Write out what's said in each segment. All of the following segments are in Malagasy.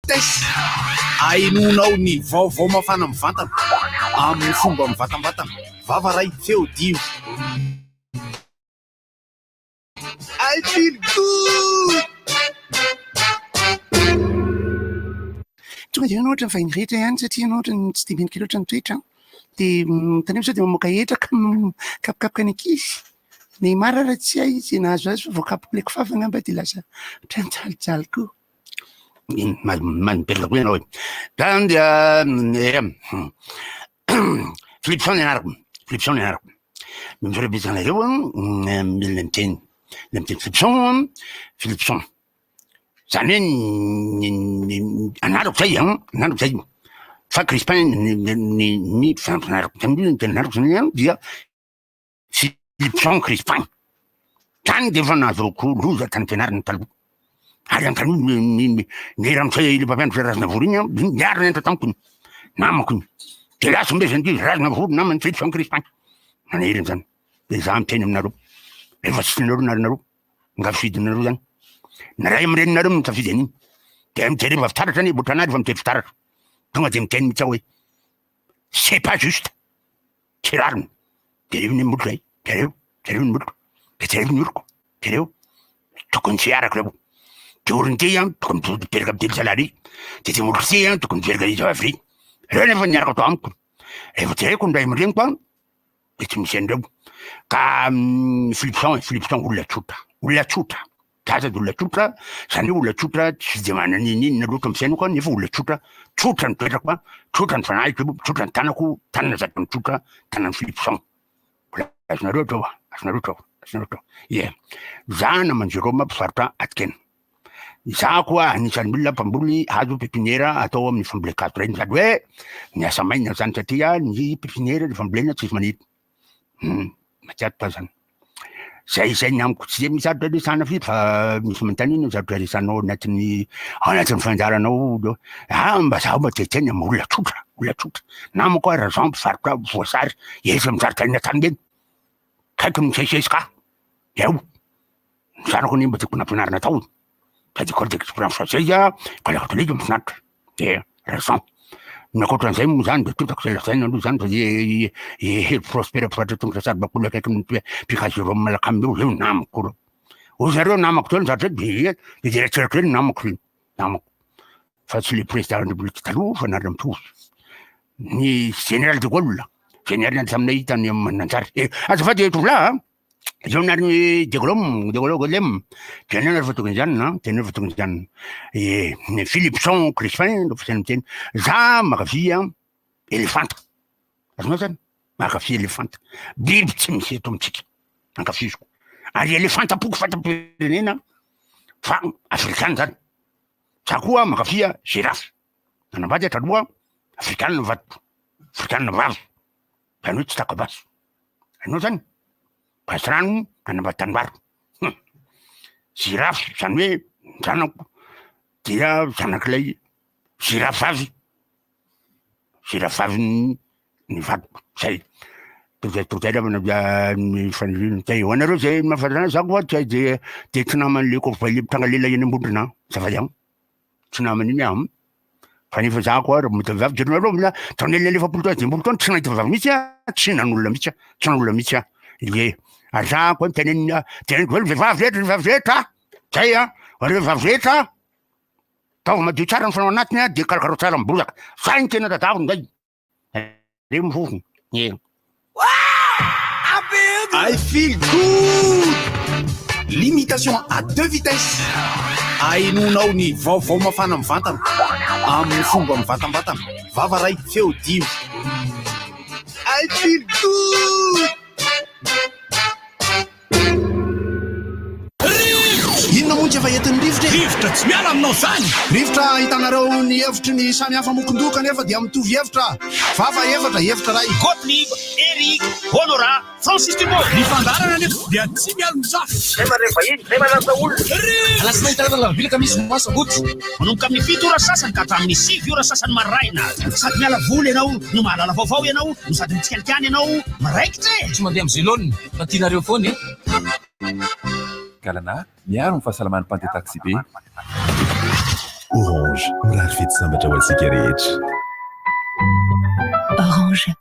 Vitesse. Ahenoanao ny vaovao mafana mivantana amin'ny fomba mivantambatana. Vava ray, feo dimy. I feel good! Tonga dia ianao ohatran'ny vahiny rehetra ihany satria ianao ohatran'ny tsy dia mendrika loatra ny toetra an. Dia tandremo sao dia mamoaka hetra ka mikapokapoka ny ankizy. Neymar ary tsy hay izay nahazo azy fa voakapok'ilay kifafa angamba dia lasa ohatran'ny jalijaly koa. Manipelina koa ianao e. Zany dia Philipson ny anarako, Philipson ny anarako. Misaotra betsaka anareo an, milina miteny, ilay miteny Philipson an, Philipson. Zany hoe ny anarako zay an, anarako zay. Fa Crispin ny ny ny fanampin'anarako, zany hoe ny tena anarako zany an dia Philipson Crispin. Zany dia efa nahazoako loza tany am-pianarana taloha. Ary antanio ny ny ny ny ramose ilay mpampianatra Razinavory iny an, niara nianatra tamiko iny, namako iny. Dia lasa mbeza an'ity Razinavory naman'i Philipson Crispin. Naneriny zany. Dia za miteny aminareo, rehefa tsy tianareo ny anaranareo, nga fidinareo zany. Ny ray aman-dreninareo no misafidy an'iny. Dia mijereva fitaratra anie, ohatranà rehefa mijery fitaratra. Tonga dia miteny mihitsy aho hoe, c'est pas juste. Tsy rariny. Jereo ny molotro zay, jereo, jereo ny molotro, de jereo ny oroko, jereo. Tokony tsy hiaraka ireo. Ty orony ty an, tokony miveraka amin'ny telo salarié. De ty molotro ty an, tokony miveraka izy avy. Reo nefa niaraka tao amiko. Rehefa jereko ny ray aman-dreniko an, de tsy misy an'ireo. Ka Philipson, Philipson olona tsotra, olona tsotra. Za sady olona tsotra, zany hoe olona tsotra tsy de manana n'inon'inona loatra amin'ny fiainako nefa olona tsotra, tsotra ny toetrako an, tsotra ny fanahiko, tsotra ny tanako, tanana zatra mitsotra, tanan'i Philipson. Mbola azonareo hatreo an, azonareo hatreo, azonareo hatreo. Ie, za naman'i Jérôme mpivarotra atikena. Za koa anisan'ny olona mpamboly hazo pépinière atao amin'ny fambolen-kazo ireny, zany hoe miasa maina zany satria ny pépinière rehefa ambolena tsisy maniry. Hum, matiato zany. Zay zay ny amiko, tsy de misy zavatra resahana firy fa misy manontany iny zavatra resahanao anatin'ny ao anatin'ny fandaharanao eo. Ah mba zaho mba te hiteny amin'ny olona tsotra, olona tsotra. Namako aho Rajean mpivarotra voasary etsy amin'ny zaridaina Antanimena. Kaiky misesisesy ka. Eo. Ny zanako anie mba tiako nampianarina tao e. Sady école d'expérience française, école catholique mahafinaritra. De raison. Ny ankoatran'izay moa zany de totako izay lazaina aloha zany fa i i Hery Prosper mpivarotra tongotra saribakoly akaikin'ny Mpika Jérôme Malakam eo, eo namako ireo. Hoy zareo namako teo ny zavatra de de eritreretiko hoe namako iny, namako. Fa tsy le président de la République taloha fa nareo mitovy. Ny général de Gaulle, général niady taminay tany Mananjary. Eh, azafady tovolahy a! Zao nary de Golom, de Golom, Golem, tena rehefa tokony hijanona, tena rehefa tokony hijanona. E, ny Philipson Crispin no fiteny miteny, za mankafy elefanta. Azonao zany? Mankafy elefanta. Biby tsy misy eto amintsika. Ankafiziko. Ary elefanta poko fanta-pirenena fa afrikana zany. Za koa mankafy girafe. Nanambady aho taloha, afrikana ny vadiko, afrikana vavy. Zany hoe tsy taka-baso. Hainao zany? Basy rano nanambady tanimbary. Hum. Zirafy, zany hoe ny zanako dia zanak'ilay zirafy vavy, zirafy vavin'ny ny vadiko, zay. Toa toa zay angamba ny faniriana. Zay, ho anareo zay mahafantatra anazy, za koa tsy de de tsy naman'le kôbay le mitranga lela eny Ambondrona an, azafady an. Tsy namana iny aho. Fa nefa za koa raha mahita vehivavy, jerenareo mila taona enina amby 40 taona, 50 taona tsy nahita vehivavy mihitsy aho, tsy nanolona mihitsy aho, tsy nanolona mihitsy aho. Ie, ary za koa tenenina, teneniko hoe ny vehivavy rehetra, ny vehivavy rehetra, zay an, ho anareo vehivavy rehetra, ataovy madio tsara ny fanao anatiny an, de karakaraho tsara ny bozaka, zay no tena tadiaviny zay. Reo mivovona. Ie. I feel good! Limitation à deux vitesses. Ahenoanao ny vaovao mafana mivantana amin'ny fomba mivantambatana. Vava ray, feo dimy. I feel good! Inona moa tsy efa entin'ny rivotra e? Rivotra tsy miala aminao zany! Rivotra ahitanareo ny hevitry ny samy hafa mokon-doha kanefa dia mitovy hevitra. Vava efatra, hevitra iray. Gottlieb, Eric, Honorat, Francis Dumont. Ny fandaharana anefa dia tsy mialon-jafy. Zay mandray vahiny, zay manasa olona. Alatsinainy talata alarobia alakamisy zoma sabotsy. Manomboka amin'ny 7 ora sasany ka hatramin'ny 9 ora sasany maraina. Sady miala voly ianao no mahalala vaovao ianao no sady mitsikalikany ianao miraikitra e! Tsy mandeha amin'ny zelone fa tianareo foana e! Galana, miaro ny fahasalaman'ny mpandeha taksibe. Orange, mirary fety sambatra ho antsika rehetra. Orange.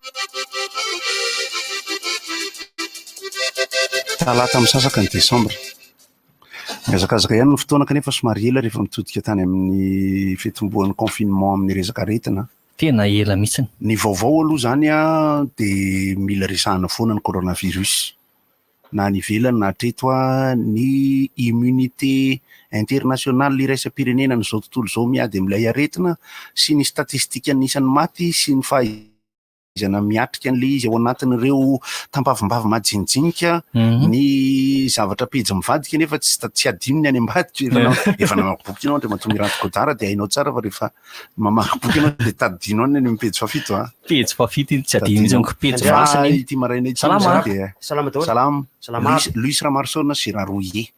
Talata misasaka ny desambra. Mihazakazaka ihany ny fotoana kanefa somary ela rehefa mitodika tany amin'ny fitomboan'ny confinement amin'ny resaka aretina. Tena ela mihitsiny. Ny vaovao aloha izany dia mila resahana foana ny coronavirus. Na any ivelany na hatreto ny immunité internationale iraisam-pirenena an'izao tontolo izao miady amin'ilay aretina sy ny statistikan'ny isan'ny maty sy ny fahaizana miatrika an'ilay izy ao anatin'ireo tampavimbavy majinijinika ny zavatra pejy mivadika nefa tsy tsy adino ny any ambadika. Efa na- efa namaky boky ianao Andriamatoa Miranto Godard dia hainao tsara fa rehefa mamaky boky ianao dia tadidino any ny any amin'ny pejy fahafito a. Pejy fahafito iny tsy adino mihitsy amiko pejy Fa masina iny. ity maraina ity Salama amin'izay a. dia Salama daholo. Salama. Salama Luis, aby. Luis Ramarosaona Gérard Rouillet.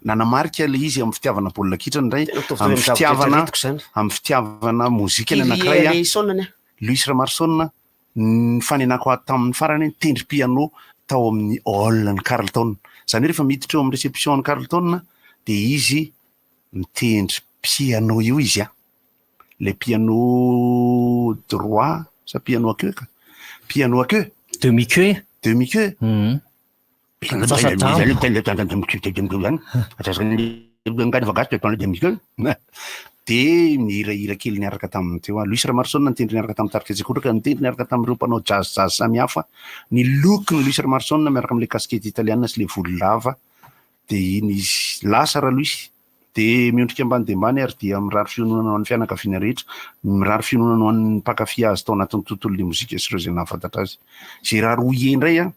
Nanamarika ilay izy amin'ny fitiavana baolina kitra indray, Tena mitovitovy amin'ny amin'ny zavatra fitiavana eritreretiko izany. amin'ny fitiavana mozika ny Kyrie anankiray a. Eleison anie. Luis Ramarosaona, ny fanenako ahy tamin'ny farany nitendry piano tao amin'ny hall ny Carlton. Izany hoe rehefa miditra eo amin'ny réception ny Carlton dia izy mitendry piano io izy a. Ilay piano droit sa piano à queue ka? Piano à queue. Demi queue. Demi queue. Dia nihirahira kely niaraka taminy teo aho. Luis Ramaroson nitendry niaraka tamin'ny tarika Tsekotraka, nitendry niaraka tamin'ireo mpanao jazz jazz samihafa. Ny look-n'i Luis Ramaroson miaraka amin'ilay casquette italiana sy ilay volo lava dia iny izy. Lasa Raluis. Dia miondrika ambany dia ambany ary dia mirary fiononana ho an'ny fianakaviana rehetra, mirary fiononana ho an'ny mpankafy azy tao anatin'ny tontolon'ny mozika sy ireo izay nahafantatra azy. Gérard Houllier indray an,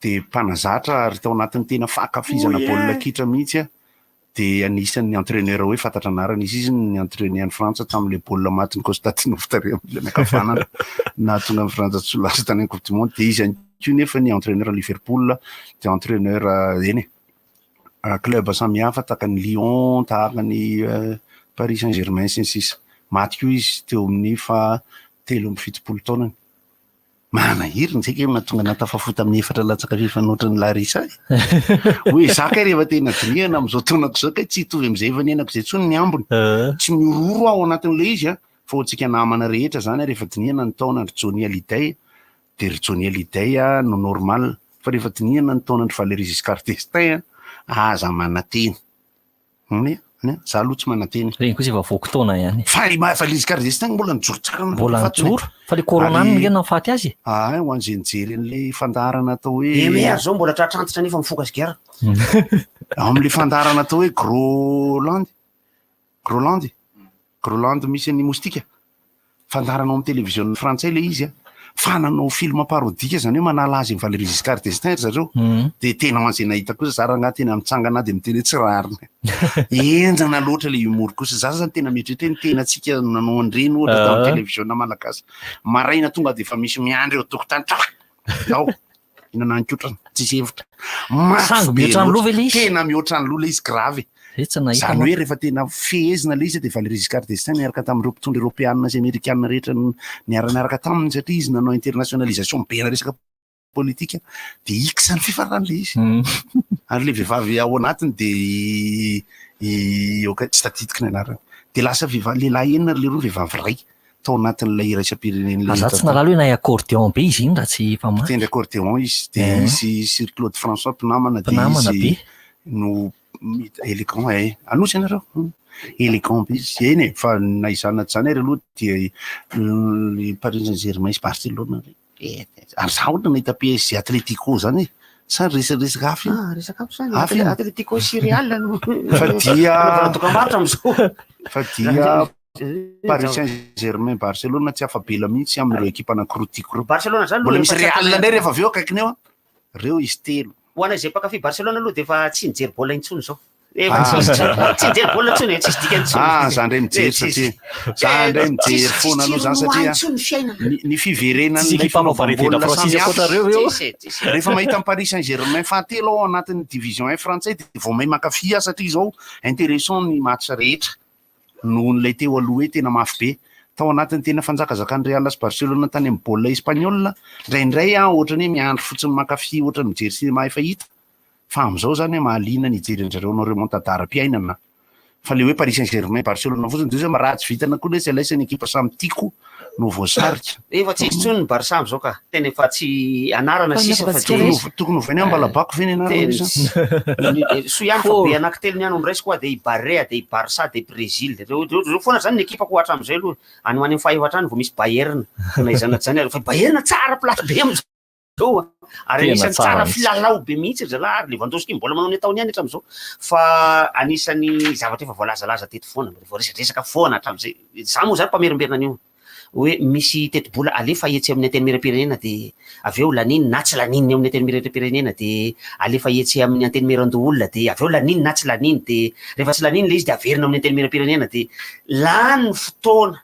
dia mpanazatra ary tao anatin'ny tena fankafizana baolina kitra mihitsy an, dia anisan'ny entraîneur hoe fantatra anarana izy, izy no ni-entraîner an'i Frantsa tamin'ilay baolina matin'i Kostadinov tary amin'ny ilany ankavanana nahatonga an'i Frantsa tsy ho lasa tany amin'ny coupe du monde, dia izy ihany koa nefa ny entraîneur Liverpool, dia entraîneur eny e. Club samihafa tahaka ny Lyon, tahaka ny Paris Saint Germain sy ny sisa. Maty koa izy teo amin'ny faha 73 taonany. Manahirana izay kay mahatonga anah tafafoha tamin'ny efatra latsaka fefanoatra ny Larissa e. Hoe za kay rehefa tena dinihana amin'izao taonako izao kay tsy hitovy amin'izay efa niainako izay intsony ny ambiny. Tsy mihorohoro aho ao anatin'ilay izy a, fa ho antsika namana rehetra izany rehefa dinihana ny taonan-dry Johnny Hallyday dia ry Johnny Hallyday no normal fa rehefa dinihana ny taonan-dry Valéry Giscard d'Estaing aza manantena. Anie, anie, za aloha tsy manantena. Ireny kosa efa voky taona ihany. Fa i Valéry Giscard d'Estaing mbola nijoro tsara na Mbola fatiny. nijoro, fa le corona Ary no nge nahafaty azy e. Ah, ho an'izay nijery an'ilay fandaharana atao hoe Eme ary zao mbola tratra antitra nefa mifoka sigara. Ao amin'ilay fandaharana atao hoe Groland. Groland. Groland misy an'i Moustique. Fandaharana ao amin'ny televiziona frantsay ilay izy a. Fa nanao film parodique izany hoe manala azy amin'i Valéry Giscard d'Estaing ry zareo. Dia tena ho an'izay nahita kosa za rangahy tena mitsangana dia miteny hoe tsy rariny. Henjana loatra ilay humour kosa. Za zany tena mieritreritra hoe ny tenantsika no nanao an'ireny ohatra tamin'ny televiziona malagasy. Maraina tonga dia efa misy miandry eo an-tokotany. Ao. Inona ny kotrana? Tsisy hevitra. Mafy Sangy be mihoatra ny loatra. loha ve ilay izy? Tena mihoatra ny loha ilay izy, grave. Zay tsy nahita Izany manko. hoe rehefa tena fehezina ilay izy dia Valéry Giscard d'Estaing niaraka tamin'ireo mpitondra eoropeanina sy amerikanina rehetra niara-niaraka taminy satria izy nanao internationalisation be resaka politika dia X ny fifarany ilay izy. Ary ilay vehivavy ao anatiny dia i ok, tsy tadidiko ny anarany. Dia lasa vehivavy lehilahy enina ry leroa vehivavy iray. tao anatin'ilay iraisam-pirenen'ilay Fa za tsy tantara. nahalala hoe nahay accordéon be izy iny raha tsy efa maty. Mpitendry accordéon izy, dia Eh. izy sy ry Claude François mpinamana, dia Mpinamana izy be. no élégant eh. Anosy ianareo? Élégant be izy. Eny e, fa na izany na tsy izany ary aloha dia i Paris Saint-Germain sy Barcelone re. Eh, ary za ohatra nahita PSG Atlético zany e. Sa resaresaka hafa iny? Ah, resaka hafa zany. Hafa iny. Atlético sy Real no Fa dia anaovana dokam-barotra amin'izao. Fa dia Paris Saint-Germain, Barcelone tsy afa-bela mihitsy amin'ireo ekipa anankiroa tiako ireo. Barcelone zany Mbola aloha misy efa tsy Real afaka- indray rehefa avy eo akaikiny eo an. Ireo izy telo. Ho anay izay mpankafy Barcelone aloha dia efa tsy nijery baolina intsony izao. Efa Ah. tsy tsy nijery baolina intsony e, tsisy dikany intsony. Ah, za indray mijery satria za indray mijery Tsisy- foana aloha zany tsisy satria intsony ny fiainana. ny, ny fiverenan'ilay Tsisy ekipa fanaovam-baolina mamparevedra samy Francis hafa. ankoatra ireo. Tsisy, tsisy. Rehefa mahita ny Paris Saint-Germain fahatelo ao anatin'ny division 1 frantsay dia vao may mankafy aho satria izao intéressant ny match rehetra. noho ilay teo aloha hoe tena mafy be. Tao anatin'ny tena fanjakazakan'ny Real sy Barcelona tany amin'ny baolina espagnol, indraindray aho ohatran'ny hoe miandry fotsiny mankafy ohatran'ny mijery cinéma efa hita, fa amin'izao izany mahaliana ny hijery an-dry zareo hanao remontada ara-piainana. Fa le hoe Paris Saint Germain, Barcelona fotsiny de hoe ratsy vintana koa lesy alaisa ny ekipa samy tiako no voasarika. Efa tsy hisy intsony ny Barça amizao ka. Tena efa tsy anarana Fa sisa fa tokony dia ho- tokony hovaina hoe Ambalabako ve ny anarana Tena izy? tsy- Soa ihany fa be anankitelo ny any omraisiko hoa dia i Barea dia i Barça dia i Brésil. Reo reo reo foana zany ny ekipako hatramin'izay aloha. Any ho any amin'ny fahaefatra any vao misy Bayern. Na izany na tsy izany ary fa Bayern tsara place be amizao. Zao a! Ary Tena anisan'ny tsara tsara mihitsy. filalao be mihitsy ry zalahy ary Lewandowski mbola manao ny ataony ihany hatramin'izao. Fa anisan'ny zavatra efa voalazalaza teto foana, voaresadresaka foana hatramin'izay. Izaho moa izany mpamerimberina an'io hoe misy tetibola alefa etsy amin'ny Antenimierampirenena dia avy eo laniny na tsy laniny eo amin'ny Antenimierampirenena dia alefa etsy amin'ny Antenimierandoholona dia avy eo laniny na tsy laniny dia rehefa tsy laniny ilay izy dia averina amin'ny Antenimierampirenena dia lany ny fotoana.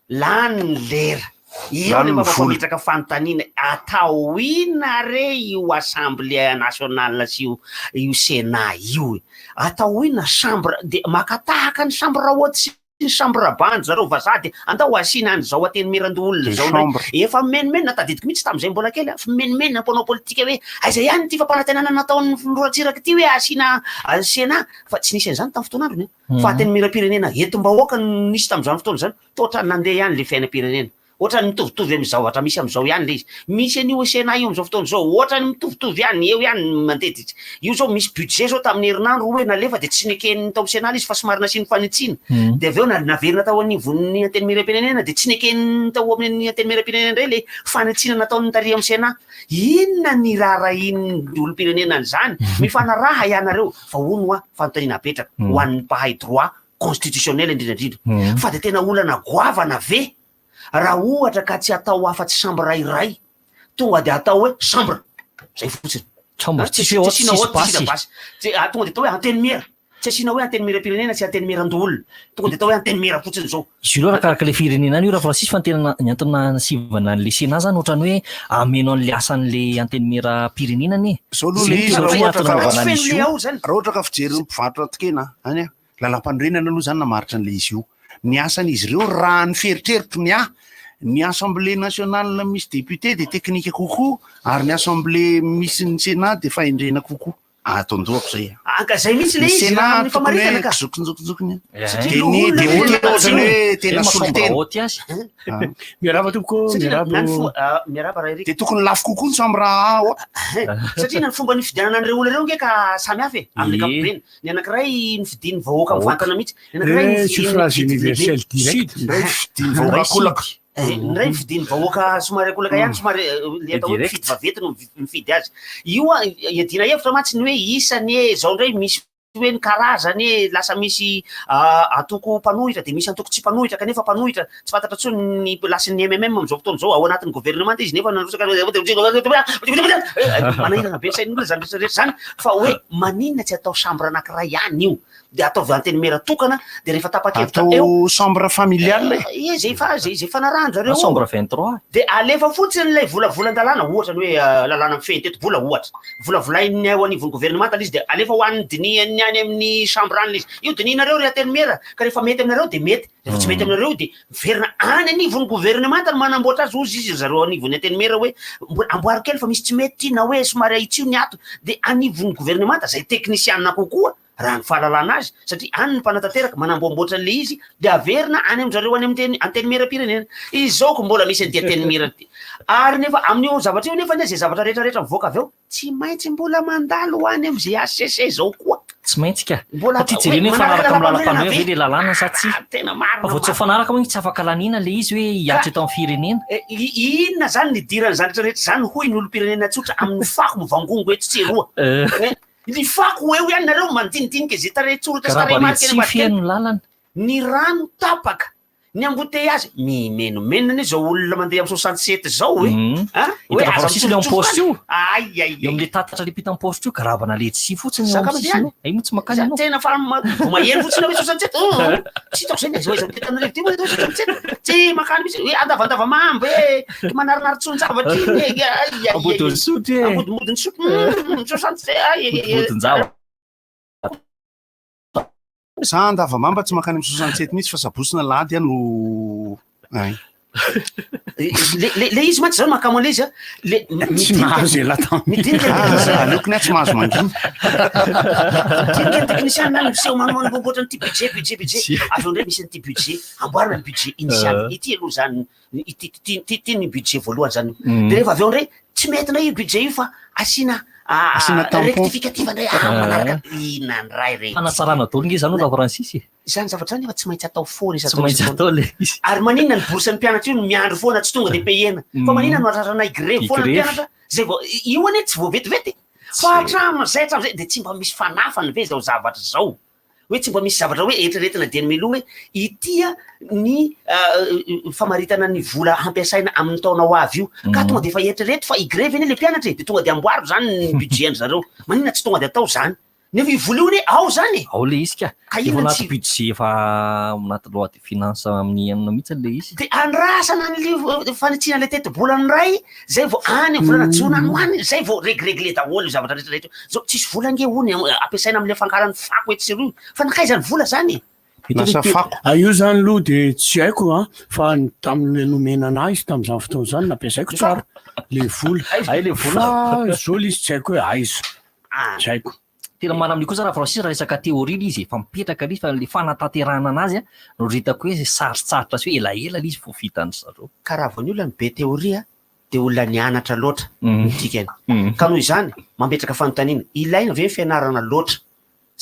Lany ny lera. Eo Lany le ny mba vola. mampametraka fanontaniana, atao inona re io assemblée nationale sy io io sénat io e? Atao inona chambre de maka tahaka ny chambre haute sy ny chambre bas an-dry zareo vazaha de andao asiana an'izao antenimierandoholona Deux izao indray. chambres. Efa mimenomenona, tadidiko mihitsy tamin'izay mbola kely aho, fimenomenona mpanao politika hoe aiza ihany ity fampanantenana nataon'ny filoha Ratsiraka ity hoe asiana sénat, fa tsy nisy an'izany tamin'ny fotoan'androny an. Fa antenimierampirenena entim-bahoaka no nisy tamin'izany fotoana izany, toa ohatran'ny nandeha ihany ilay fiainam-pirenena. Ohatran'ny mitovitovy amin'ny zavatra misy amin'izao ihany ilay izy. Misy an'io Sénat io amin'izao fotoana izao, ohatran'ny mitovitovy ihany, eo ihany ny mandeha dia tsy. Io izao misy budget izao tamin'ny herinandro hoe nalefa dia tsy neken'ny tao amin'ny Sénat ilay izy fa somary nasiany fanitsiana. Dia avy eo naverina tao anivon'ny antenimierampirenena dia tsy neken'ny tao amin'ny antenimierampirenena indray ilay fanitsiana nataon'ny tary amin'ny Sénat. Inona ny raharahian'ny olom-pirenena an'izany? Mifanaraha ianareo. Fa hono hoa, fanontaniana apetraka ho an'ny mpahay droit constitutionnel indrindra indrindra, fa dia tena olana goavana ve raha ohatra ka tsy atao afa-tsy chambre iray, tonga dia atao hoe chambre, zay fotsiny. Chambre, Tsy tsisy hoe haute, asiana tsisy haute, tsy asiana basse. basse. Tsy, ah, tonga dia atao hoe antenimiera. Tsy asiana hoe antenimieram-pirenena, tsy antenimieran-doholona. Tonga dia atao hoe antenimiera fotsiny izao. Izy io aloha arakaraka ilay firenena any io Rafrancis fa ny tena ny antony nasivana an'ilay Sénat zany ohatran'ny hoe hameno an'ilay asan'ilay antenimieram-pirenena anie. Zao aloha Zay le izy no raha tena ohatra antony ka nanaovana an'izy io. raha ohatra ka fijerin'ny mpivarotra tokena any a, lalam-panorenana aloha zany namaritra an'ilay izy io. Ny asan'izy ireo raha ny fieritreritro ny ahy, ny assemblée nationale misy député dia teknika kokoa ary ny assemblée misy ny Sénat dia fahendrena kokoa. Ato an-dohako zay a. Ah, ka zay mihitsy le Ny izy raha Sénat amin'ny tokony hoe famaritana ka. kizokinjokinjokiny. Satria Dia ny loholona député olona ohatrany hoe tsy tena Zay solontena. maha haute azy. Ah. Miarahaba tompoko, Satria na- na ny miarahaba. fo- ah, miarahaba Ray Eric. Dia tokony lafo kokoa ny chambre A ao. Satria na ny fomba nifidianana an'ireo olona ireo nge ka samy hafa e, amin'ny Ie. ankapobeny. Ny anankiray nofidin'ny vahoaka Vahoaka. mivantana mihitsy, ny anankiray Eh, nofidin'ny suffrage mpifidy lehibe. universel direct. Indray fidin'ny vahoaka akolaka. Eh, Ny iray nofidin'ny vahoaka somary akolaka ihany, somary eh, le atao hoe Direct. mpifidy vaventy no mifidy azy. Io a, iadiana hevitra mantsy ny hoe isany e, zao indray misy hoe ny karazany e, lasa misy ah, antoko mpanohitra dia misy antoko tsy mpanohitra kanefa mpanohitra, tsy fantatra intsony ny lasin'ny MMM amin'izao fotoana izao, ao anatin'ny governemanta izy nefa narotsaka manahirana be ny sain'olona izany rehetra rehetra izany, fa hoe maninona tsy atao chambre anankiray ihany io? Dia ataovy antenimiera tokana, dia rehefa tapa-kevitra eo. Atao chambre familiale e. Ie, zay fa zay zay fanarahan-jareo Na eo. chambre 23. Dia alefa fotsiny ilay volavolan-dalàna, ohatra ny hoe lalàna mifehy ny tetibola, ohatra. Volavolain'ny eo anivon'ny governemanta ilay izy, dia alefa ho an'ny dinihan'ny any amin'ny chambre any ilay izy. Io dinihinareo ry antenimiera, ka rehefa mety aminareo dia mety, rehefa tsy mety aminareo dia miverina any anivon'ny governemanta no manamboatra azy, hozy izy ry zareo anivon'ny antenimiera hoe mbola amboary kely fa misy tsy mety ity na hoe somary ahitsio ny ato. Dia anivon'ny governemanta, izay teknisianina kokoa, raha ny fahalalana azy, satria any ny mpanatanteraka manamboamboatra an'ilay izy dia averina any amin-dry zareo any amin'ny antenimieram-pirenena. Izao ko mbola misy an'ity antenimiera ity. Ary nefa amin'io zavatra io nefa anie izay zavatra rehetra rehetra mivoaka avy eo, tsy maintsy mbola mandalo any amin'izay HCC izao koa. Tsy maintsy ka. Mbola Satria atao hoe jerena hoe manaraka mifanaraka amin'ny lalàmpanorenana lalàmpanorenana ve? ve ilay lalàna sa tsia. Ah, tena marina, Fa vao tsy marina. mifanaraka moa tsy afaka laniana ilay izy hoe hihatra eto amin'ny firenena. Eh, inona izany nidiran'izany rehetra rehetra izany hoy ny olom-pirenena tsotra amin'ny fako mivangongo etsy sy eroa. Eh, Ny fako eo ihany nareo mandinidinika izay tarehin-tsoratra sy Karaha tarehimarika eny baretsy ambadika eny. feno lalana. Ny rano tapaka, ny embouteillage, mimenomenona anie zao olona mandeha amin'ny 67 zao e! An! Hoe Hitanao aza Francis ilay mitsofotsofoka am-paositra any. io? Ay ay Eo ay. amin'ilay tatatra ilay mpitam paositra io, garabana letchi fotsiny eo Zaka amin'ny mandeha sisiny any. eo. Ay moa tsy makany Za ianao. tena fa vao maheno fotsiny aho hoe 67, oh! Tsy hitako izay na aiza ho aiza amin'ity Antananarivo ity moa ilay 67. Tsy makany mihitsy hoe andavandavamamba e, manarinary tson-javatra iny e, ay ay ay. Ambodin'Isotry e. Ambodimodin'Isotry, hum, 67, ay ay ay. Ambodin-javatra. Za andavamamba tsy mankany amin'ny 67 mihitsy fa sabotsy na alahady aho no ay. Le le le izy mantsy zao mahakamo an'le izy a, le Tsy mahazo ialahy taminy. Midinika ny technicien. Aleoko ny ahy tsy mahazo mangina. Midinika ny technicien na miseho manao ohatran'ity budget budget budget. Avy eo indray misy an'ity budget, amboarina ny budget initial. Ity aloha zany, ity ity ity ity ny budget voalohany zany. De rehefa avy eo indray tsy mety indray io budget io fa asiana Asiana tampon. rectificatif indray amin'ny manaraka. Inona indray re ity? Fanatsarana daholo nge zany hoy Rafrantsisy e. Izany zavatra izany efa tsy maintsy atao foana Tsy isan-taona maintsy isan-taona. atao le izy. Ary maninona ny bourse-n'ny mpianatra io no miandry foana tsy tonga dia payena? Fa maninona no ararana higrevy foana ny Higrevy. mpianatra? Zay vao io anie tsy vao vetivety e. Fa hatramin'izay hatramin'izay dia tsy mba misy fanafany ve izao zavatra izao? Hoe tsy mba misy zavatra hoe eritreretina dieny mialoha hoe ity ny famaritana ny vola hampiasaina amin'ny taona ho avy io. Ka tonga dia efa eritrereto fa higrevy anie le mpianatra e, dia tonga dia amboaro izany ny budget-ndry zareo. Maninona tsy tonga dia atao izany? Nefa io vola io anie ao zany e! Ao le izy ka. Ka Efa inona anaty tsy. budget efa anaty loi de finance amin'ny enina mihitsy le izy. De andrasana an'le fanitsiana le tetibola ndray zay vao any am volana jona any ho any zay vao regregle daholo io zavatra rehetra rehetra io. Zao tsisy vola ange hono ampiasaina amle fankalan'ny fako etsy sy eroa io fa nankaiza ny vola zany e? Lasa fako. Ah io zany aloha de tsy haiko an, fa ny tamin'le nomena anah izy tamin'izany fotoana izany nampiasaiko tsara le vola. Hay le vola. Fa zao le izy tsy haiko hoe aiza. Tsy haiko. Tena marina amin'io kosa raha Francis raha resaka théorie le izy efa mipetraka le izy fa le fanatanterahana anazy an no hitako hoe sarotsarotra sy hoe elaela le izy vao vitan-dry zareo. Ka raha vao ny olona no be théorie dia olona nianatra loatra no dikany. Ka noho izany mametraka fanontaniana, ilaina ve ny fianarana loatra?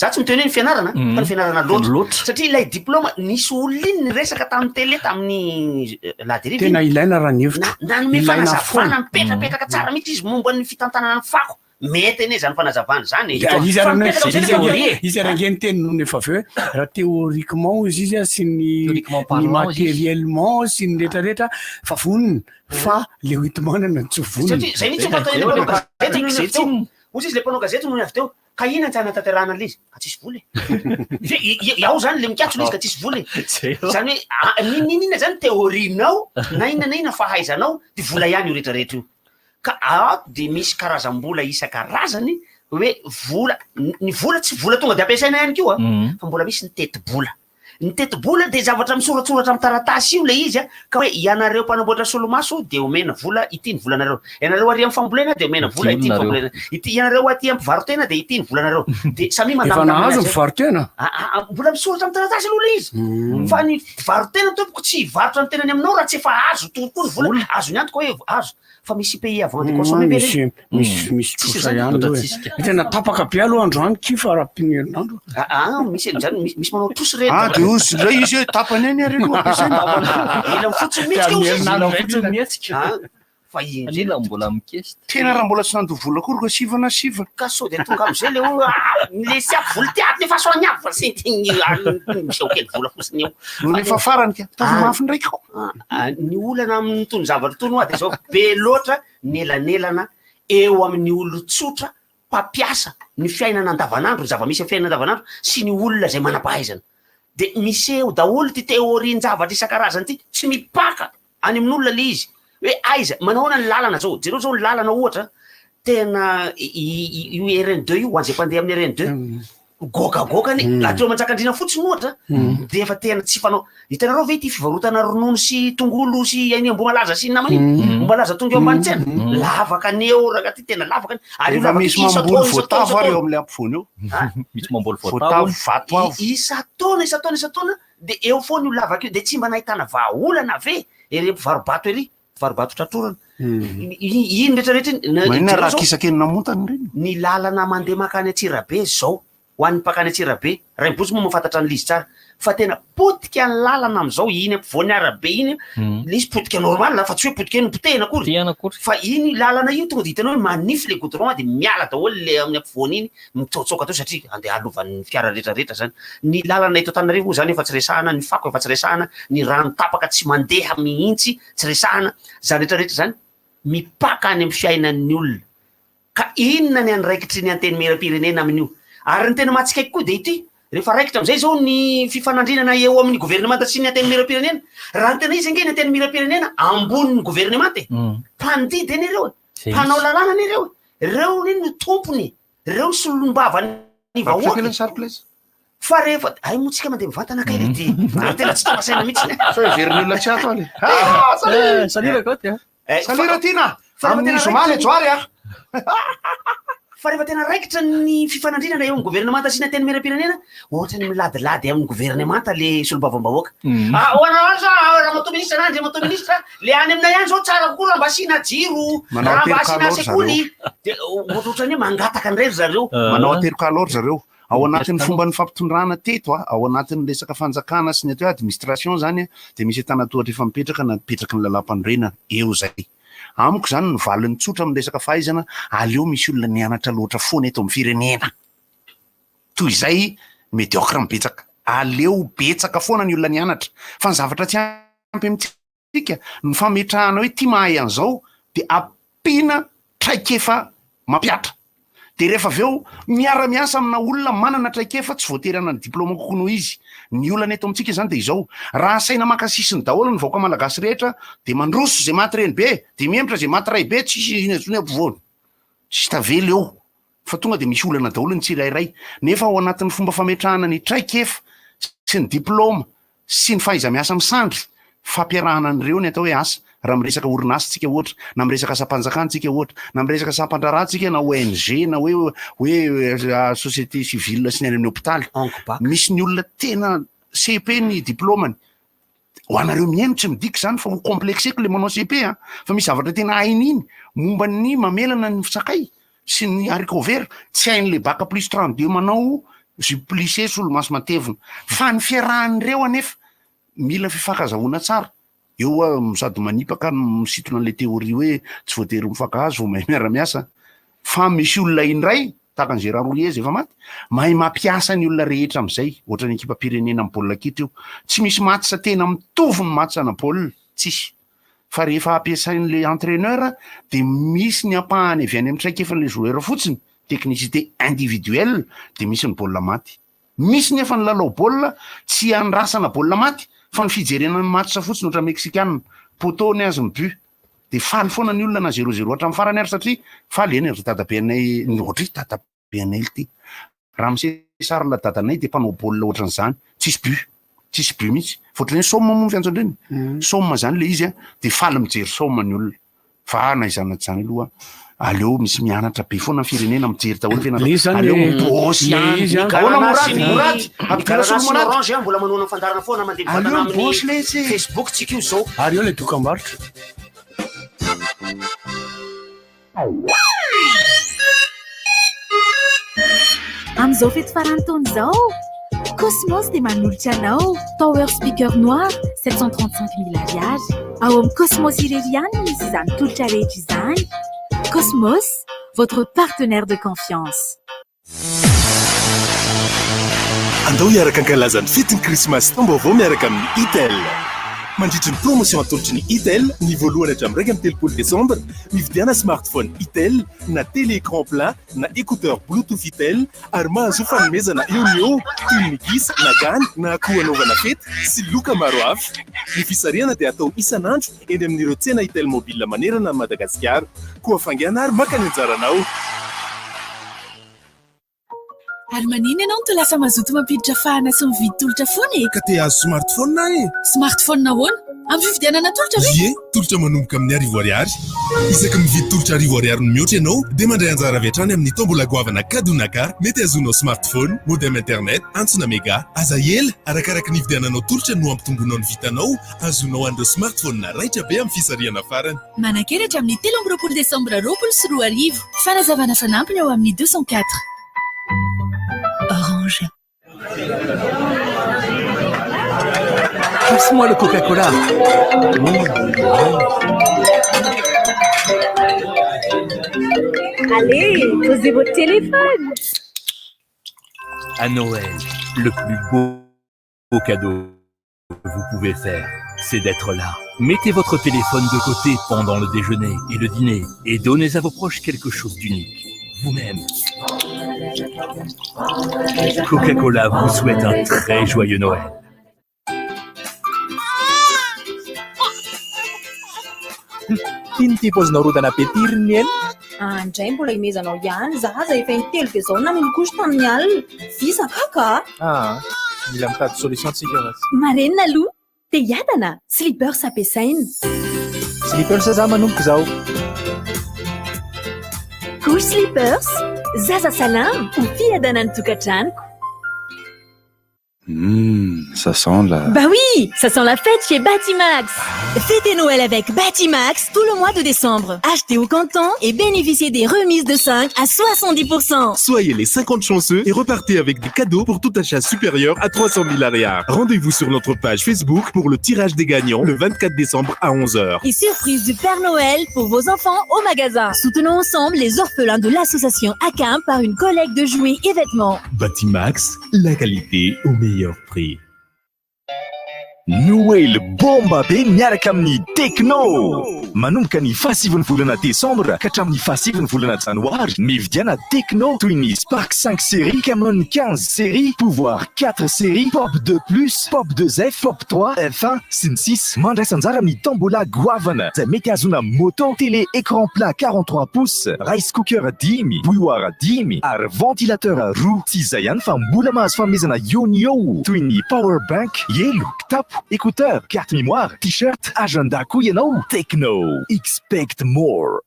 Za tsy miteny hoe ny fianarana fa ny fianarana loatra. Satria ilay diplôma, nisy olona iny niresaka tamin'ny télé tamin'ny la dérive Tena iny. ilaina raha ny hevitro. Nanome Ilaina fanazavana foana. mipetrapetraka tsara mihitsy izy momba ny fitantanana ny fako. Mety anie izany fanazavana izany e. Dia izy Fa ary mipetraka amin'izay izy ilay ange théorie e. izy ary ange niteny nony efa avy eo hoe raha théoriquement hozy izy sy ny Théoriquement ny parlant hozy izy. matériellement sy ny rehetrarehetra fa vonona fa le hoenti-manana no tsy vonona. Satria izay mihitsy no fanontaniana ilay mpanao gazety nony avy teo. Hozy izy ilay mpanao gazety nony avy teo. Ka inona tsy hanatanterahana an'ilay izy? Ka tsisy vola e. Ve i- i- ao zany le mikatso le izy ka tsisy vola e. Zany hoe a- n'inona n'inona zany théorie-nao na inona na inona fahaizanao de vola ihany io rehetrarehetra io. Ka ato de misy karazam-bola isan-karazany hoe vola, ny vola tsy vola tonga de ampiasaina ihany koa fa mbola misy ny tetibola. Ny tetibola dia zavatra misoratsoratra amin'ny taratasy io ilay izy a, ka hoe ianareo mpanamboatra solomaso dia omena vola ity ny volanareo, ianareo ary amin'ny fambolena dia omena vola ity ny fambolena, ity ianareo aty amin'ny mpivaro-tena dia ity ny volanareo, dia samia Efa mandamindamina nahazo azy. ny mpivaro-tena? Ah, ah, ah, mbola misoratra amin'ny taratasy aloha ilay izy, fa ny mpivaro-tena tompoko tsy hivarotra ny tenany aminao raha tsy efa azo tokoa ny vola, azony antoka hoe azo. Fa misy pays avant de consommer ve Misy ireny? misy misy Tsisy trosa izany. ihany aloha e. Tsisy. Tena tapaka be aloha androany ky fa raha mpino herinandro. Ah, ah, misy an'izany, misy misy manao trosa ireny. Ah, de ozy indray izy hoe tapany eny ary aloha ampiasaina. Ila fotsiny mihetsika ozy izy. Ila fotsiny mihetsika. Ah, fa iny. Ila mbola mikesy. Tena raha mbola tsy nandoa vola akory ka sivana sivana. Ka sao dia tonga am'izay le hoe ah, le sy ampy vola ty ato nefa soa fa sy ty miseho kely vola fotsiny eo. No nefa farany ka, ataovy Ah. mafy ndraiky ko. Ah, ah, ny olana amin'itony zavatra itony hoa dia zao be loatra ny elanelana eo amin'ny olon-tsotra mpampiasa ny fiainana andavanandro, ny zava-misy amin'ny fiainana andavanandro sy ny olona izay manam-pahaizana. Dia miseho daholo ity teorian-javatra isan-karazany ity, tsy mipaka any amin'olona le izy hoe aiza, manao ahoana ny lalana zao, jereo zao ny lalana ohatra, tena io RN deux io ho an'izay mpandeha amin'ny RN deux, goakagoaka anie, hatreo Manjakandriana fotsiny ohatra dia efa tena tsy fanao, hitanareo ve ity fivarotana ronono sy tongolo sy eny Ambohimalaza sy ny namany iny, Ambohimalaza tonga eo ambany tsena, lavaka ny eo raka ty tena lavaka ny, ary io Efa lavaka misy io mamboly isan-taona, isan-taona, voatavo ary isan-taona. eo amin'ilay ampovoany eo. Misy mamboly Voatavo, voatavo. vato avo. Isan-taona, isan-taona, isan-taona dia eo foana io lavaka io, dia tsy mba nahitana vahaolana ve ery mpivaro-bato ery, mpivaro-bato tratrorana, iny rehetra rehetra iny, na- Maninona jereo raha zao, kisaka eny namontana ireny? ny lalana mandeha mankany Antsirabe zao, ho an'ny mpankany Antsirabe, Rainibozo moa mahafantatra an'ilay izy tsara, fa tena potika ny lalana amin'izao, iny ampovoan'ny arabe iny, ilay izy potika normal fa tsy hoe potika iny nopotehina akory, fa iny lalana io tonga dia hitanao hoe manify le goudron dia miala daholo le amin'ny ampovoany iny, mitsaotsaoka teo satria andeha halovan'ny fiara rehetra rehetra zany. Ny lalana eto Antananarivo moa zany efa tsy resahana, ny fako efa tsy resahana, ny rano tapaka tsy mandeha mihitsy tsy resahana, zany rehetra rehetra zany mipaka any amin'ny fiainan'ny olona. Ka inona ny andraikitry ny Antenimierampirenena amin'io? Ary ny tena mahatsikaiky koa dia ity, rehefa raikitra amin'izay izao ny fifanandrinana eo amin'ny governemanta sy ny Antenimierampirenena, raha ny tena izy ange ny Antenimierampirenena ambonin'ny governemanta e! Mpandidy anie ireo e! Mpanao lalàna anie ireo e! Ireo anie no tompony e! Ireo no solombavan'ny vahoaka e! Fa rehefa ay moa tsika mandeha mivantana kay le ty. Ary tena tsy tonga saina mihitsy. Sao heverin'ny olona tsy ato any. Ah, salut! Salut Rakoto a. Salut Ratina! Fa rehefa Amin'ny tena zoma raikitra le joary a. Fa rehefa tena raikitra ny fifanandrinana eo amin'ny governemanta sy ny antenimierampirenena, ohatran'ny miladilady amin'ny governemanta le solombavambahoaka. Ah, ho anao any zao, ah, ramatoa ministra na andriamatoa ministra, le any aminay any zao tsara kokoa raha mba asiana jiro, Manao raha mba ateroka asiana aloha ry sekoly. zareo. De ohatrohatran'ny hoe mangataka indray ry zareo. Manao ateroka aloha ry zareo. Ao anatin'ny fomban'ny fampitondrana teto, ao anatin'ny resaka fanjakana sy ny atao hoe administration zany dia misy antanantohatra efa mipetraka na mipetraky ny lalàmpanorenana. Eo izay. Amiko izany ny valiny tsotra amin'ny resaka fahaizana, aleo misy olona nianatra loatra foana eto amin'ny firenena toy izay mediocre mibetsaka. Aleo betsaka foana ny olona nianatra. Fa ny zavatra tsy ampy amintsika, ny fametrahana hoe ity mahay an'izao dia ampiana traikefa mampihatra. Dia rehefa avy eo, miara-miasa amina olona manana traikefa tsy voatery hanana diplaoma kokoa noho izy. Ny olana eto amintsika izany dia izao, raha asaina maka sisiny daholo ny vahoaka malagasy rehetra, dia mandroso izay maty renibe, dia mihemotra izay maty raibe, tsisy inona intsony eo ampovoany. Tsisy tavela eo. Fa tonga dia misy olana daholo ny tsirairay. Nefa ao anatin'ny fomba fametrahana ny traikefa sy ny diplaoma sy ny fahaiza-miasa misandry, fampiarahana an'ireo ny atao hoe asa, raha miresaka orinasa tsika ohatra, na miresaka asam-panjakana tsika ohatra, na miresaka sampan-draharaha tsika na ONG na hoe hoe société civile sy ny any amin'ny hopitaly. Misy ny olona tena CEP ny diplaomany. Ho anareo mihaino tsy midika izany fa ho complexeko le manao CEP an, fa misy zavatra tena hainy iny momba ny mamelana ny sakay sy ny haricot vert, tsy hain'le bac plus 32 manao jupe plissé solomaso matevina. Fa ny fiarahan'ireo anefa mila fifankazahoana tsara. Eo aho sady manipaka no misintona an'ilay théorie hoe tsy voatery mifankahazo vao mahay miara-miasa. Fa misy olona indray, tahaka an'i Gérard Houllier izay efa maty, mahay mampiasa ny olona rehetra amin'izay, ohatran'ny ekipam-pirenena amin'ny baolina kitra io. Tsy misy match tena mitovy ny match ana baolina, tsisy. Fa rehefa ampiasain'ilay entraîneur dia misy ny ampahany avy any amin'ny traikefan'ilay joueur fotsiny, technicité individuelle, dia misy ny baolina maty. Misy nefa ny lalao baolina tsy andrasana baolina maty fa ny fijerena ny match fotsiny ohatran'ny Mexicana, poteau ny azy ny but dia faly foana ny olona na zéro zéro hatramin'ny farany ary satria faly eny ry dadabenay ohatry dadabenay ity ramose Charles dadanay dia mpanao baolina ohatran'izany tsisy but tsisy but mihitsy fa ohatran'ny hoe somme moa ny fiantso an'ireny somme zany le izy a dia faly mijery somme ny olona Fa na izany na tsy izany aloha aleo misy mianatra be foana ny firenena mijery daholo fianarana. Le izy zany Aleo le- mibosy le ihany. izy an. Ahoana Garana Morady? sy ny- Morady, ny ampidira Garana sy ny solomanady. Orange an, mbola manohana ny fandaharana foana mandeha mivantana Aleo mibosy amin'ny letsy e. Facebook tsika io zao. Ary eo le dokambarotra. Amin'izao fety faran'ny taona izao, Cosmos dia manolotra anao Tower Speaker Noir 735 mille ariary. Ao amin'ny Cosmos irery ihany no misy izany tolotra rehetra izany. Cosmos, votre partenaire de confiance. Andao hiaraka hankalaza ny fetin'ny Krismasy taom-baovao miaraka amin'ny Itel. Mandritry ny promotion atolotry ny Itel, ny voalohany hatramin'ny 31 desambra, mividiana smartphone Itel na télé écran plat na écouteur Bluetooth Itel ary mahazoa fanomezana eo no eo toy ny gisa na gana na akoho anaovana fety sy loka maro hafa. Ny fisarihana dia atao isan'andro eny amin'ireo tsena Itel Mobile manerana an'i Madagasikara. Koa faingàna ary maka ny anjaranao! Ary maninona ianao no toa lasa mazoto mampiditra fahana sy mividy tolotra foana e? Ka te hahazo smartphone aho e! Smartphone ahoana? Amin'ny fividianana tolotra ve? Ie, tolotra manomboka amin'ny 1000 ariary. Isaky ny mividy tolotra 1000 ariary no mihoatra ianao dia mandray anjara avy hatrany amin'ny tombola goavana Kadonaka. Mety hahazoanao smartphone, modem internet, antsona mega. Aza ela, arakaraka ny hividiananao tolotra no hampitomboanao ny vitanao hahazoanao an'ireo smartphone raitra be amin'ny fisarihana farany. Manan-kery hatramin'ny 23 desambra 2020. Fanazavana fanampiny ao amin'ny 204. Orange. Passe-moi le Coca-Cola. Allez, posez votre téléphone. À Noël, le plus beau cadeau que vous pouvez faire, c'est d'être là. Mettez votre téléphone de côté pendant le déjeuner et le dîner et donnez à vos proches quelque chose d'unique, vous-même. Coca-Cola vous souhaite un très joyeux Noël. Tiany ity paozinao rodana be ity ry Neny. Andray mbola imezanao ihany, za aza efa intelo be zao nameno couche tamin'ny alina. Vizaka ka! Ah, mila mitady solution tsika fa tsy. Marenina aloha, te hiadana, slippers ampiasaina. Slippers za manomboka izao. Couche slippers, zaza salama ho fiadanan'ny tokantranoko. Hum, ça sent la... Bah oui, ça sent la fête chez Batimax. Fêtez Noël avec Batimax tout le mois de décembre. Achetez au comptant et bénéficiez des remises de 5 à 70%. Soyez les 50 chanceux et repartez avec des cadeaux pour tout achat supérieur à 300 000 ariary. Rendez-vous sur notre page Facebook pour le tirage des gagnants le 24 décembre à 11h. Et surprise du Père Noël pour vos enfants au magasin. Soutenons ensemble les orphelins de l'association ACAM par une collecte de jouets et vêtements. Batimax, la qualité au meilleur prix. Noely bomba be miaraka amin'ny Tecno! Manomboka ny fahasivin'ny volana desambra ka hatramin'ny fahasivin'ny volana janoary, mividiana Tecno toy ny Spark 5 série, Camon 15 série, Pouvoir 4 série, Pop 2 plus, Pop 2 F, Pop 3, F1, sy ny sisa Mandraisa anjara amin'ny tombola goavana izay mety hahazoana moto, télé écran plat 43 pouces, rice cooker dimy, bouilloire dimy ary ventilateur roa. Tsy izay ihany fa mbola mahazo fanomezana eo no eo toy ny power bank, elo, kitapo, écouteur, carte mémoire, t-shirt, agenda koa ianao. Tecno, expect more.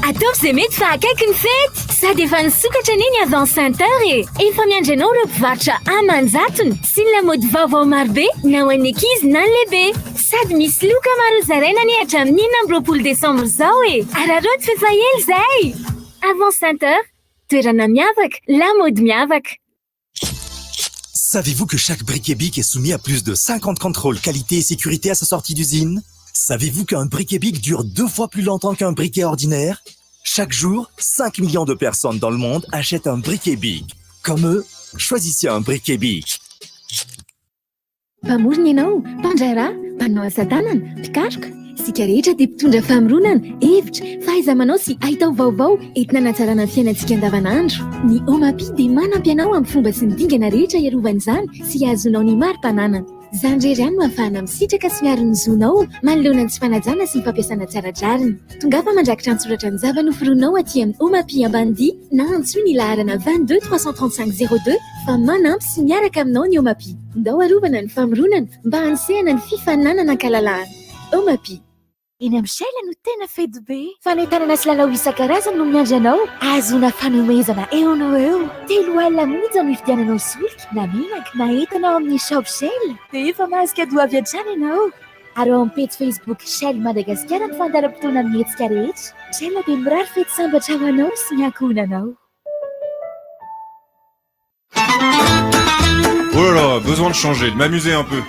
Ataovy izay mety fa akaiky ny fety! Sady efa nisokatra anie ny Avance Center e! Efa miandry anao ireo mpivarotra aman-jatony sy ny lamaody vaovao marobe na ho an'ny ankizy na ny lehibe. Sady misy loka maro hozaraina anie hatramin'ny 26 desambra izao e! Araraoty f'efa ela izay! Avance Center, toerana miavaka, lamaody miavaka. Savez-vous que chaque briquet Bic est soumis à plus de 50 contrôles qualité et sécurité à sa sortie d'usine? Savez-vous qu'un briquet Bic dure deux fois plus longtemps qu'un briquet ordinaire? Chaque jour, 5 millions de personnes dans le monde achètent un briquet Bic. Comme eux, choisissez un briquet Bic. Mpamorona ianao, mpandraharaha, mpanao asa tanana, mpikaroka. Isika rehetra dia mpitondra famoronana, hevitra, fahaiza-manao sy haitao vaovao entina hanatsarana ny fiainantsika andavanandro. Ny OMAPI dia manampy anao amin'ny fomba sy ny dingana rehetra hiarovana izany sy hahazoanao ny mari-pananana. Izany irery ihany no ahafahana misitraka sy miaro ny zonao manoloana ny tsy fanajana sy ny fampiasana tsy ara-drariny. Tongava mandrakitra an-tsoratra ny zava-noforoninao aty amin'ny OMAPI Ambanidia na antsoy ny laharana 22 335 02 fa manampy sy miaraka aminao ny OMAPI. Ndao arovana ny famoronana mba hanosehana ny fifaninanana an-kalalahana. OMAPI. Eny amin'ny Shell no tena fety be. Fanentanana sy lalao isan-karazany no miandry anao, ahazoana fanomezana eo no eo. 30 monja no hividiananao solika, na menaka, na entana ao amin'ny Shop Shell. Dia efa mahazo cadeau avy hatrany ianao. Ary ao amin'ny pejy Facebook Shell Madagasikara ny fandaharam-potoana amin'ny hetsika rehetra. Shell dia mirary fety sambatra ho anao sy ny ankohonanao. Oh là là, besoin de changer, de m'amuser un peu.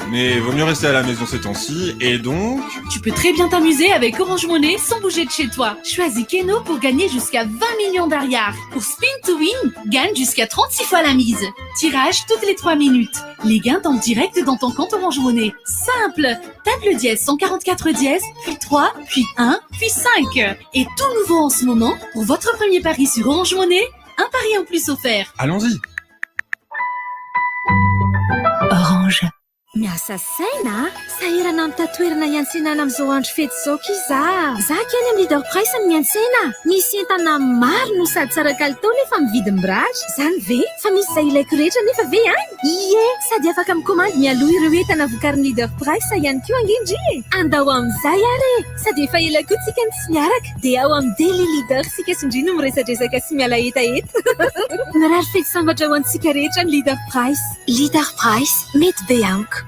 Mais vaut mieux rester à la maison ces temps-ci, et donc... Tu peux très bien t'amuser avec Orange Money sans bouger de chez toi. Choisis Keno pour gagner jusqu'à 20 millions d'ariary. Pour Spin to Win, gagne jusqu'à 36 fois la mise. Tirage toutes les 3 minutes. Les gains tombent direct dans ton compte Orange Money. Simple. Tape le dièse 144 dièse, puis 3, puis 1, puis 5. Et tout nouveau en ce moment, pour votre premier pari sur Orange Money, un pari en plus offert. Allons-y. Orange. Miasa saina a! Sahirana mitady toerana hiantsenana amin'izao andro fety izao ki za. Za ki any amin'ny Leader Price no miantsena. Misy entana maro no sady tsara kalitao nefa mividy mirary. Zany ve? Fa misy izay ilaiko rehetra nefa ve any? Ie! Sady afaka mikomandy mialoha ireo entana vokarin'ny Leader Price ihany koa ange ndry e! Andao amin'izay ary e! Sady efa ela koa tsika no tsy niaraka dia ao amin'ny Daily Leader isika sy ndry no miresadresaka sy miala hetaheta. Mirary fety sambatra ho antsika rehetra ny Leader Price. Leader Price, mety be amiko.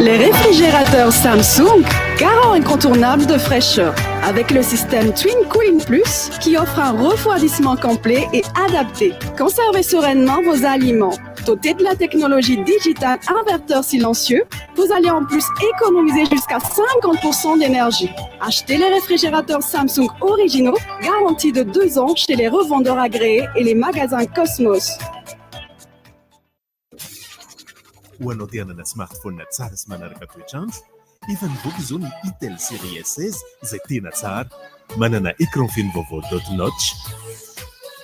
Les réfrigérateurs Samsung, garant incontournable de fraîcheur, avec le système Twin Cooling Plus qui offre un refroidissement complet et adapté. Conservez sereinement vos aliments. Doté de la technologie digitale inverteur silencieux, vous allez en plus économiser jusqu'à 50% d'énergie. Achetez les réfrigérateurs Samsung originaux, garantie de 2 ans chez les revendeurs agréés et les magasins Cosmos. Ho anao te hanana smartphone tsara sy manaraka toetr'andro, efa nivoaka izao ny Itel Série S16 izay tena tsara. Manana écran feno vaovao dot notch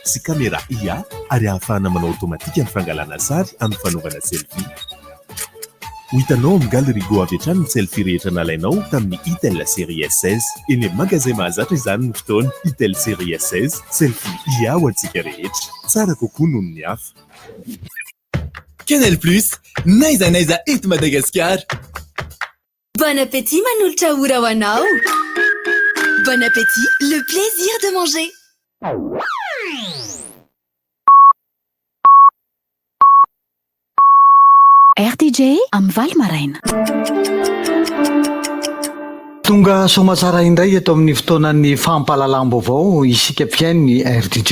sy caméra IA ary ahafahana manao automatique ny fangalana sary amin'ny fanaovana selfie. Ho hitanao amin'ny Galerie Go avy hatrany ny selfie rehetra nalainao tamin'ny Itel Série S16. Eny amin'ny magasin mahazatra izany ny fotoana. Itel Série S16, selfie IA ho antsika rehetra. Tsara kokoa noho ny hafa. Canal Plus, n'aiza n'aiza eto Madagasikara. Bon appétit manolotra ora ho anao. Bon appétit, le plaisir de manger. Rtj amin'ny valo maraina. Tonga soamatsara indray eto amin'ny fotoanan'ny fampahalalam-baovao isika mpihaino ny rtj.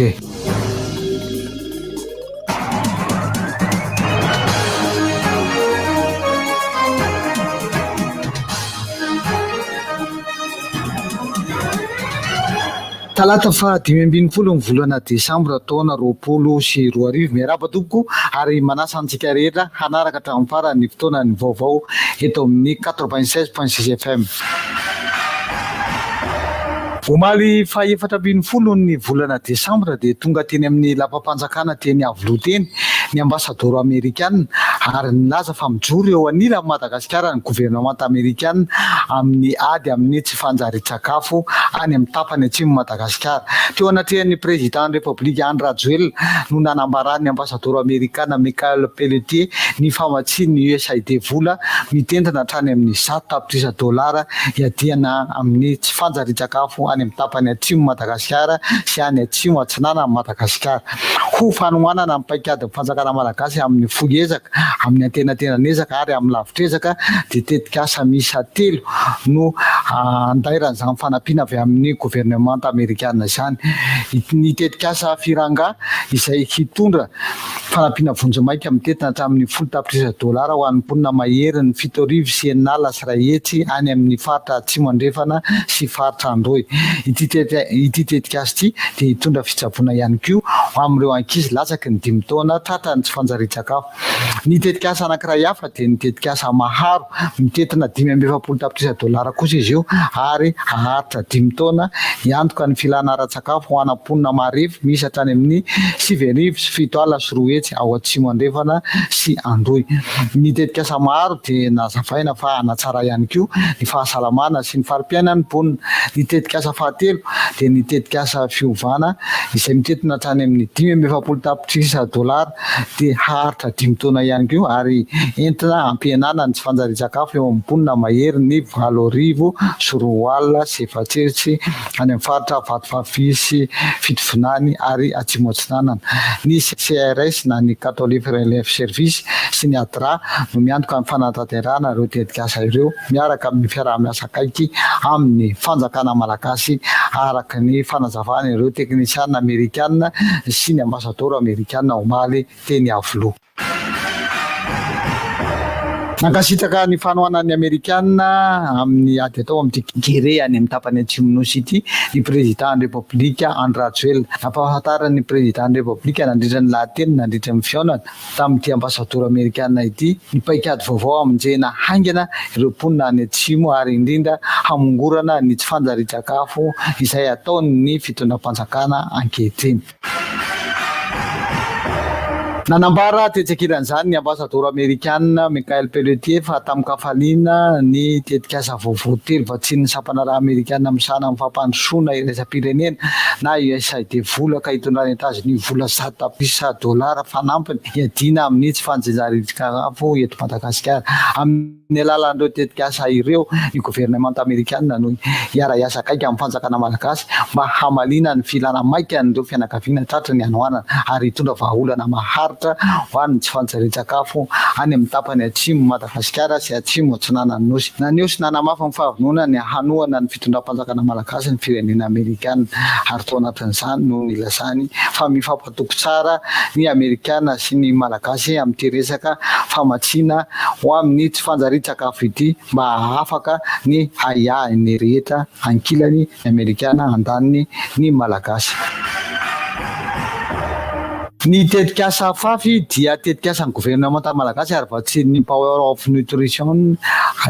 Talata faha 15 ny volana desambra taona 2020. Miarahaba tompoko ary manasa antsika rehetra hanaraka hatramin'ny farany ny fotoanan'ny vaovao eto amin'ny 96.6 FM. Omaly faha 14 ny volana desambra dia tonga teny amin'ny lapam-panjakana teny Iavoloha teny ny ambasadaoro amerikana ary nilaza fa mijoro eo anilan'i Madagasikara ny governemanta amerikana amin'ny ady amin'ny tsy fanjarian-tsakafo any amin'ny tapany atsimon'i Madagasikara. Teo anatrehan'ny Prezidan'ny Repoblika Andry Rajoelina no nanambaran'ny Ambasadaoro Amerikana Michael Pelletier ny famatsian'ny USAID vola mitentina hatrany amin'ny 100 tapitrisa dolara hiadiana amin'ny tsy fanjarian-tsakafo any amin'ny tapany atsimon'i Madagasikara sy any atsimo atsinanan'i Madagasikara. Ho fanohanana ny paikadin'ny fanjakana malagasy amin'ny fohy ezaka, amin'ny antenatenan'ezaka ary amin'ny lavitr'ezaka dia tetikasa miisa telo no handairan'izany fanampiana avy amin'ny governemanta amerikana izany. Ny tetikasa Firanga izay hitondra fanampiana vonjimaika mitentina hatramin'ny 10 tapitrisa dolara ho an'ny mponina maherin'ny 660 any amin'ny faritra Atsimo Andrefana sy faritra Androy. Ity ity tetikasa ity dia hitondra fitsaboana ihany koa ho amin'ireo ankizy latsaky ny dimy taona tratran'ny tsy fanjarian-tsakafo. Ny tetikasa anankiray hafa dia ny tetikasa Maharo, mitentina 45 tapitrisa dolara kosa izy io ary haharitra dimy taona, hiantoka ny filana ara-tsakafo ho ana mponina marefo miisa hatrany amin'ny 270 200 ao Atsimo Andrefana sy Androy. Ny tetikasa Maharo dia nazavaina fa hanatsara ihany koa ny fahasalamana sy ny fari-piainan'ny mponina. Ny tetikasa fahatelo dia ny tetikasa Fiovana izay mitentina hatrany amin'ny 45 tapitrisa dolara dia haharitra dimy taona ihany koa ary entina hampihenana ny tsy fanjarian-tsakafo eo amin'ny mponina maherin'ny 480 200 any amin'ny faritra Vatovavy sy Fitovinany ary Atsimo Atsinanana. Ny CRS na ny Catholic Relief Service sy ny ADRA no miantoka ny fanatanterahana ireo tetikasa ireo miaraka amin'ny fiaraha-miasa akaiky amin'ny fanjakana malagasy araka ny fanazavan'ireo teknisiana amerikana sy ny ambasadaoro amerikana omaly teny Iavoloha. Nankasitraka ny fanohanan'ny Amerikana amin'ny ady atao amin'ity kere any amin'ny tapany atsimon'ny Nosy ity ny Prezidan'ny Repoblika Andry Rajoelina. Nampahafantarin'ny Prezidan'ny Repoblika nandritra ny lahateniny nandritra ny fihaonana tamin'ity ambasadaoro amerikana ity ny paikady vaovao hamonjena haingana ireo mponina any atsimo ary indrindra hamongorana ny tsy fanjarian-tsakafo izay ataon'ny fitondram-panjakana ankehitriny. Nanambara tetsy ankilan'izany ny ambasadaoro amerikana Michael Pelletier fa tamin-kafaliana ny tetikasa vaovao telo vatsian'ny sampandraharaha amerikana misahana amin'ny fampandrosoana iraisam-pirenena na USAID vola ka hitondran'i Etazonia vola 100 tapitrisa dolara fanampiny hiadiana amin'ny tsy fanjinjarin-tsakafo eto Madagasikara. Amin'ny alalan'ireo tetikasa ireo, ny governemanta amerikana no hiara-hiasa akaiky amin'ny fanjakana malagasy mba hamaliana ny filana maika an'ireo fianakaviana tratry ny hanoanana ary hitondra vahaolana maharitra ho an'ny tsy fanjarian-tsakafo any amin'ny tapany atsimon'i Madagasikara sy atsimo atsinanan'ny Nosy. Naneho sy nanamafy ny fahavononany hanohana ny fitondram-panjakana malagasy ny firenena amerikana ary tao anatin'izany no nilazany fa mifampatoky tsara ny amerikana sy ny malagasy amin'ity resaka famatsiana ho amin'ny tsy fanjarian-tsakafo ity mba hahafaka ny ahiahin'ny rehetra ankilany ny amerikana andaniny ny malagasy. Ny tetikasa Afafy dia tetikasan'ny governemanta malagasy ary vatsian'ny Power of Nutrition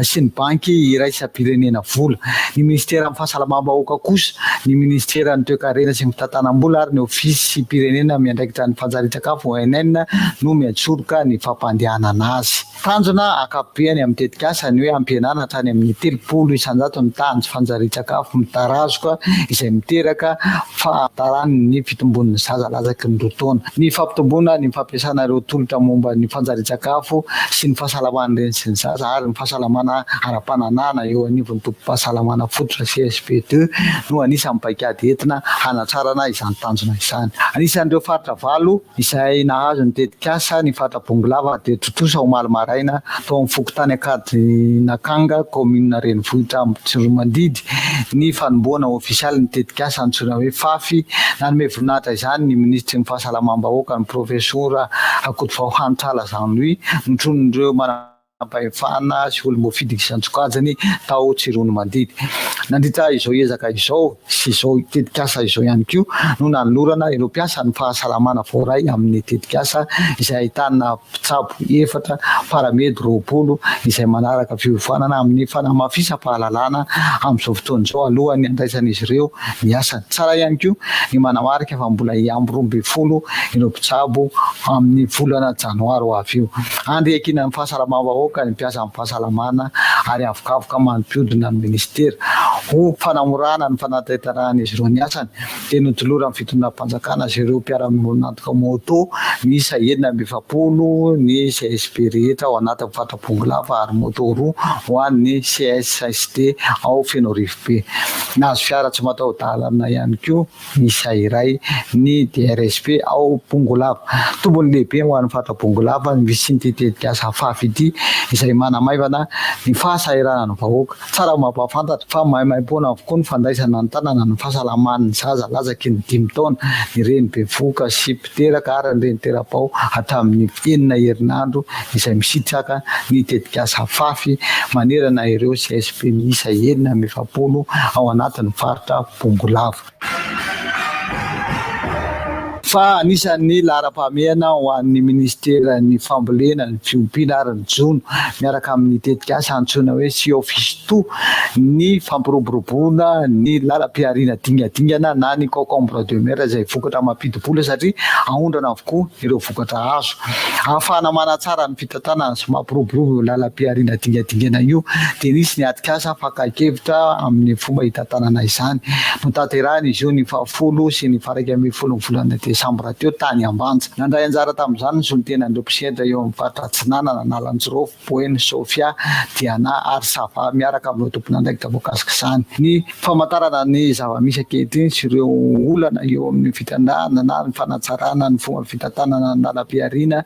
sy ny Banky iraisam-pirenena vola. Ny minisiteran'ny Fahasalamam-bahoaka kosa, ny minisiteran'ny Toekarena sy ny fitantanam-bola ary ny Ofisim-pirenena miandraikitra ny fanjarian-tsakafo, ONN, no miantsoroka ny fampandehanana azy. Tanjona ankapobeny amin'ny tetikasa ny hoe hampihenana hatrany amin'ny 30 isanjato ny tahan'ny tsy fanjarian-tsakafo mitarazoka izay miteraka fahataran'ny fitombon'ny zaza latsaky ny roa taona. Ny fampitomboana ny fampiasana ireo tolotra momba ny fanjarian-tsakafo sy ny fahasalaman'ny reny sy ny zaza ary ny fahasalamana ara-pananahana eo anivon'ny tobim-pahasalamana fototra CSB ii no anisan'ny paikady entina hanatrarana izany tanjona izany. Anisan'ireo faritra valo izay nahazo ny tetikasa ny faritra Bongolava dia tontosa omaly maraina tao amin'ny fokontany Ankadinakanga, kaominina renivohitra Ambohitsiromandidy ny fanombohana ofisialy ny tetikasa antsoina hoe Fafy. Nanome voninahitra izany ny minisitry ny fahasalamam-bahoaka ny profesora Rakotovao Hanitrala Jean Louis notronin'ireo manampahefana sy olom-boafidy isan-tsokajiny tao Tsiroanomandidy. Nandritra izao ezaka izao sy izao tetikasa izao ihany koa no nanolorana ireo mpiasan'ny fahasalamana voaray amin'ny tetikasa izay ahitana mpitsabo efatra, paramedy 20 izay manaraka fiofanana amin'ny fanamafisam-pahalalana amin'izao fotoana izao alohan'ny handraisan'izy ireo ny asany. Tsara ihany koa ny manamarika fa mbola hiampy 12 ireo mpitsabo amin'ny volana janoary ho avy io. Andry iankinan'ny fahasalamam-bahoaka ny mpiasan'ny fahasalamana ary avokavoka mampiodina ny minisitera ho fanamorana ny fanatanterahan'izy ireo ny asany dia notoloran'ny fitondram-panjakana sy ireo mpiara-miombon'antoka moto miisa 46 ny CSB rehetra ao anatin'ny faritra Bongolava ary moto roa ho an'ny CSSD ao Fenoarivobe. Nahazo fiara tsy mataho-dalana ihany koa miisa iray ny DRSP ao Bongolava. Tombony lehibe ho an'ny faritra Bongolava ny fisian'ity tetikasa Afafy ity izay manamaivana ny fahasahiranan'ny vahoaka. Tsara mampahafantatra fa maimaimpoana avokoa ny fandraisana an-tanana ny fahasalaman'ny zaza latsaky ny dimy taona, ny reny bevohoka sy mpiteraka ary ny reny tera-bao hatramin'ny enina herinandro izay misitraka ny tetikasa Afafy manerana ireo CSB miisa 46 ao anatin'ny faritra Bongolava. Fa anisan'ny laharam-pahamehana ho an'ny minisiteran'ny Fambolena, ny Fiompiana ary ny Jono, miaraka amin'ny tetikasa antsoina hoe Sea-Fish Two, ny fampiroboroboana ny lalam-pihariana dingadingana na ny concombre de mer izay vokatra mampidi-bola satria aondrana avokoa ireo vokatra azo. Ahafahana manatsara ny fitantanana sy mampiroborobo io lalam-pihariana dingadingana io dia nisy ny atrikasa fakan-kevitra amin'ny fomba hitantanana izany. Notanterahina izy io ny fahafolo sy ny faha-iraika ambin'ny ny volana desambra teo tany Ambanja. Nandray anjara tamin'izany ny solontenan'ireo mpisehatra eo amin'ny faritra Atsinanana, Analanjirofo, Boeny, Sofia, Diana ary Sava miaraka amin'ireo tompon'andraikitra voakasik'izany. Ny famantarana ny zava-misy ankehitriny sy ireo olana eo amin'ny fitrandrahana na ny fanatsarana ny fomba fitantanana ny lalam-pihariana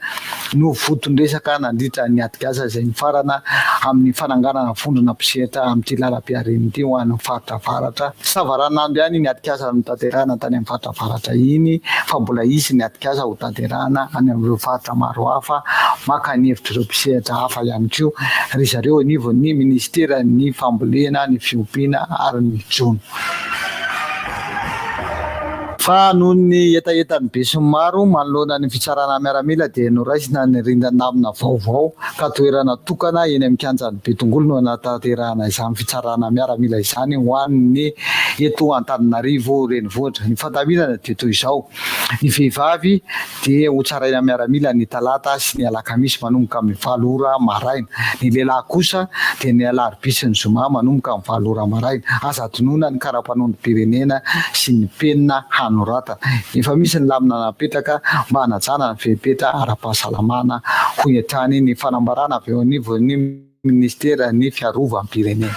no voton-dresaka nandritra ny atrikasa izay nifarana amin'ny fananganana vondrona mpisehatra amin'ity lalam-pihariana ity ho an'ny faritra avaratra. Savaranando ihany iny atrikasa notanterahina tany amin'ny faritra avaratra iny fa mbola hisy ny atrikasa hotanterahina any amin'ireo faritra maro hafa maka ny hevitr'ireo mpisehatra hafa ihany koa ry zareo anivon'ny minisiteran'ny fambolena, ny fiompiana ary ny jono. Fa noho ny hetahetan'ny besinimaro manoloana ny fitsarana miaramila dia noraisina ny rindran-damina vaovao ka toerana tokana eny amin'ny kianjan'i Betongolo no hanatanterahana izany fitsarana miaramila izany ho an'ny eto Antananarivo renivohitra. Ny fandaminana dia toy izao. Ny vehivavy dia hotsaraina miaramila ny talata sy ny alakamisy manomboka amin'ny valo ora maraina. Ny lehilahy kosa dia ny alarobia sy ny zoma manomboka amin'ny valo ora maraina. Aza adinoina ny kara-panondrom-pirenena sy ny penina hanoratana. Efa misy ny lamina napetraka mba hanajana ny fepetra ara-pahasalamana, hoy hatrany ny fanambarana avy eo anivon'ny. Minisiteran'ny Fiarovam-pirenena.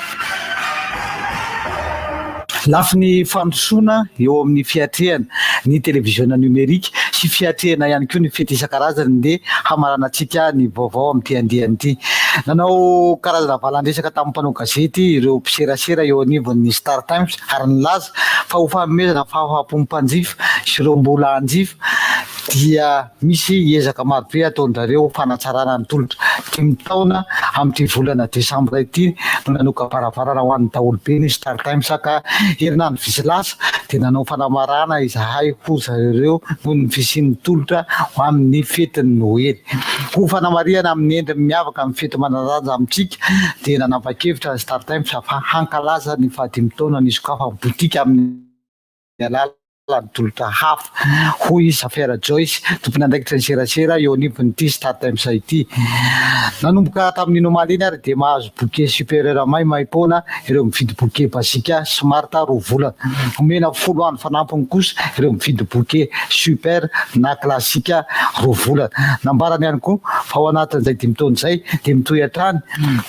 Lafiny fandrosoana eo amin'ny fiatrehana ny televiziona nomerika sy fiatrehana ihany koa ny fety isan-karazany dia hamaranantsika ny vaovao amin'ity andiany ity. Nanao karazana valan-dresaka tamin'ny mpanao gazety ireo mpiserasera eo anivon'ny Star Times ary nilaza fa ho fanomezana fahafaham-po mpanjifa sy ireo mbola hanjifa dia Misy ezaka marobe ataon-dRareo ho fanatsarana ny tolotra. Dimy taona amin'ity volana desambra ity no nanoka-baravarana ho an'ny daholobe ny StarTimes ka herinandro vitsy lasa dia nanao fanamarahana izahay hoy zareo noho ny fisian'ny tolotra ho amin'ny fetin'ny Noely. Ho fanamarihana amin'ny endriny miavaka ny fety manan-danja amintsika dia nanapa-kevitra ny StarTimes fa hankalaza ny fahadimy taona nisokafan'ny botika amin'ny alalan'ny. ny tolotra hafa, hoy i Safera Joyce, tompon'andraikitra ny serasera eo anivon'ity Startimes ity. Nanomboka tamin'iny omaly iny ary dia mahazo bouquet supérieur maimaimpoana ireo mividy bouquet basique smart 2 volana. Omena folo andro fanampiny kosa ireo mividy bouquet super na classique 2 volana. Nambarany ihany koa fa ao anatin'izay dimy taona izay dia mitohy hatrany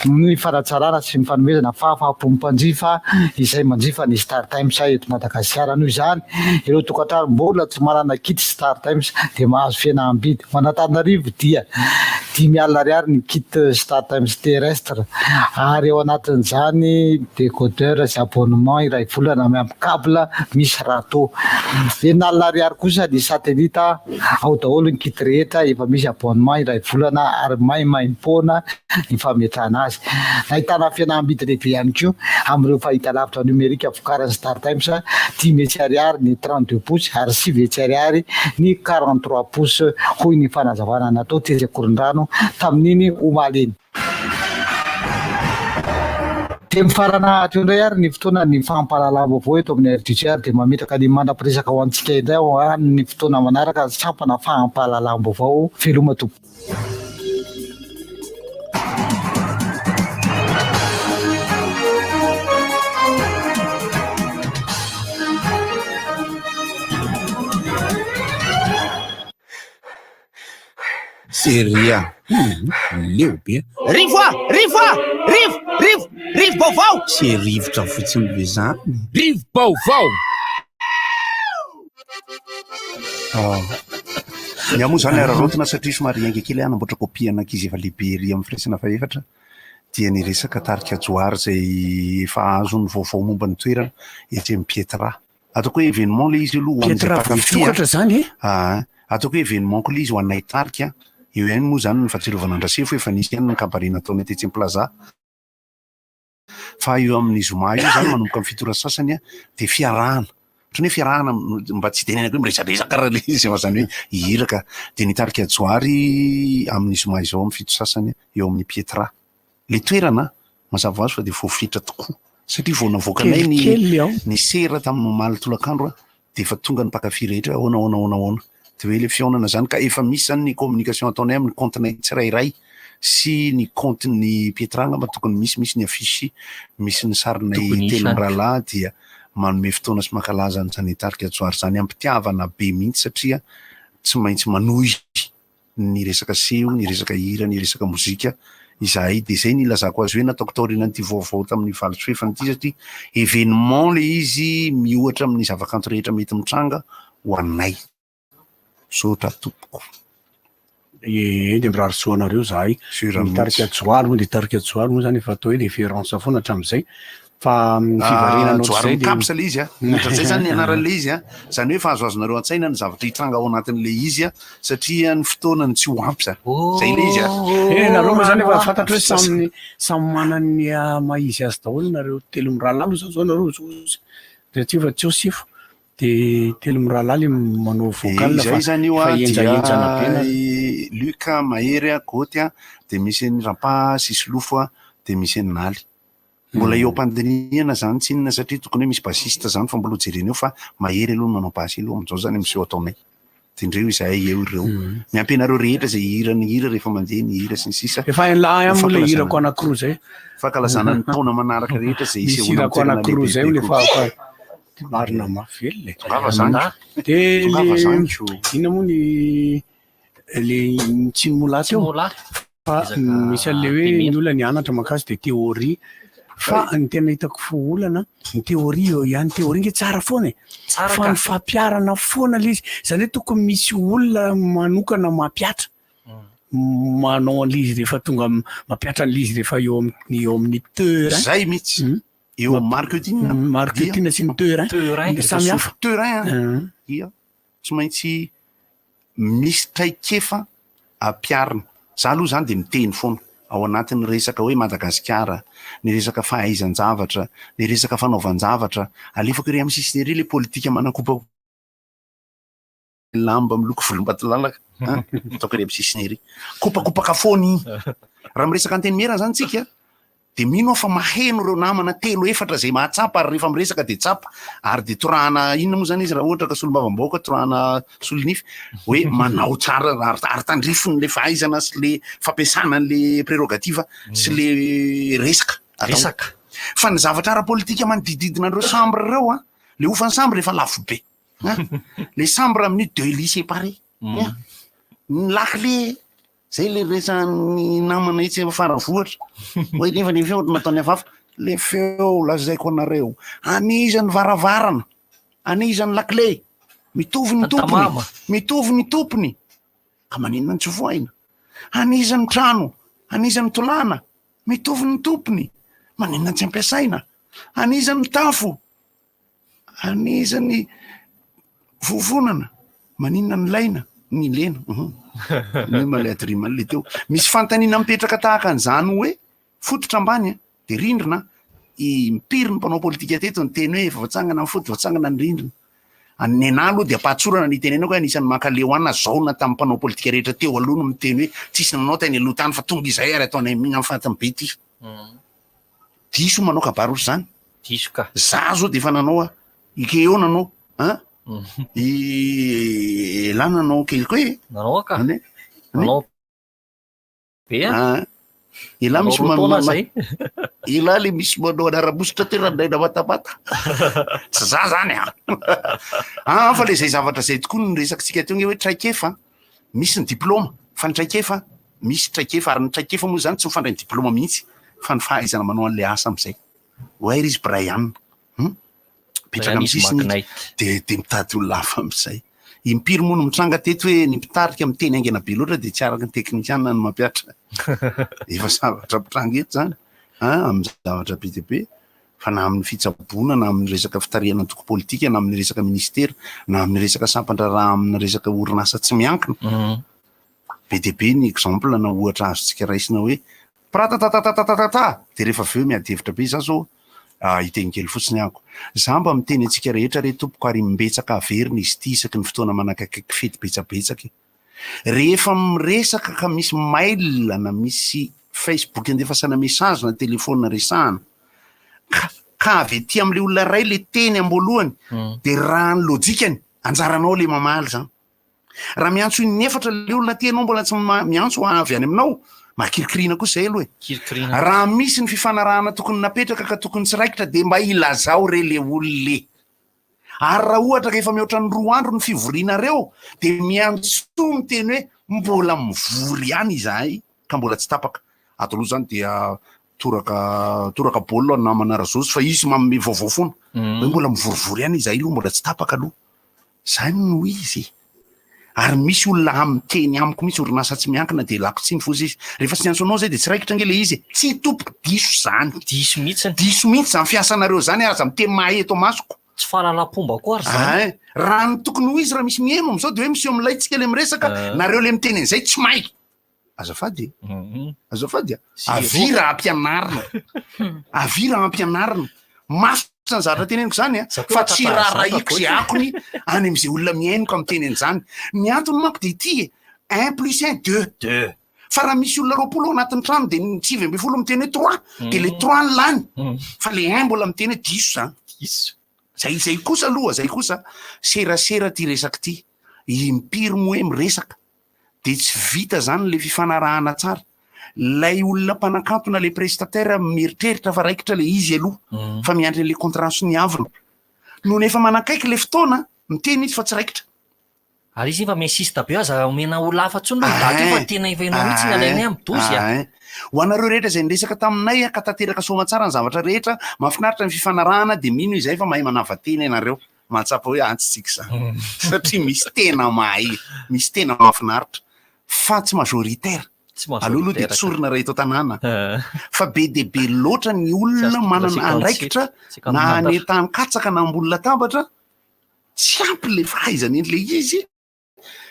ny fanatsarana sy ny fanomezana fahafaham-po ny mpanjifa izay manjifa ny Startimes eto Madagasikara. Noho izany, ireo tokantrano mbola tsy manana kit Startimes dia mahazo fihenam-bidy. Ho an'Antananarivo dia 50 ariary ny kit Startimes terrestre ary ao anatin'izany décodeur sy abonnement iray volana miampy cable misy râteau. 60 ariary kosa ny satellite. Ao daholo ny kit rehetra, efa misy abonnement iray volana ary maimaimpoana ny fametrahana azy. Nahitana fihenam-bidy lehibe ihany koa amin'ireo fahitalavitra nomerika vokarin'ny Startimes, 500 ariary ny 32 pouces ary 900 ariary ny 43 pouces, hoy ny fanazavana natao tetsy Ankorondrano tamin'iny omaly iny. Dia mifarana hatreo indray ary ny fotoanan'ny fampahalalam-baovao eto amin'ny RDC ary dia mametraka ny mandra-piresaka ho antsika indray ho an'ny fotoana manaraka ny sampana fampahalalam-baovao. Veloma tompoko. Seria. Hum, leo be. Rivo a! Rivo a! Rivo! Rivo! Rivo-baovao! Tsy rivotra fotsiny ve zany? Rivo-baovao! Ah. Ny ahy moa zany araraotina satria somary hiainga kely aho hanamboatra kopia an'ankizy efa lehibe ery amin'ny firaisana fahefatra dia ny resaka tarika Johary izay efa azo ny vaovao momba ny toerana etsy amin'ny Pietra. Ataoko hoe événement le izy aloha ho an'izay Pietra mpankafy a. voasokatra zany e? Aa, ataoko hoe événement koa le izy ho anay tarika. Eo ihany moa zany ny fahatsiarovana an-dRasefo efa nisy ihany ny cabaret nataonay tetsy amin'ny Plaza. Fa eo amin'ny zoma io zany manomboka amin'ny 7 ora sasany a, dia fiarahana. Ohatran'ny hoe fiarahana mba tsy hitenenako hoe miresadresaka raha le izy fa zany hoe hihira ka. Dia ny tarika Johary amin'ny zoma izao amin'ny 7 sasany eo amin'ny Pietra. Le toerana, mazava ho azy fa dia voafetra tokoa satria vao navoakanay ny Kelikely ao. ny sera tamin'ny omaly tolakandro a, dia efa tonga ny mpankafy rehetra hoe ahoana ahoana ahoana ahoana. Dia hoe le fihaonana zany ka efa misy zany ny communication ataonay amin'ny compte-nay tsirairay sy ny compte-n'ny Pietra angamba tokony misy, misy ny affiche, misy ny sarinay Tokony hisy telo any. mirahalahy dia manome fotoana sy mankalaza an'izany tarika Johary izany am-pitiavana be mihitsy satria tsy maintsy manohy ny resaka seho, ny resaka hira, ny resaka mozika izahay dia izay no ilazako azy hoe nataoko taorianan'ity vaovao tamin'ny valo sy fahefany ity satria événement ilay izy miohatra amin'ny zavakanto rehetra mety mitranga ho anay. Misaotra tompoko. Ee, dia mirary soa anareo zahay. Sur Ny tarika Johary moa dia tarika Johary moa zany efa atao hoe référence foana hatramin'izay. Fa amin'ny Ah, fiverenana Johary ohatr'izay dia Mikaps ilay izy a. Ohatran'izay zany ny anaran'ilay izy a. Izany hoe efa azoazonareo an-tsaina ny zavatra hitranga ao anatin'ilay izy a, satria ny fotoana no tsy ho ampy zany. Zay ilay izy a. Eh, nareo moa zany efa fantatro hoe samy samy manana ny maha izy azy daholo nareo telo mirahalahy aloha zany zao nareo zao satria efa tsy eo sefo de telo mirahalahy le manao vocal Izay fa zany io fa a, dia henjahenjana be nareo. i Luc, Mahery a, Goty a, dia misy an'i Rampa sy Solofo a, dia misy an'i Naly. Mbola eo am-pandinihana zany tsinona satria tokony hoe misy bassiste zany fa mbola ho jerena eo fa Mahery aloha no manao basse aloha amin'izao zany amin'ny seho ataonay. Dia indreo izahay eo ireo. Miampy anareo rehetra izay hihira ny hira rehefa mandeha ny hira sy ny sisa. Efa hain'lah ihany moa ilay Ho hirako anankiroa izay. Fankalazana ny taona manaraka rehetra izay Misy hisehoana hirako amin'ny toerana anankiroa izay lehibe moa kokoa. le fa marina mafy velona e. Tongava zany ko. Dia Tongava le zany ko. inona moa ny le ny tsimolahy teo? Tsimolahy. Fa Ezaka misy an'ilay hoe temena. ny olona nianatra mahakasika dia théorie. Fa ny tena hitako fo olana, ny théorie eo ihany, théorie nge tsara foana e. Tsara Fa ka. ny fampiharana foana ilay izy. Izany hoe tokony misy olona manokana mampihatra. Manao an'ilay izy rehefa tonga am- mampihatra an'ilay izy rehefa eo amin'ny eo amin'ny terrain. Zay mihitsy. Eo amin'ny marketing. Marketing sy ny terrain. Terrain. Samy hafa. Terrain an. Ia. Tsy maintsy misy traikefa ampiharina. Za aloha zany dia miteny foana ao anatin'ny resaka hoe Madagasikara, ny resaka fahaizan-javatra, ny resaka fanaovan-javatra, alefako ery amin'ny sisiny ery ilay politika manakopa lamba miloko volombatolalaka, an, ataoko ery amin'ny sisiny ery. Kopakopaka foana iny. Raha miresaka antenimiera zany tsika. De mino aho fa maheno ireo namana telo efatra izay mahatsapa ary rehefa miresaka dia tsapa ary dia torahana inona moa izany izy raha ohatra ka solombavambahoaka torahana solonify hoe manao tsara ary ary tandrifiny le fahaizana sy le fampiasana an'le prérogative sy le resaka atao. Resaka. Fa ny zavatra ara-politika manodididina an'ireo chambre ireo an, le hofan'ny chambre efa lafo be. An, le chambre amin'io deux lits séparés. An, ny lakile Zay le resahan'ny namana etsy Faravohitra hoe nefa ny feo nataony hafahafa. Le feo lazaiko anareo, an'iza ny varavarana, an'iza ny lakile, mitovy ny tompony, mitovy ny tompony, ka maninona no tsy vohaina? An'iza ny trano, an'iza ny tolàna, mitovy ny tompony, maninona no tsy ampiasaina? An'iza ny tafo, An'iza ny vovonana? Maninona ny laina? Ny lena. Uhum. Ny hoe malay adrima le teo. Misy fanontaniana mipetraka tahaka an'izany hoe fototra ambany a, de rindrina. Impiry ny mpanao politika teto niteny hoe efa voatsangana ny fototra, voatsangana ny rindrina. Ny anah aloha dia am-pahatsorana ny itenenako hoe anisan'ny mankaleo ana zao na tamin'ny mpanao politika rehetra teo aloha no miteny hoe tsisy nanao tany aloha tany fa tonga izay ary ataonay amin'ny fatin'ny be ity. Diso manao kabary ohatr'izany. Diso ka. Za zao de efa nanao a. I Keo nanao an. I Elah nanao kely koa e. Nanao ka. Ane. Nanao be a. Ah. Elah Nanao misy roa taona manao zay. Elah le misy manao anara-bositra teo randraina matamata. Tsy za zany a. Ah fa le zay zavatra zay tokoa no resakitsika teo nge hoe traikefa. Misy ny diplôma fa ny traikefa misy traikefa ary ny traikefa moa zany tsy mifandray ny diplôma mihitsy fa ny fahaizana manao an'le asa am'zay. Where is Brian? Hum? Mipetraka Brian amin'ny is sisiny izy Magnite. de de mitady olona hafa am'zay. Impiry moa no mitranga teto hoe ny mpitarika miteny haingana be loatra de tsy araka ny teknisiana no mampihatra. Efa zavatra mitranga eto zany an, amin'ny zavatra be dia be fa na amin'ny fitsaboana na amin'ny resaka fitarihana antoko politika na amin'ny resaka ministera na amin'ny resaka sampan-draharaha amin'ny resaka orinasa tsy miankina. Be dia be ny exemple na ohatra azontsika raisina hoe pratatatatatatatata dia rehefa avy eo miady hevitra be za zao hiteny kely fotsiny ahako. Za mba miteny antsika rehetra re tompoko ary imbetsaka averina izy ity isaky ny fotoana manakaikaiky fety betsabetsaka e. Rehefa miresaka ka misy mail na misy facebook andefasana message na téléphone resahana ka ka avy aty amin'ilay olona iray le teny am-boalohany dia raha ny lojikany anjaranao le mamaly zany. Raha miantso in'efatra le olona aty ianao mbola tsy miantso avy any aminao, mahakirikirina kosa izay aloha e. Kirikirina. Raha misy ny fifanarahana tokony napetraka ka tokony tsy raikitra dia mba ilazao re le olona e. Ary raha ohatra ka efa mihoatra ny roa andro ny fivorianareo dia miantsoa miteny hoe mbola mivory ihany izahay ka mbola tsy tapaka. Ato aloha izany dia toraka toraka baolina namana Razozy fa izy manome vaovao foana. Hoe mbola mivorivory ihany izahay aloha mbola tsy tapaka aloha. Zany no izy e! Ary misy olona miteny amiko mihitsy orinasa tsy miankina dia lako tsiny foza izy. Rehefa tsy niantso anao zay dia tsy raikitra ange le izy e! Tsy tompoko, diso zany. Diso mihitsy. Diso mihitsy zany fiasanareo zany aza miteny mahay eto amasoko. Tsy fahalalam-pomba koa ary zany. Ein! Raha ny tokony ho izy raha misy miheno amizao dia hoe miseho milay tsika le miresaka, nareo le miteny an'izay tsy mahay. Azafady e. Azafady a. Avia raha ampianarina. Avia raha ampianarina. Mafy zany zavatra teneniko zany a. Fa tsy raharahiko izay akony any amin'izay olona mihaino ka miteny an'izany. Ny antony manko dia ity e. Un plus un, deux. Deux. Fa raha misy olona 20 ao anatin'ny trano dia ny 19 miteny hoe trois, dia le trois no lany. Fa le un mbola miteny hoe diso zany. Diso. Zay zay kosa aloha, zay kosa serasera ty resaka ity. Impiry moa hoe miresaka de tsy vita zany le fifanarahana tsara, lay olona mpanakanto na le prestataire mieritreritra fa raikitra le izy aloha mm. fa miandry an'le contrat soniavina, nony efa manakaiky le fotoana miteny izy fa tsy raikitra. Ary izy efa mi-insiste be aza omena olona hafa intsony aloha daty io fa tena efa ianao mihitsy ny alainay amin'ny dozy a. Ho anareo rehetra izay niresaka taminay ka tanteraka soamantsara ny zavatra rehetra, mahafinaritra ny fifanarahana dia mino izahay fa mahay manava-tena ianareo. mahatsapa hoe antsy tsika izany satria misy tena mahay, misy tena mahafinaritra fa tsy majoritaire. Aleo aloha dia tsorina raha eto an-tanàna fa be dia be loatra ny olona manana andraikitra na any an-tany katsaka na ambony latabatra, tsy ampy ilay fahaizana an'ilay izy.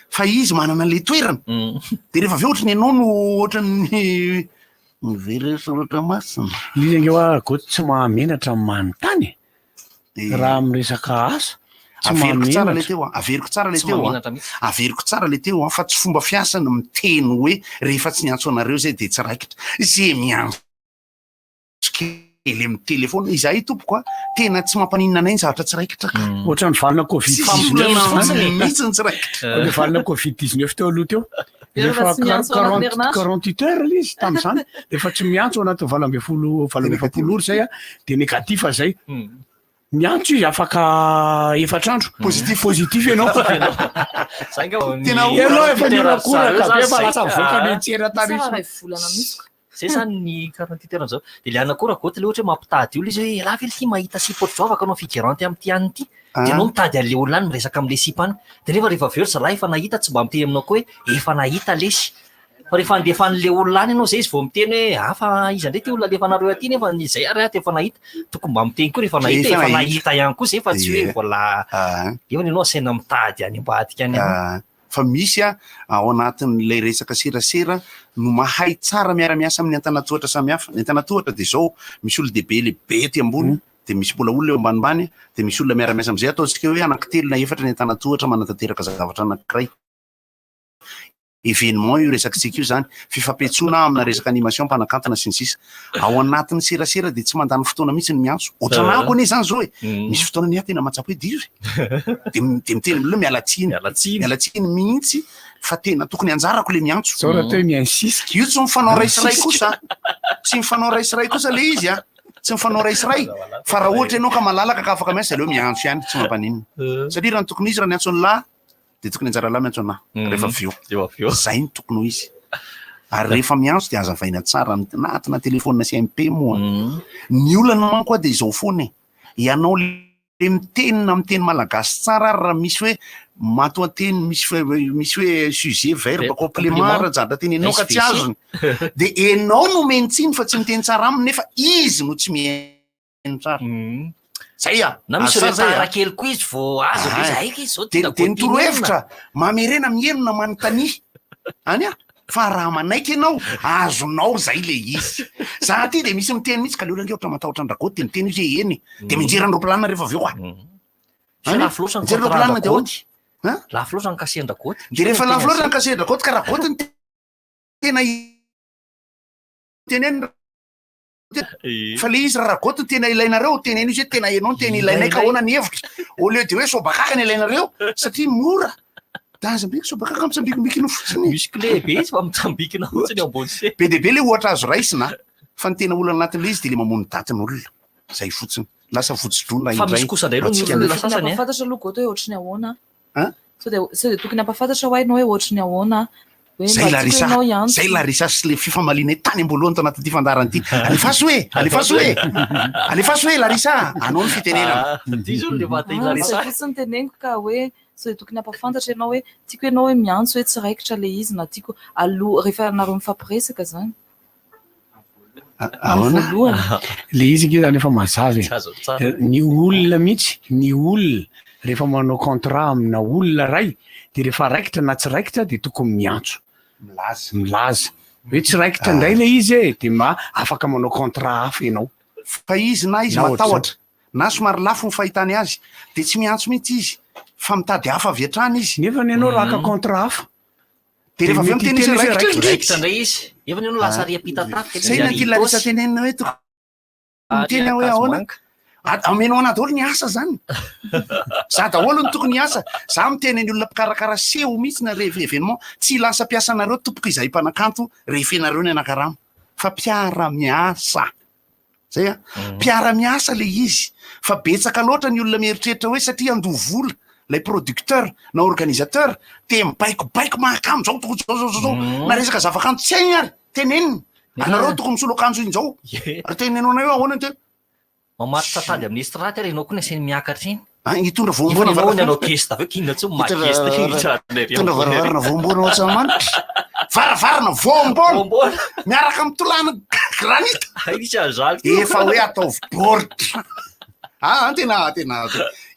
fa izy manana an'ilay toerana mm. de rehefa avy eo ohatry ny ianao no ohatran'ny mivery soratra masina izy ange hoa goty tsy mahamenatra ny manontany e. raha miresaka asa averiko tsara le teo a averiko tsara le teo a averiko tsara le teo a fa tsy fomba fiasa ny miteny hoe rehefa tsy niantso anareo zay de tsy raikitra ze miantso. kely amin'ny telefona. Izahay tompoko a, tena tsy mampaninona anay ny zavatra tsy raikitra ka. Ohatran'ny valina covid Tsisy 19 olana zany. mihitsy ny tsy raikitra. Le valina covid 19 teo aloha teo. Rehefa Rehefa tsy miantso ao anatin'ny herinandro. 48 heures ilay izy tamin'izany. Rehefa tsy miantso ao anatin'ny 18 48 ora izay a, dia négatif izay. Miantso izy afaka efatra andro. Positif. Positif ianao. Zay nga ny- Tena ianao efa nihorakoraka be fa lasa Zay, mivoaka ah. ny tsena tany. Tsara ray volana mihitsy. Zay zany ny 48 heures zao. De le anakora goty le ohatra hoe mampitady olona izy hoe elah ve ty mahita sipa ohatr'izao afaka anao figurante amin'ity any ity. De anao mitady an'le olona any miresaka amin'le sipa any. De nefa rehefa avy eo ry zalahy efa nahita tsy mba miteny aminao koa hoe efa nahita lesy. Fa rehefa andefa an'le olona any ianao zay izy vao miteny hoe ah fa iza indray ty olona alefanareo aty nefa ny zay ary aho efa nahita. Tokony mba miteny koa rehefa nahita Efa efa nahita. nahita ihany koa zay fa tsy hoe Ie. mbola eo ny ianao asaina mitady any ambadika any. Ah, fa misy a ao anatin'ilay resaka serasera no mahay tsara miara-miasa amin'ny antanatohatra samihafa. Ny antanatohatra dia izao, misy olon-dehibe lehibe ety ambony, dia misy mbola olona eo ambanimbany, dia misy olona miara-miasa amin'izay ataontsika hoe anankitelo na efatra ny antanatohatra manatanteraka zavatra anankiray. Événement io resakitsika io zany, fifampiantsoana amina resaka animation, mpanakantona sy ny sisa. Ao anatin'ny serasera dia tsy mandany fotoana mihitsy ny miantso. Ohatran'ahako anie zany zao e. Misy fotoana anie aho tena mahatsapa hoe diso e. Dia dia miteny amin'olona hoe miala tsiny. Miala tsiny mihitsy fa tena tokony anjarako le miantso. Zao raha atao hoe mi-insiste. Io tsy mifanao ray sy ray kosa. Tsy mifanao ray sy ray kosa le izy a. Tsy mifanao ray sy ray. Fa raha ohatra ianao ka malalaka ka afaka miasa aleo miantso ihany, tsy mampaninona. Satria raha ny tokony izy raha niantso ny lahy dia tokony anjara lahy miantso anahy rehefa avy eo. Zay no tokony ho izy. Ary rehefa miantso dia hazavaina tsara na atina telefona sy MP moa. Ny olana manko a dia izao foana e. Ianao le miteny na miteny malagasy tsara ary raha misy hoe matoanteny misy misy hoe sujet verbe complément raha zavatra teneninao ka tsy azony. Dia ianao no omeny tsiny fa tsy miteny tsara aminy nefa izy no tsy mihaino tsara. Zay a. Na misy Azo tsara zay a. retard kely koa izy vao azo ve Ah. zay ka izy zao De tena de ny voatery torohevitra mamerena mihaino na manontania any a fa raha manaiky ianao azonao zay le izy. Za ty de misy miteny mihitsy ka le olona ange ohatra matahotra an-dRagoty de miteny izy hoe eny de mianjera ny roplanina rehefa avy eo koa. Tsy Any? lafo loatra ny Mianjera contrat roplanina de ahoana? an-dRagoty. Lafo loatra ny cachet an-dRagoty. De rehefa lafo loatra ny cachet an-dRagoty ka Ragoty ny tena tenenina Fa le izy raha Ragoty no tena ilainareo, teneno izy hoe tena ianao no tena ilainay ka ahoana ny hevitra? Au lieu de hoe sobakaka no ilainareo satria mora. Da aza mbe sobakaka mitsambikombikina fotsiny. Musclé be izy fa mitsambikina fotsiny eo ambony seza. Be dia be le ohatra azo raisina fa ny tena olana anatin'ilay izy dia le mamono datin'olona. Zay fotsiny. Lasa votsi-drona Fa indray misy kosa indray aloha ny antsika olona nefa. sasany, eh. Hampafantatra aloha Goto hoe ohatry ny ahoana. Hein? Sao dia sao dia tokony hampafantatra hoa ianao hoe ohatry ny ahoana. Hoe Zay mba tiako Larissa, ianao hiantso. zay Larissa sy le fifamalianay tany am-boalohany tao anatin'ity fandaharana ity. Alefaso hoe, alefaso hoe, alefaso hoe Larissa, anao ny fitenenana. Ah, diso le maha te Ah, Larissa. zay fotsiny teneniko ka hoe sao dia tokony hampafantatra ianao hoe tiako ianao hoe miantso hoe tsy raikitra le izy na tiako aloha rehefa nareo mifampiresaka zany. Ahoana? Voalohany. Le izy nge zany efa mazava e. Tsy azo tsara. Ny olona mihitsy, ny olona rehefa manao contrat amina olona ray de rehefa raikitra na tsy raikitra de tokony miantso. Milaza. Milaza. Hoe tsy raikitra indray le izy e, de mba afaka manao contrat hafa ianao. Fa izy na izy Na ohatr'izany. matahotra na somary lafo ny fahitany azy de tsy miantso mihitsy izy fa mitady hafa avy hatrany izy. Nefa ny anao raka contrat hafa. De rehefa avy eo miteny izy hoe raikitra indray. Raikitra indray izy. Efa ny anao lasa ary ampitatafika. Zay ny an'ity Larissa tenenina hoe tokony miteny aho hoe ahoana? Amenao anah daholo ny asa zany. Za daholo no tokony hiasa. Za miteny ny olona mpikarakara seho mihitsy na rehefa événement. Tsy lasa mpiasanareo tompoko izahay mpanakanto rehefa ianareo ny anakarama. Fa mpiara-miasa. Zay a. Mpiara-miasa le izy. Fa betsaka loatra ny olona mieritreritra hoe satria andoa vola ilay producteur na organisateur dia mibaikobaiko mahakamo zao tokony zao zao zao zao. Na resaka zavakanto tsy hainy ary teneniny. Anareo tokony misolo akanjo injao. Ary teneno anay hoe ahoana ny tena. Mamatotra tady amin'ny estrade ary ianao koa ny asainy miakatra iny. Ah, hitondra voamboana Efa ianao ny varavarana. anao geste avy eo kinona tsy mageste Hitondra varavarana voamboana ao Antsahamanitra. Varavarana voamboana. Miaraka amin'ny tolàna granita. Efa hoe ataovy baoritra. Ah, tena tena.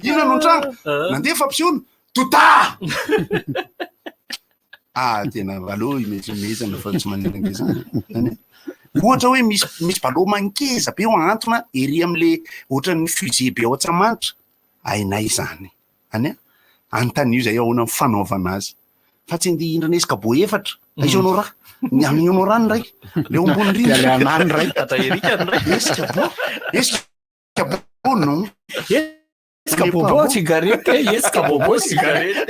Inona no nitranga? Nandeha fampisehoana. Tota! Ah, tena aleo imetsometsana fa tsy manina ngeza. Zany e. Ohatra hoe misy misy ballon mankeza be eo ahantona ery amin'le ohatran'ny fusée be ao Antsahamanitra. Hainay izany. Any a? Anontanio izay ahoana ny fanaovana azy. Fa tsy andeha hihindrana escabeau efatra. Aiza Honora? Ny amin'ny Honora ny ray. Le eo ambony Dia indrindra. le anah ny ray. Tata Erika ny ray. Est-ce que bon? Est-ce que bon non? Est-ce que bobo cigarette? Est-ce que bobo cigarette?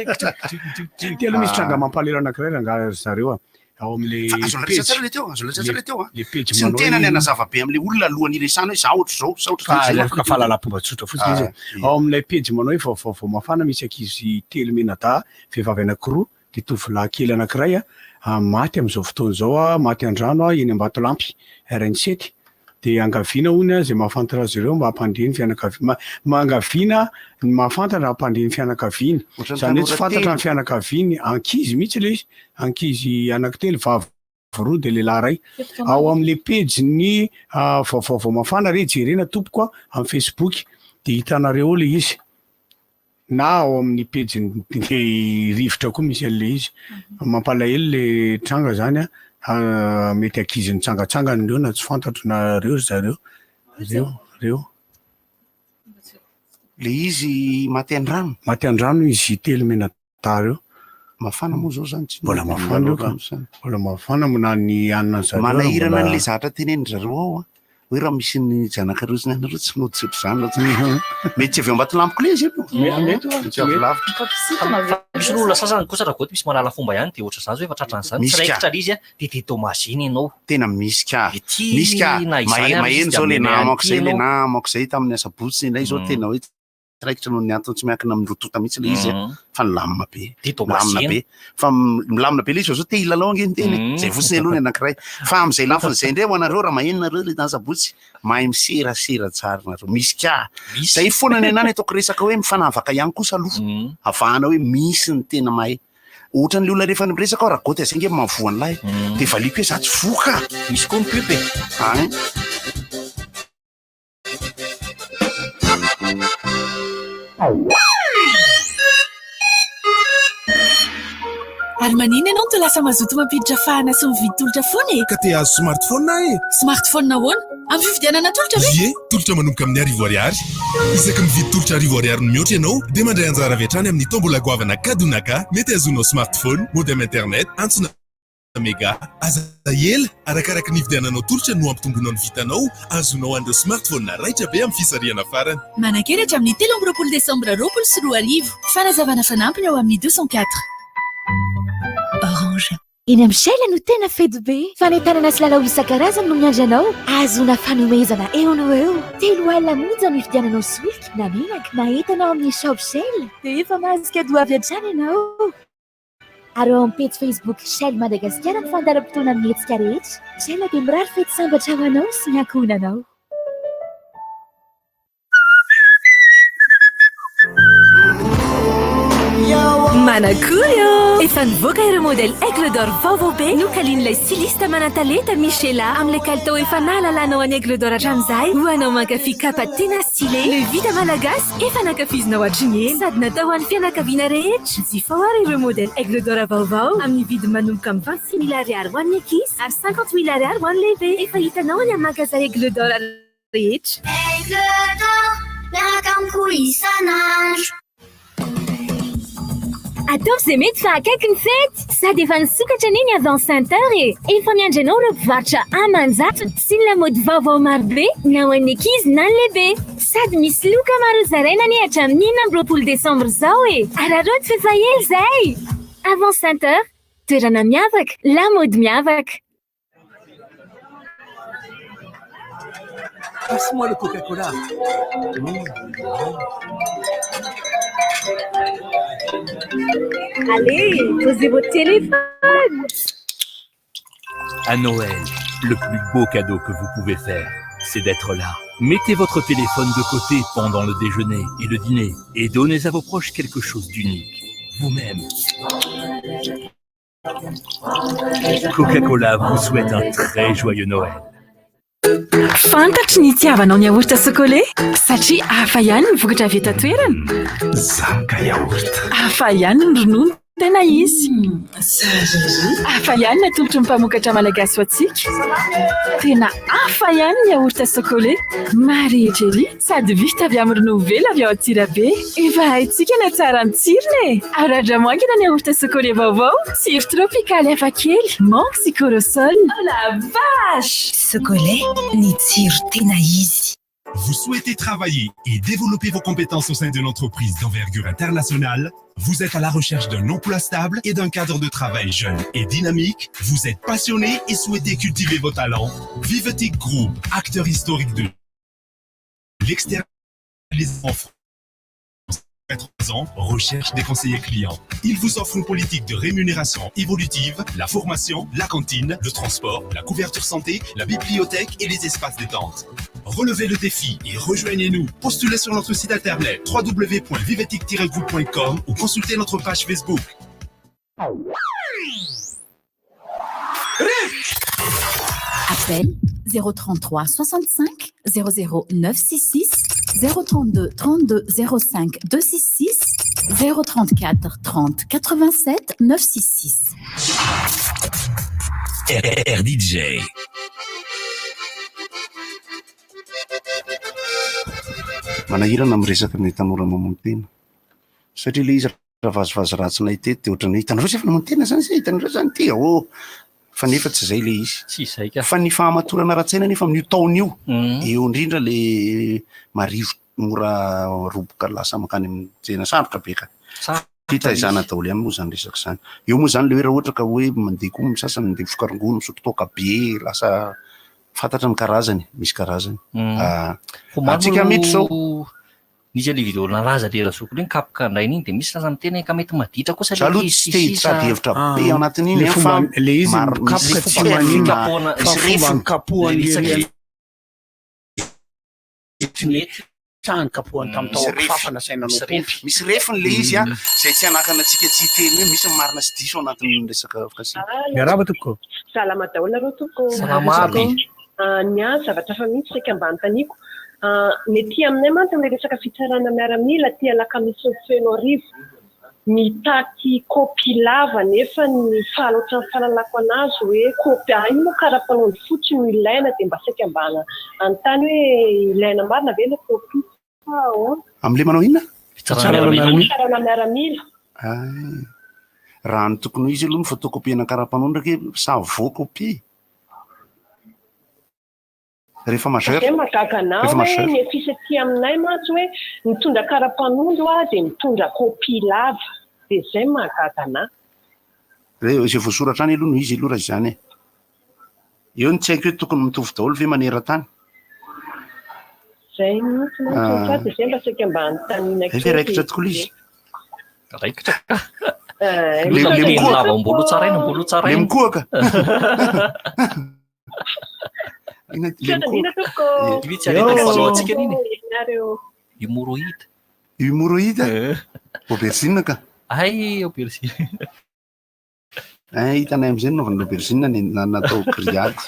Telo misy tranga mampalahelo anankiray rangahy ry zareo a. Ao amin'le Fa azo lazaina tsara le teo, azo lazaina tsara le teo a. Le pejy Tsy ny manao tena ny hoe- hanazava be amin'le olona alohan'ny hiresahana hoe za ohatry zao, za ohatry Fa zao. afaka fahalalam-pomba tsotra fotsiny izy. Ah, Ao amin'ilay pejy manao hoe vaovao vao mafana misy ankizy telo mianadahy, vehivavy anankiroa dia tovolahy kely anankiray a, maty amin'izao fotoana izao a, maty an-drano a, eny Ambatolampy, RN sept. Dia angaviana hono a, izay mahafantatra azy ireo mba hampandre ny fianakaviana, angaviana ny mahafantatra hampandre ny fianakaviany. Ohatran'ny Izany hoe tsy tanora fantatra telo. ny fianakaviany, ankizy mihitsy ilay izy, ankizy anankitelo, vavy roa dia lehilahy iray. Ao amin'ilay pejin'ny vaovao vao mafana re jerena tompoko a, amin'ny Facebook dia hitanareo ao ilay izy. Na ao amin'ny pejin'ny rivotra koa misy an'ilay izy. Mampalahelo ilay tranga zany a, mety ankizy nitsangatsangana ireo na tsy fantatro na reo ry zareo, reo, reo. Le izy maty an-drano. Maty an-drano izy telo mianadahy reo. Mafana moa zao zany tsy Mbola mafana io ka. Mbola mafana moa na ny hanina zareo. Manahirana mbola- an'le zavatra tenenin-dry zareo ao a. Hoe raha misy ny zanakareo sy ny anareo tsy mody tsy ohatr'izany raha tsy mety tsy avy eo Ambatolampy koa ilay izy aloha. Mety, mety, Mety tsy avy lavitra. Misy olona sasany kosa raha goty misy mahalala fomba ihany dia ohatr'izany zao efa tratran'izany Misy tsy ka. raikitra ilay izy a dia dédommagena ianao. Tena misy ka. Ity Misy ka. na izany Mahe- ary Maheno izy zao dia le omena namako an'ity zay le ianao. namako zay tamin'ny asabotsy indray zao tena hoe tsy raikitra noho ny antony tsy miankina amin'ny roa tonta mihitsy ilay izy a, fa nilamina be. Dédommagena. Milamina be. Fa milamina be ilay izy fa zao te hilalao ange ny tena e. Zay fotsiny aloha ny anankiray. Fa amin'izay lafiny izay indray ho anareo raha maheno nareo ilay asabotsy, mahay miserasera tsara nareo. Misy ka. Zay foana ny anah ny ataoko resaka hoe mifanavaka ihany kosa aloha. Avahana hoe misy ny tena mahay. Ohatran'ilay olona rehefa miresaka aho raha goty zay ange mahavoa an'lahy. Dia valiako hoe za tsy voa ka. Misy koa ny pub e. Ein. Ary maninona ianao no toa lasa mazoto mampiditra fahana sy mividy tolotra foana e? Ka te hahazo smartphone aho e! Smartphone ahoana? Amin'ny fividianana tolotra ve? Ie, tolotra manomboka amin'ny arivo ariary. Isaky mividy tolotra arivo ariary no mihoatra ianao dia mandray anjara avy hatrany amin'ny tombola goavana Kadonaka. Mety hahazoanao smartphone, modem internet, antsona. Mega. Aza ela, arakaraka ny hividiananao tolotra no hampitomboanao ny vitanao, azonao an'ireo smartphone raitra be amin'ny fisarihana farany. Manan-kery hatramin'ny 23 desambra 2020. Fanazavana fanampiny ao amin'ny 204. Orange. Eny amin'ny Shell no tena fety be. Fanentanana sy lalao isan-karazany no miandry anao. Ahazoana fanomezana eo no eo. Telo alina monja no hividiananao solika na menaka na entana ao amin'ny Shop Shell dia efa mahazo cadeau avy hatrany ianao. Ary ao amin'ny pejy Facebook Shell Madagasikara ny fandaharam-potoana amin'ny hetsika rehetra. Shell dia mirary fety sambatra ho anao sy ny ankohonanao. Manakory ô! Efa nivoaka ireo modèle Aigle d'Or vaovao be nokalian'ilay styliste manan-talenta Michela amin'ilay kalitao efa nahalalanao an'i Aigle d'Or hatramin'izay. Ho anao mankafy kapa tena stylé, le vita malagasy Efa nankafizinao hatry ny ela sady natao ho an'ny fianakaviana rehetra. Jifao ary ireo modèle Aigle d'Or vaovao amin'ny vidiny manomboka amin'ny 26 000 ariary ho an'ny ankizy ary 50 000 ariary ho an'ny lehibe. Efa hitanao any amin'ny magasin Aigle d'Or rehetra. Aigle d'Or, miaraka amiko isan'andro. Ataovy izay mety fa akaiky ny fety! Sady efa nisokatra anie ny Avant Center e! Efa miandry anao ireo mpivarotra aman-jatony sy ny lamaody vaovao marobe na ho an'ny ankizy na ny lehibe. Sady misy loka maro hozaraina anie hatramin'ny 26 desambra izao e! Araraoty f'efa ela izay! Avant Center, toerana miavaka, lamaody miavaka. Passe-moi le Coca-Cola. Allez, posez votre téléphone. À Noël, le plus beau cadeau que vous pouvez faire, c'est d'être là. Mettez votre téléphone de côté pendant le déjeuner et le dîner et donnez à vos proches quelque chose d'unique, vous-même. Coca-Cola vous souhaite un très joyeux Noël. Fantatro ny itiavanao ny yaourt sokolé satria hafa ihany ny vokatra avy eto an-toerana. Zaka yaourt. Hafa ihany ny ronono. Tena izy. Hafa ihany ny atolotry ny mpamokatra malagasy ho antsika. Tena hafa ihany ny yaourt Socolait. Marihitra ery sady vita avy amin'ny ronono velona avy ao Antsirabe. Efa haintsika ny hatsaran'ny tsirony e! Aradramoangina ny yaourt Socolait vaovao, tsiro tropikaly hafakely, mangue sy corosol. Oh la vache! Socolait, ny tsiro tena izy. Vous souhaitez travailler et développer vos compétences au sein d'une entreprise d'envergure internationale? Vous êtes à la recherche d'un emploi stable et d'un cadre de travail jeune et dynamique? Vous êtes passionné et souhaitez cultiver vos talents? Vivetic Group, acteur historique de l'externalisation en France ans, recherche des conseillers clients. Il vous offre une politique de rémunération évolutive, la formation, la cantine, le transport, la couverture santé, la bibliothèque et les espaces détente. Relevez le défi et rejoignez-nous. Postulez sur notre site internet www.vivetic-group.com ou consultez notre page Facebook. Appel 033 65 00 966 032 32 05 266 034 30 87 966. RDJ. Manahirana miresaka ny tanora mamono tena satria le izy raha vazivazy ratsy nay teto de ohatran'ny hoe hitanareo zay fa namono tena zany zay hitanareo zany ty ô fa nefa tsy zay le izy Tsy izay ka. fa ny fahamatorana ara-tsaina nefa amin'io taona io Mhm. eo indrindra le marivo mora roboka lasa mankany amin'ny tena sarotra be ka. Sarotra Fitaizana izy. daholo ihany moa zany resaka zany. Eo moa zany le hoe raha ohatra ka hoe mandeha koa ny sasany mandeha mifoka rongony, misotro toaka be, lasa fantatra ny karazany, misy karazany. Mm. Ah, Omaly antsika mety zao. Nisy an'ilay vidéo nalaza le razoky iny kapoka andraina iny de misy zaza miteny hoe ka mety maditra kosa Za aloha tsy te hiditra ady hevitra be ao anatin'iny Le an, fa fomba- le izy maro- mikapoka misy tsy fomba maninona, fikapohana- fa misy fomba refiny. nikapohany Le ery resaka- tsy mety sa nikapohany tamin'ny Misy tao refy. kifafa nasaina Misy nanao refy. pompy. Misy refiny le izy a, zay tsy hanakana antsika tsy hiteny hoe misy ny marina sy diso ao anatin'ny resaka fikasihana. Miarahaba tompoko. Salama daholo nareo tompoko. Salama aby. Ah, Ny ahy zavatra hafa mihitsy saika mba anontaniako. Ah, Ny aty aminay mantsy amin'ilay resaka fitsarana miaramila aty Alakamisy Fenoarivo. Mitaky kopia lava nefa ny fahaloatra ny fahalalako anazy hoe kopia ino moa karapanondro fotsy no ilaina dia mba saika mba hanontany hoe ilaina marina ve ilay kopia sa ahoana? Amin'ilay manao inona? Fitsarana miaramila. Ah, raha ny tokony ho izy aloha ny photocopie-na karapanondro ake ça vaut copie. Rehefa majeur. Zay mahagaga anah Rehefa hoe majeur. ny affiche aty aminay mantsy hoe mitondra karapanondro aho dia mitondra kopia lava. Dia zay mahagaga anah. Re izay voasoratra any aloha no izy aloha raha izany e. Eo ny tsy haiko hoe tokony mitovy daholo ve maneran-tany. Zay mihitsy mantsy Ah. fa dia zay mba saika mba hanontaniana Efa kely. raikitra tokoa ilay izy. Raikitra. Eh, Le- le mikohaka. lava mbola ho tsaraina, mbola ho tsaraina. Le mikohaka. Inona le Misaotra indrindra mikohaka? tompoko. Io tsy aretina fanao antsika iny. Ianareo. Hémorroïde. Hémorroïde? Aubergine ka. Ay, aubergine. Eh, hitanay am'izay nanaovana aubergine ny na- natao grillade.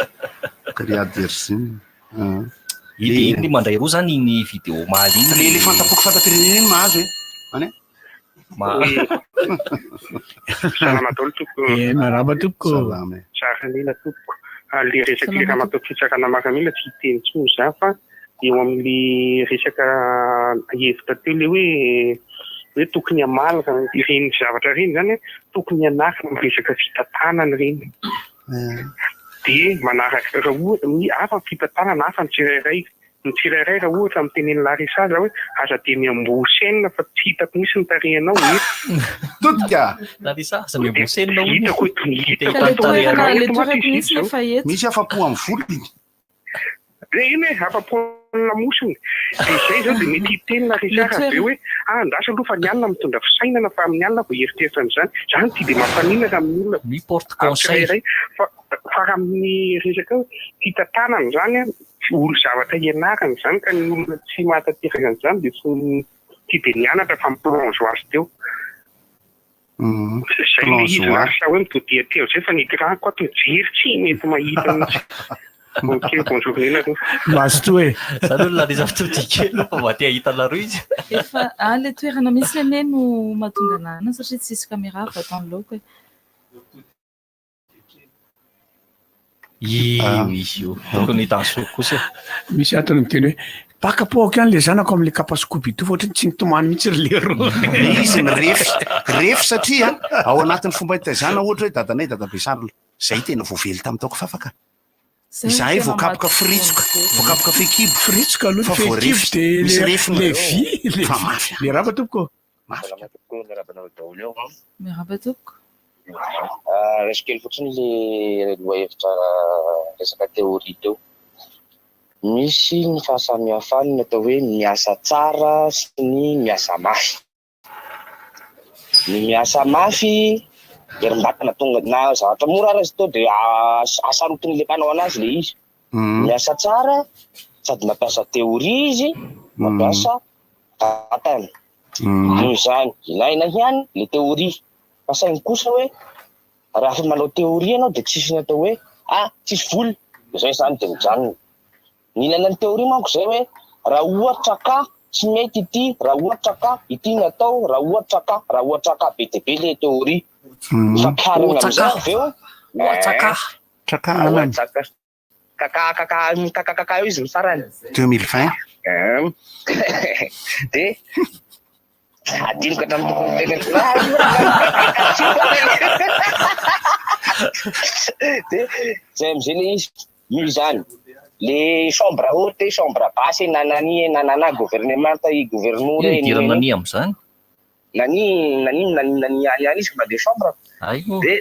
Grillade aubergine. Ah. Iny iny mandray roa zany iny vidéo omaly iny. Le elefanta-poko fanta-pirenena iny mahazo e. Any e? Ma- Salama daholo tompoko. Eh, miarahaba tompoko. Salama e. Tsara indrindra tompoko. Ah, Le resaka le ramatoa fitsarana maramila tsy hiteny intsony za fa eo amin'le resaka hevitra teo le hoe hoe tokony hamaly raha ireny zavatra ireny zany tokony hanarina amin'ny resaka fitantanana ireny. Dia manaraka raha ohatra ny hafa ny fitantanana hafa ny tsirairay. Ny tsirairay raha ohatra mitenen'i Larissa za hoe aza dia miamboho chaîne fa tsy hitako mihitsy ny tarehinao eto. Todika! Larissa, aza miamboho chaîne hono. Hitako hoe hitako Te eto tarehinao. eto mantsy izy ito zao. Misy afa-po amin'ny volony. Dia iny e, afa-po amin'ny lamosiny. Dia izay izao dia mety hiteny Larissa raha be hoe ah andraso aloha fa ny alina mitondra fisainana fa amin'ny alina vao hieritreritra an'izany. Izany tsy dia mampaninona raha amin'ny olona Mi-porte conseil. tsirairay fa fa raha amin'ny resaka hoe fitantanana izany an, tsy olo zavatra ianarana izany ka ny olona tsy mahatanteraka an'izany dia tsy tsy dia nianatra fa mi-plonge ho azy teo. Izay ilay izy Plonge ho azy. lasa hoe mitodiha teo izay fa ny écran-ko ato mijery tsy mety mahita mihitsy. Ok, bonne journée nareo. Mazotoa e. Za aloha nilaza fitodiky kely fa mba te hahita anareo izy. Efa ah, le toerana misy anie no mahatonga anah satria tsisy caméra avy ato anoloako e. Io izy io. Tokony hitan'i Soa kosa e. Misy antony miteny hoe pakapohako ihany le zanako amin'le kapa Scooby-Doo fa ohatran'ny tsy nitomany mihitsy ry leroa. Izy mirefy. Refy satria ao anatin'ny fomba itaizana ohatra hoe dadanay dadabe Charles. Zay tena voavely tamin'ny taoko fafa ka. Zay no Izahay tena voakapoka maty firitsoka, be. voakapoka fehikibo. Firitsoka aloha Fa ny fehikibo voarefy. de Misy le refiny. le vy, le Fa vy. mafy. Miarahaba tompoko. Mafy. Salama tompoko, miarahaba anareo daholo eo. Miarahaba tompoko. Ah, Raisiko kely fotsiny le lohahevitra resaka théorie teo. Misy ny fahasamihafany ny atao hoe miasa tsara sy ny miasa mafy. Ny miasa mafy herim-batana tonga na zavatra mora ary izy teo dia asarotin'ilay mpanao anazy ilay izy. Miasa tsara sady mampiasa théorie izy, mampiasa vatana. Noho izany, ilaina ihany ilay théorie. Fa saingy kosa hoe raha efa manao théorie ianao dia tsisy ny atao hoe ah tsisy vola, dia zay izany dia mijanona. Ny ilaina ny théorie manko izay hoe raha ohatra ka tsy mety ity, raha ohatra ka ity ny atao, raha ohatra ka, raha ohatra ka, be dia be ilay théorie. Ny fampiharana amin'izay avy eo, Ohatra ka. Traka eh, anana. ohatra ka. Kaka kaka kaka kaka eo izy ny farany. 2020. Dia adinoko hatramin'ny tokony teneniko. Dia zay am'zay le izy. Noho izany, le chambre haute, chambre basse, nanani nanana gouvernement i gouverneur Io idirana nani amin'izany? Nani nani nani nani ihany ihany izy mandeha chambre. Ay. Dia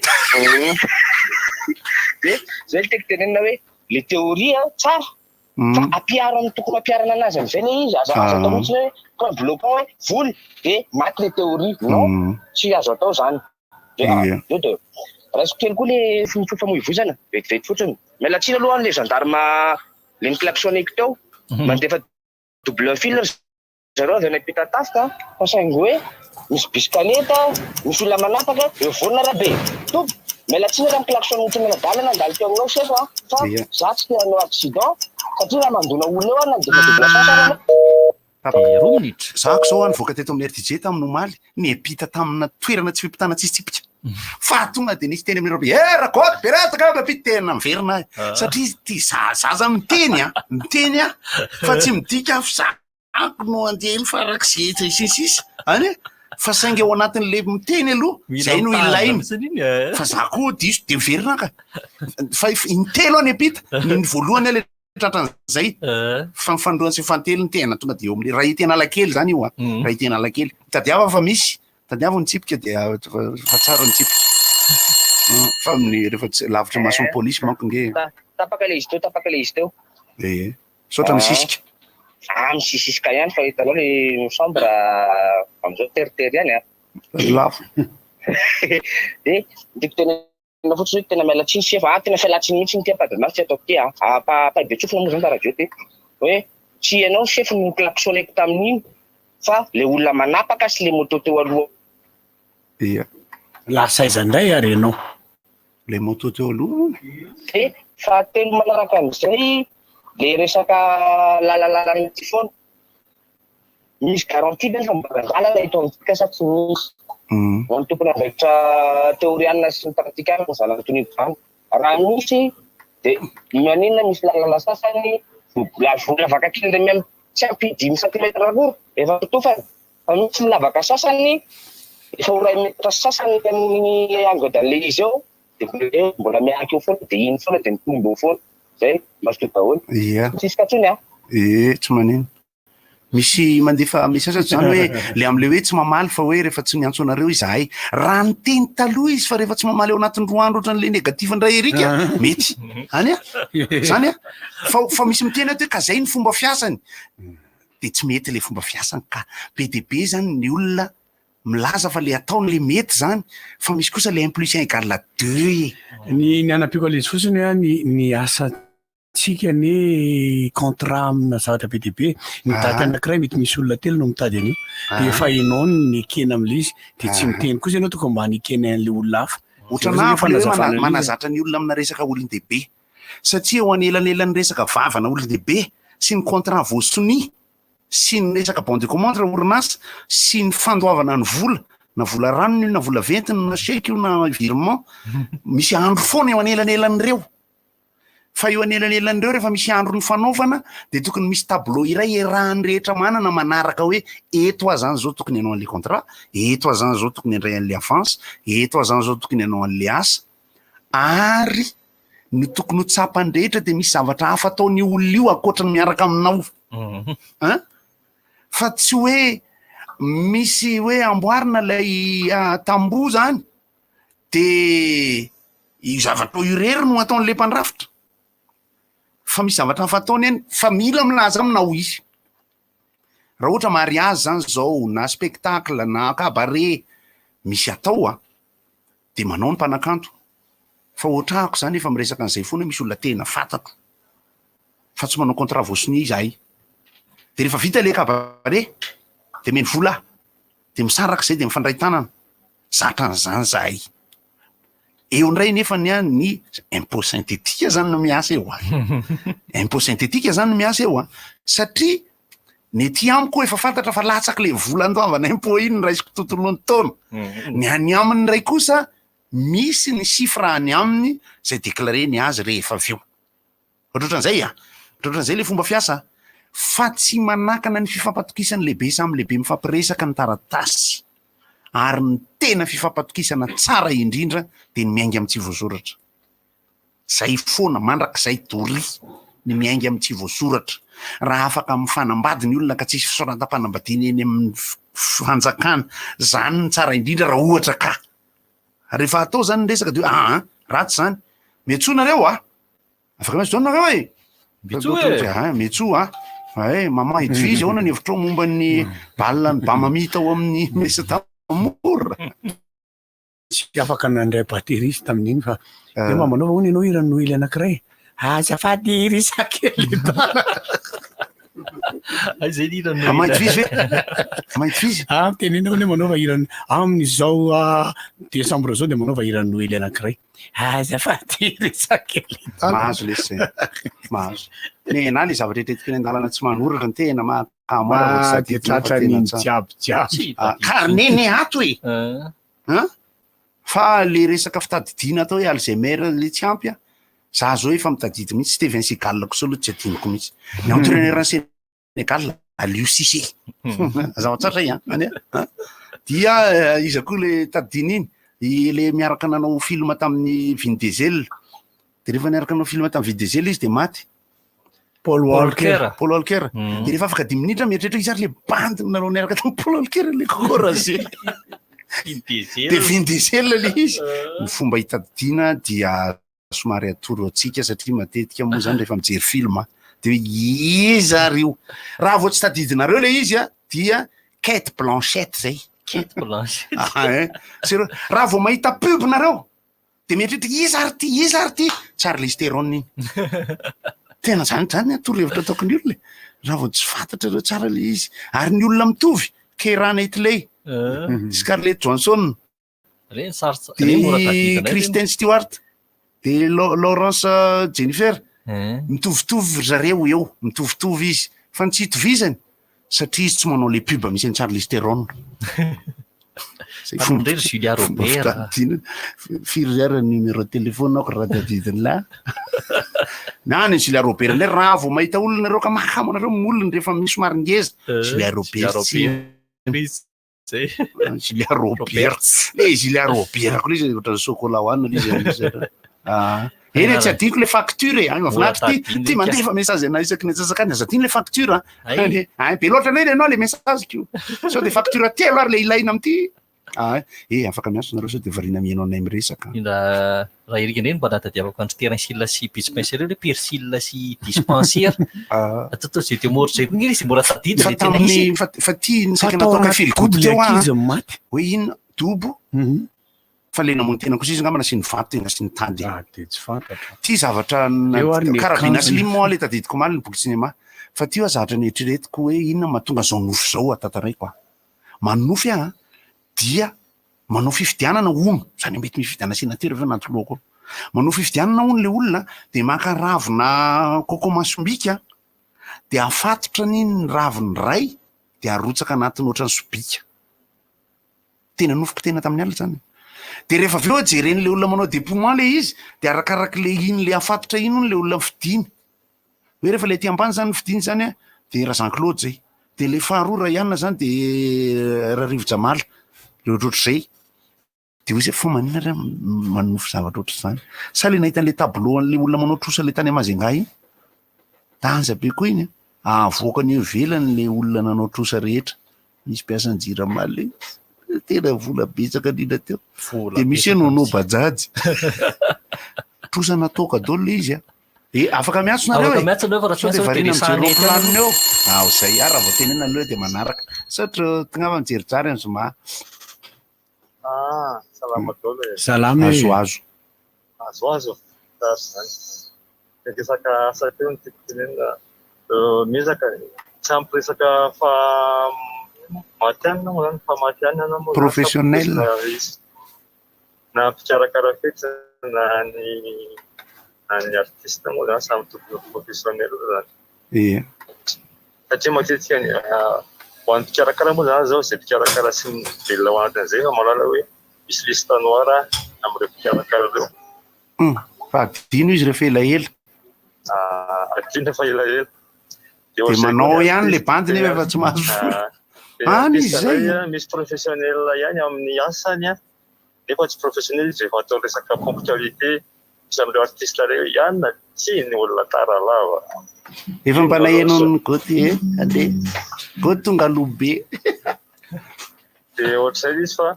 dia zay no tiako tenenina hoe le théorie a tsara fa ampiaro amin'ny tokony ampiharana anazy amin'izay le izy. Aza aza atao mihitsy hoe point bloquant hoe vola dia maty le théorie. Non, tsy azo atao zany. Dia eo dia raisiko kely koa le fifamoivoizana vetivety fotsiny. Miala tsiny aloha an'le gendarme le ni-klaxonner-ko teo. Mandefa double fil ry zareo avy any Ampitatafika fa saingy hoe misy bisikaleta, misy olona manapaka eo afovoan'ny arabe. Tompo, miala tsiny raha mi-klaxonner ohatran'ny anadala nandalo teo aminao sefo a, fa za tsy te hanao accident satria raha mandona olona eo aho na defa double sens ary anao. Roa minitra. Zahako zao aho nivoaka teto amin'ny RTJ tamin'ny omaly, niampita tamina toerana tsy fiampitana tsisy tsipika. Fa tonga dia nisy teny amin'ny arabe, eh Rakoto, beretaka aho mampita tena miverina ahy. Satria ity zaza miteny a, miteny aho fa tsy midika aho fa zahako no andeha eny farak'izay sy ny sisa. Any e? Fa saingy ao anatin'ilay miteny aloha, Mila zay no mitazona ilaina. mihitsy iny, eh. Fa za koa diso dia miverina aho ka. Fa intelo aho niampita, ny voalohany aho ilay tratran'izay fa ny fanindroany sy ny fanintelony tena tonga dia eo amin'ilay raha ety Analakely izany io a, raha ety Analakely. Tadiava fa misy, tadiavo ny tsipika dia fa tsara ny tsipika. Fa amin'ny rehefa tsy lavitry ny mason'ny polisy manko nge. Tapaka ilay izy teo, tapaka ilay izy teo. Ee, misaotra misisika. Ah, misisisika ihany fa hitanao le chambre amin'izao teritery ihany a. Lafo. Dia ny tiako tenenina Tena fotsiny hoe tena miala tsiny chef ah, tena fialantsiny mihitsy ity ampahibemaso ty ataoko ty ah, ampahibetsofina moa zany fa radio ty, hoe tsy ianao chef no ni-klaxonner-ko tamin'iny fa le olona manapaka sy le moto teo aloha. Ia. Lasa aiza indray ary ianao? Le moto teo aloha hono. Dia fahatelo manaraka an'izay le resaka lalalalana ity foana. Misy garantie ve ny famboaran-dalana eto amintsika sa tsy misy? Ho an'ny tompon'andraikitra teorianina sy ny pratikana ny zanak'Antonio izany. Raha misy dia maninona misy lalana sasany vola lavaka kely indray miha tsy ampy dimy centimètre akory efa totofana fa misy ny lavaka sasany efa ho iray metatra sy sasany amin'ny angle d'an'ilay izy eo dia mbola eo mbola miaraka eo foana dia iny foana dia mitombo eo foana. Zay, mazotoa daholo. Ia. Tsisy ka intsony an. Ee, tsy manino. Misy mandefa message ato zany hoe le amle hoe tsy mamaly fa hoe rehefa tsy miantso anareo izahay. Raha niteny taloha izy fa rehefa tsy mamaly ao anatin'ny roa andro ohatran'le négatif ndray Eric a, mety. Any a? Zany a? Fa fa misy miteny ato hoe ka zay ny fomba fiasany. De tsy mety le fomba fiasany ka. Be dia be zany ny olona milaza fa le ataony le mety zany fa misy kosa le un plus un égale deux e. Ny ny hanampiako an'ilay izy fotsiny hoe ny ny asa Tsika anie contrat amina zavatra be dia be, ny daty anankiray mety misy olona telo no mitady an'io, dia efa enao no nekena amin'ilay izy, dia tsy miteny kosa ianao tokony mba nekena an'ilay olona hafa. Ohatranà fa le hoe manazatra ny olona amina resaka olon-dehibe. Satria eo anelanelan'ny resaka vavana olon-dehibe sy ny contrat voasonia sy ny resaka bon de commande raha orinasa sy ny fandoavana ny vola na vola ranony io na vola ventiny na chèque io na virement, misy andro foana eo anelanelan'ireo. Fa eo anelanelan'ireo rehefa misy andro nifanaovana dia tokony misy tableau iray iarahan'ny rehetra manana manaraka hoe eto aho zany zao tokony hanao an'le contrat, eto aho zany zao tokony handray an'le avance, eto aho zany zao tokony hanao an'le asa. Ary ny tokony ho tsapan'ny rehetra dia misy zavatra hafa ataon'io olona io ankoatra ny miaraka aminao. Hein? Fa tsy hoe misy hoe amboarina ilay tamboho zany de io zavatra io irery no ataon'le mpandrafitra fa misy zavatra hafa ataony any fa mila milaza aminao izy. Raha ohatra mariazy zany zao na spectacle na cabaret misy atao a, de manao ny mpanakanto fa ohatrahako zany efa miresaka an'izay foana misy olona tena fantatro fa tsy manao contrat voasonia izahay de rehefa vita le cabaret de meny vola aho de misaraka zay de mifandray tanana zatra an'izany zahay. Eo indray nefa ny an ny impôt synthétique zany no miasa eo a. Impôt synthétique zany no miasa eo a. Satria ny aty amiko efa fantatra fa latsaky le vola andoavana impôt iny ny raisiko tontolon'ny taona. Ny any aminy indray kosa misy ny chiffre any aminy zay déclaré-ny azy rehefa avy eo. Ohatrohatran'izay a! Ohatrohatran'izay ilay fomba fiasa fa tsy manakana ny fifampatokisan'ny lehibe samy lehibe mifampiresaka ny taratasy ary ny tena fifampatokisana tsara indrindra dia ny miainga amin'ny tsy voasoratra. Zay foana mandrakizay doria ny miainga amin'ny tsy voasoratra. Raha afaka mifanambady ny olona ka tsisy fisoratam-panambadiana eny amin'ny fanjakana, zany ny tsara indrindra raha ohatra ka. Rehefa atao zany ny resaka dia hoe aa ratsy zany, miantsoa nareo a! Afaka miantso zao nareo e! Miantsoa e! Ah, miantsoa a! Eh, maman Edwige, ahoana ny hevitrao momba ny bal ny Bamami tao amin'ny Mesa d'Amour? Tsy afaka nandray batterie izy tamin'iny fa dia mba manaova hono ianao hiran'i Noely anankiray. Azafady ry sakelidala. Aiza iny hiran'i Noely? Mainty fizy ve? Mainty fizy? Ah, mitenena hono hoe manaova hiran'i amin'izao desambra izao dia manaova hiran'i Noely anankiray. Azafady ry sakelidala. Mahazo lesy zay. Mahazo. Nenà le zavatra eritreretiko eny an-dalana tsy manoratra ny tena mahakamo ahy raha vao tsy Ah, dia tadidinao fa tena tratran'iny tsara. jiaby jiaby. Ah, carnet ne ato e. An? Fa le resaka fitadidiana atao hoe Alzheimer le tsy ampy a, za zao efa mitadidy mihitsy, Steven Seagal kosa aloha tsy adinoko mihitsy. Ny entraîneur ny Sénégal, Aliou Cissé. Mazava tsara zay an, any an. Dia iza koa le tadidina iny, i le miaraka nanao film tamin'ny Vin Diesel. De rehefa niaraka nanao film tamin'ny Vin Diesel izy de maty. Paul Walker. Paul Walker. De rehefa afaka dimy minitra mieritreritra izy ary le bandy nanao niaraka tamin'i Paul Walker le corager. De Vin Diesel le izy. Ny fomba hitadidiana dia somary atoro antsika satria matetika moa zany rehefa mijery film de hoe iza ary io. Raha vao tsy tadidinareo le izy a dia Cate Blanchett zay. Cate Blanchett. Ah, hein. Sérieux. Raha vao mahita pub nareo de mieritreritra iza ary ty, iza ary ty, Charlize Theron iny. Tena zany zany ny torohevitra ataoko ny olona e. Raha vao tsy fantatrareo tsara le izy. Ary ny olona mitovy, Keira Knightley, Scarlett Johansson, Reny sarotra, reny mora de tadidina reny. Kristen Stewart, de Laurence Jennifer. Mitovitovy ry zareo eo, mitovitovy izy. Fa ny tsy itovizany, satria izy tsy manao le pub misy an'i Charlize Theron. Zay Fa fomba ndray ry Julia fomba Robert. fitadidiana. Firy ary ny numéro téléphone ako raha tadidin'lah. Na ny Julia Robert indray raha vao mahita olona nareo ka mahakamo anareo molony rehefa misy somary ngeza. Julia Robert Julia tsy Robert. Zay. Julia Roberts. Le Julia Robert koa le izy ohatran'ny chocolat hohanina le izy amin'izay. Ah. Eny e, tsy adinoko le facture e. Ay, mahafinaritra ty. Mora Ty mandefa message anay isaky ny antsasak'adiny, aza adino le facture a. Ay. Ay, be loatra anie ianao le message ko. Sao de facture telo ary le ilaina amin'ity. Ah, eh, afaka miantso nareo sao de variana mihaino anay miresaka. Indra raha Eric indray no mba natadiavako an-dry Terence sy Bud Spencer ireo, Persil sy Dispenser. Atao zay de mora zay koa nge izy mora tadidy Fa le tena izy. tamin'ny fa fa ty ny saika Fa tao nataoko anaty feel good dobo teo le aho. ankizy maty. Hoe inona? Dobo? Fa le namono tena kosa izy angamba nasiany vato dia nasiany tady. Ah, dia tsy fantatra. Ty zavatra Eo ary ny Karabina akanjony. Slim moa le tadidiko omaly ny boky cinéma. Fa ty hoa zavatra neritreretiko hoe inona mahatonga zao nofy zao tantaraiko aho. Manonofy aho dia manao fifidianana hono, zany hoe mety mifidianana sénateur ve anaty lohako ao. Manao fifidianana hono le olona de maka ravina coco masombika de afatotra anie ny raviny iray de arotsaka anatin'ny ohatran'ny sobika. Tena nofiko tena tamin'ny alina zany. De rehefa avy eo jeren'le olona manao dépouillement le izy de arakarak'le iny le afatotra iny hono le olona fidiny. Hoe rehefa le aty ambany zany ny fidiny zany an de Ra Jean Claude zay. De le faharoa Rayan zany de Rarivo Jamala. De ohatrohatr'izay. De hoy izy hoe fa maninona ary aho manonofy zavatra ohatr'izany. Sa le nahita an'le tableau an'le olona manao trosa le tany Majunga iny? Danja be koa iny an. Avoakany eo ivelany le olona nanao trosa rehetra. Misy mpiasan'ny jirama le tena vola betsaka indrindra teo. Vola De misy hoe betsaka nono mihitsy. bajaj. Trosa natoka daholo le izy an. E, afaka miantso nareo Afaka e. miantso nareo fa raha tsy Sao dia miantso variana dia mijery resahana eto roaplanina ianareo. eo. Ao zay, ary raha vao tenenina aloha dia manaraka. Satria tongava mijery jary amin'ny zoma. Ah, salama daholo e. Salama e. Azo azo. Azo azo. Tsara izany. Ny resaka asa teo no tiako tenenina. Miezaka tsy ampy resaka fa matihanina moa zany, fa matihanina moa zany. Professionnel. Na mpikarakara fety na ny na ny artiste moa zany samy tokony ho professionnel zany. Ie. Satria matetika ny ho an'ny mpikarakara moa zany zao izay mpikarakara sy mivelona ao anatin'izay efa mahalala hoe misy liste noire amin'ireo mpikarakara ireo. Hum, fa adino izy rehefa elaela. Adino rehefa elaela. Dia manao ihany le bandy nefa efa tsy mahazo vola. Any izy zay. Misy professionnel ihany amin'ny asany an, nefa tsy professionnel izy rehefa atao resaka ponctualité, misy amin'ireo artiste ireo ihany tsy ny olona tara lava. Efa mba naheno an'i Gauthier, aleha. Gauthier tonga aloha be. Dia ohatr'izay ilay izy fa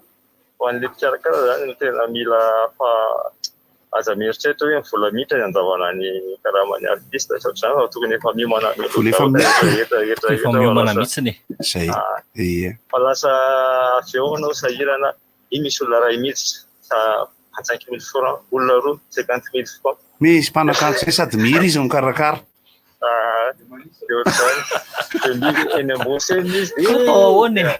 ho an'ilay mpikarakara izany no tena mila fa aza mieritreritra hoe ny vola miditra ny andavana ny karaman'ny artiste sy ohatr'izany fa tokony efa miomana mialoha Vola efa daholo miditra. rehetra rehetra Efa rehetra fa miomana lasa mihitsiny e. Zay. Ah. Ie. fa lasa avy eo anao sahirana iny misy olona iray miditra sa 25000 francs olona roa 50000 francs Misy mpanakanto zay sady mihira izy no mikarakara. Ah, dia ohatr'izany dia mila eny ambony scène izy dia Atao ahoana e?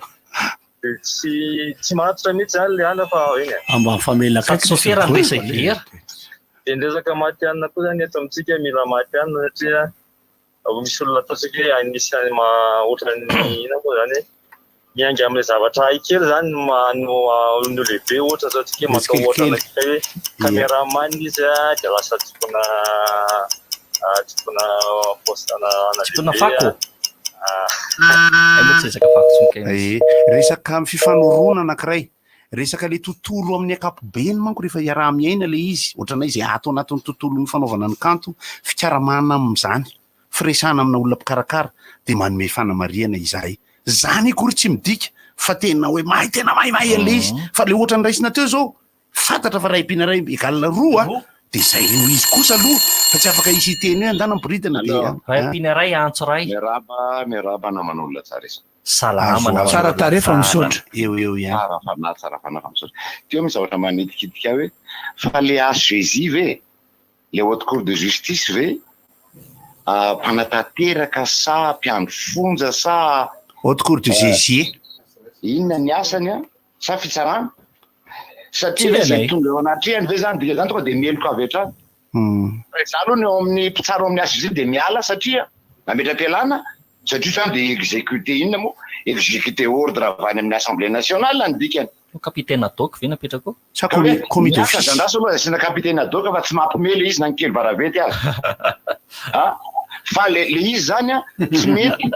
Dia tsy tsy matotra mihitsy izany le ana fa eny e. Mba mifamela akaiky Sady sofera no resaka hera. Dia ny resaka matihanina koa izany eto amintsika mila matihanina satria misy olona ataontsika hoe anisan'ny ma- ohatran'ny inona moa izany e, miainga amin'ilay zavatra hay kely izany no ma- no no lehibe ohatra ataontsika hoe manao ohatra Kelikely. anankiray hoe cameraman izy a, dia lasa tompona tompona poste ana ana Tompona lehibe fako. a. Eh, resaka amin'ny fifanorona anankiray, resaka le tontolo amin'ny ankapobeny manko rehefa iaraha-miaina le izy, ohatranay izay ato anatin'ny tontolon'ny fanaovana ny kanto, fikaramana amin'izany, firesahana amina olona mpikarakara dia manome fanamarihana izahay. Zany akory tsy midika fa tena hoe mahay tena mahay mahay an'le izy, fa le ohatra noraisina teo zao, Fantatra fa ray ampiana ray égale roa dia zay no izy kosa aloha fa tsy afaka hisy hiteny hoe andana miboridana dia Ray ampiana ray antso ray. Miarahaba, miarahaba naman'olona tsara izy. Salama Azo Tsara tarehy fa misaotra. Eo eo ihany. Tsara fanahy, tsara fanahy fa misaotra. Teo misy zavatra manitikitika ahy hoe fa le HGJ ve, le haute cour de justice ve mpanatanteraka sa mpiandry fonja sa Haute cour de GJ. Inona ny asany an? Sa fitsarana? Satria ve izay tonga eo anatrehany ve zany dika zany tonga dia meloka avy hatrany? Fa izaho aloha ny eo amin'ny mpitsara ao amin'ny HCJ dia miala satria nametra-pialana satria zany dia executer inona moa? Executer ordre avy any amin'ny assemblée nationale ny dikany. Capitaine ad hoc ve napetraka ao? Sa Ka hoe commis miasa d'office? zandraso aloha asiana capitaine ad hoc fa tsy mampime le izy na ny kely varavety aza. A! Fa le le izy zany an tsy mety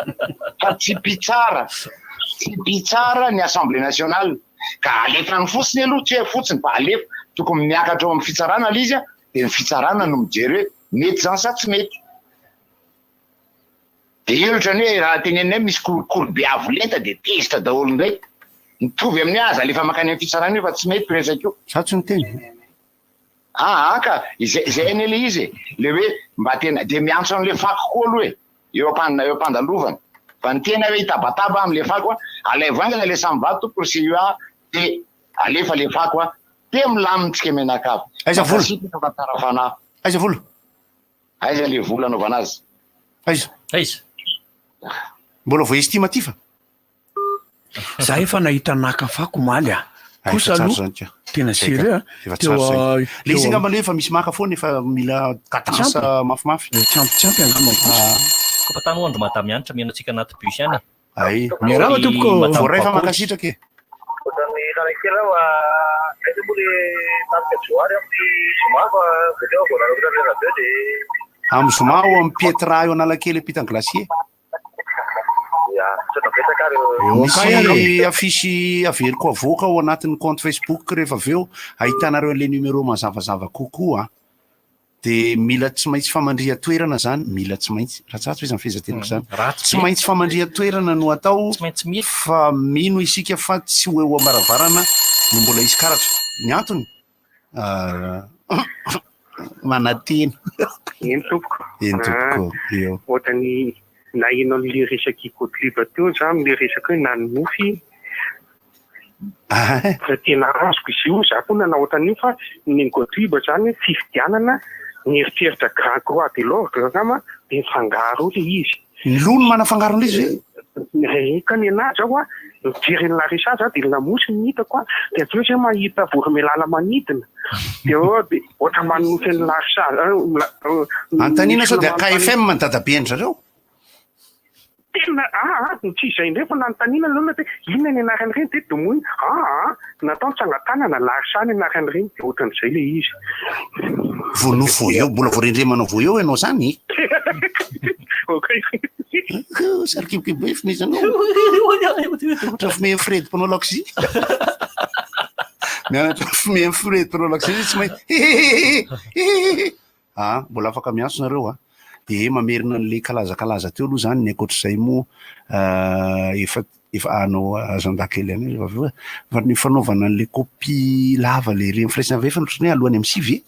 fa tsy mpitsara tsy mpitsara ny assemblée nationale ka alefany fotsiny aloha tsy hoe fotsiny fa alefa tokony miakatra ao amin'ny fitsarana le izy an dia ny fitsarana no mijery hoe mety zany sa tsy mety. Dia ohatrany hoe raha teneninay misy kolikoly be avo lenta dia tezitra daholo indray. Mitovy amin'ny hoe aza alefa mankany amin'ny fitsarana io fa tsy mety io resaka io. Za tsy niteny. Aa ka izay izay anie le izy e, le hoe mba tena dia miantso an'le fako koa aloha e, eo am-pan eo am-pandalovana. Fa ny tena hoe hitabataba am'le fako a, alaivo haingana le samy vato tompoko ry CUA de alefa le fako a, de milamina tsika mianakavy. Aiza vola? Mankasitraka fa tsara fanahy. Aiza vola? Aiza le vola anaovana azy? Aiza? Aiza? Mbola voaestimatif? Za efa nahita naka fako omaly a. Ay, Kosa efa tsara aloha zany ka. Tena Zay ka. sérieux a. Efa Teo, tsara zay. ah, Le izy teo angamba le efa misy maka foana efa mila cadence Tsy ampy. mafimafy. Tsy ampy tsy ampy angamba. Koa tany hoandro madame mianatra mihaino antsika anaty bus any. Ay. Miarahaba tompoko. Madame Voaray fa Bakoly. mankasitraka e. Ohatran'ny karaha aho aiza moa le tarika Johary amin'ny zoma fa voateo vao nanomboka ny radio dia Amin'ny zoma ao amin'ny Pietra eo Analakely ampitan'ny glacier. ya misaotra betsaka ary Misy affiche averiko avoaka ao anatin'ny compte Facebook rehefa avy eo ahitanareo an'ilay numéro mazavazava kokoa. Dia mila tsy maintsy famandrihan-toerana zany, mila tsy maintsy, ratsiratsy ve izany fehezanteniko izany? Ratsy Tsy be. maintsy famandrihan-toerana no atao Tsy maintsy mila. fa mino isika fa tsy ho eo am-baravarana no mbola hisy karatra. Ny antony? Ah, manantena. Eny tompoko. Eny tompoko, eo. Ohatran'ny naheno an'le resak'i Gottlieb teo za amin'le resaka hoe nanonofy. Raha tena azoko izy io, za koa nanao ohatran'io fa ny Gottlieb zany fifidianana nieritreritra Grand Croix de l'Ordre angamba dia nifangaro eo le izy. Ny loha no manafangaro an'ilay izy ve? Eka ny anahy zao a, mijery an'i Larissa za dia ny lamosiny no hitako a, dia avy eo zay mahita voromailala manidina, dia eo dia ohatra manonofy an'i Larissa, Anontaniana sao dia KFM ny dadaben-dry zareo? Tena aa tsy izay indray fa nanontaniana aloha hoe inona ny anaran'ireny dia domoina aa natao nitsangan-tanana Larissa ny anaran'ireny dia ohatran'izay ilay izy. Voanofy voeo, mbola voarendremanao voeo ianao zany? Sary kibokibo be fimezanao. Ohatra fimehy Fred mpanao lakozia. Mianatra fimehy Fred mpanao lakozia izy tsy maintsy Ah, mbola afaka miantso nareo a. Dia mamerina an'ilay kalazakalaza teo aloha zany ny ankoatr'izay moa efa efa hanao agenda kely ihany rehefa avy eo e. Fa ny fanaovana an'ilay copie lava le reny firaisana avy efa ohatran'ny hoe alohan'ny amin'ny 9 e.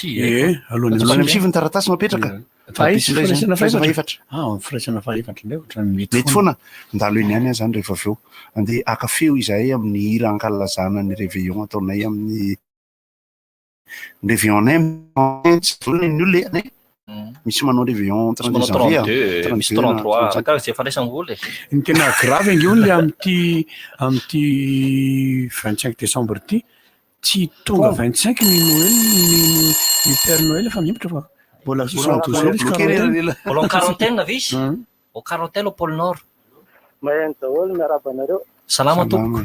Ie, alohan'ny Alohan'ny amin'ny amin'ny 9 ny taratasy no apetraka. Fa aiza Indray zany, firaisana firaisana fahefatra? fahefatra. Ah, firaisana fahefatra indray ohatran'ny mety Mety foana. Mandalo eny ihany aho zany rehefa avy eo. Andeha haka feo izahay amin'ny hira ankalazana ny réveillon ataonay amin'ny ny réveillon-nay tsy vola ny olona e, anay. Misy manao réveillon Misy manao 32 janvier, ah. 32, misy 32 na 33, 35. arakaraka izay fandraisany vola e. Ny tena grave ange hono le amin'ity amin'ity 25 décembre ity, tsy tonga 25 ny Noël ny ny Père Noël fa mihemotra fa mbola 72 heures izy quarantaine. Mbola en quarantaine ve izy? Au quarantaine au pôle Nord. Maheno daholo, miarahaba anareo. Salama tompoko.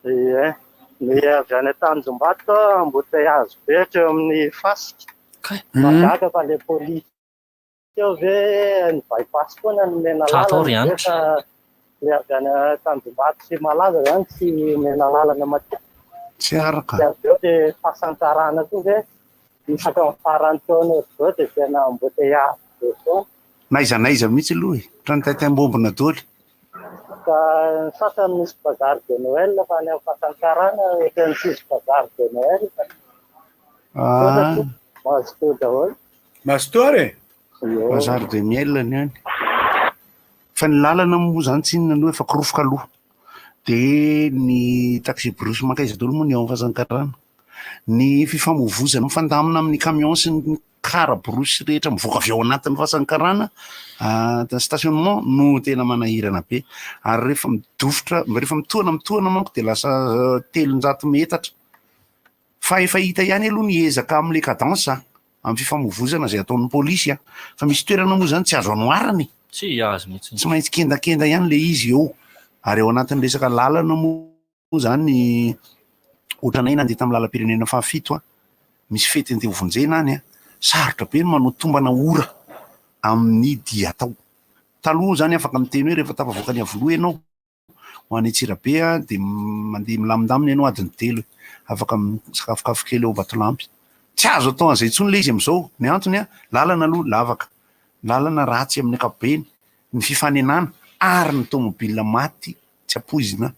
Ie, ny avy any Tanjombato embouteillage be hatreo amin'ny fasika. Mahagaga fa le polisy teo ve ny bypass foana no omena Tsara lalana ry ve fa le avy any Tanjombato sy Malaza zany tsy omena lalana matetika. Tsy araka. Dia avy eo le fasantarana koa ve isaka amin'ny faran'ny taona ohatr'izao dia tena embouteillage be foana. N'aiza n'aiza mihitsy aloha e. Ohatran'ny taitaim-bombona daholo. Ka ny sasany misy bazary de Noël fa any amin'ny fasantarana ohatran'ny tsisy bazary de Noël fa Ah. mazotoa daholo. Mazotoa ary e. Bazary de miel ny any. Fa ny lalana moa zany tsy inona aloha efa korofoka aloha. Dia ny taxi brousse mankaiza daholo moa ny ao amin'ny Fasankarana. Ny fifamoivozana mifandamina amin'ny camion sy ny car brousse rehetra mivoaka avy ao anatin'ny Fasankarana stationnement no tena manahirana be. Ary rehefa midofotra, rehefa mitohana mitohana manko dia lasa 300 metatra. Fa efa hita ihany aloha ny ezaka amin'ilay cadence a, amin'ny fifamoivozana izay ataon'ny polisy a. Fa misy toerana moa izany tsy azo anoharana e. Tsy azo mihitsy. Tsy maintsy kendakenda ihany ilay izy eo. Ary ao anatin'ny resaka lalana moa izany, ohatranay nandeha tamin'ny lalam-pirenena fahafito a, misy fety andeha hovonjena any a, sarotra be ny manao tombana ora amin'ny dia atao. Taloha izany afaka miteny hoe rehefa tafavoaka ny Iavoloha ianao, ho any Antsirabe a, dia mandeha milamindamina ianao adiny telo, afaka misakafokafo kely eo Ambatolampy. Tsy azo atao an'izay intsony ilay izy amin'izao. Ny antony a, lalana aloha lavaka, lalana ratsy amin'ny ankapobeny, ny fifanenana ary ny tomobila maty tsy ampoizina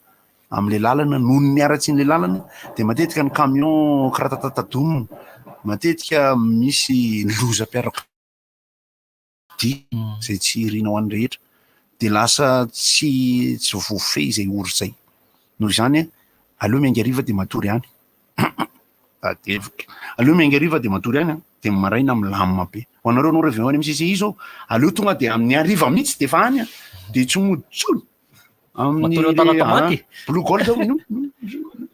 amin'ilay lalana noho ny haratsian'ilay lalana dia matetika ny camion kiratatatadomina, matetika misy lozam-piarakodia izay tsy irina ho an'ny rehetra dia lasa tsy tsy voafehy izay ora izay. Noho izany a, aleo miainga hariva dia matory any. Ady hevitra. Aleo miainga hariva dia matory any a, dia ny maraina milamina be. Ho anareo anao rehefa any amin'ny CCI izao, aleo tonga dia amin'ny hariva mihitsy dia efa any a, dia tsy mody intsony. Amin'ny Matory ao Talatamaty. Blue Gold ao, no?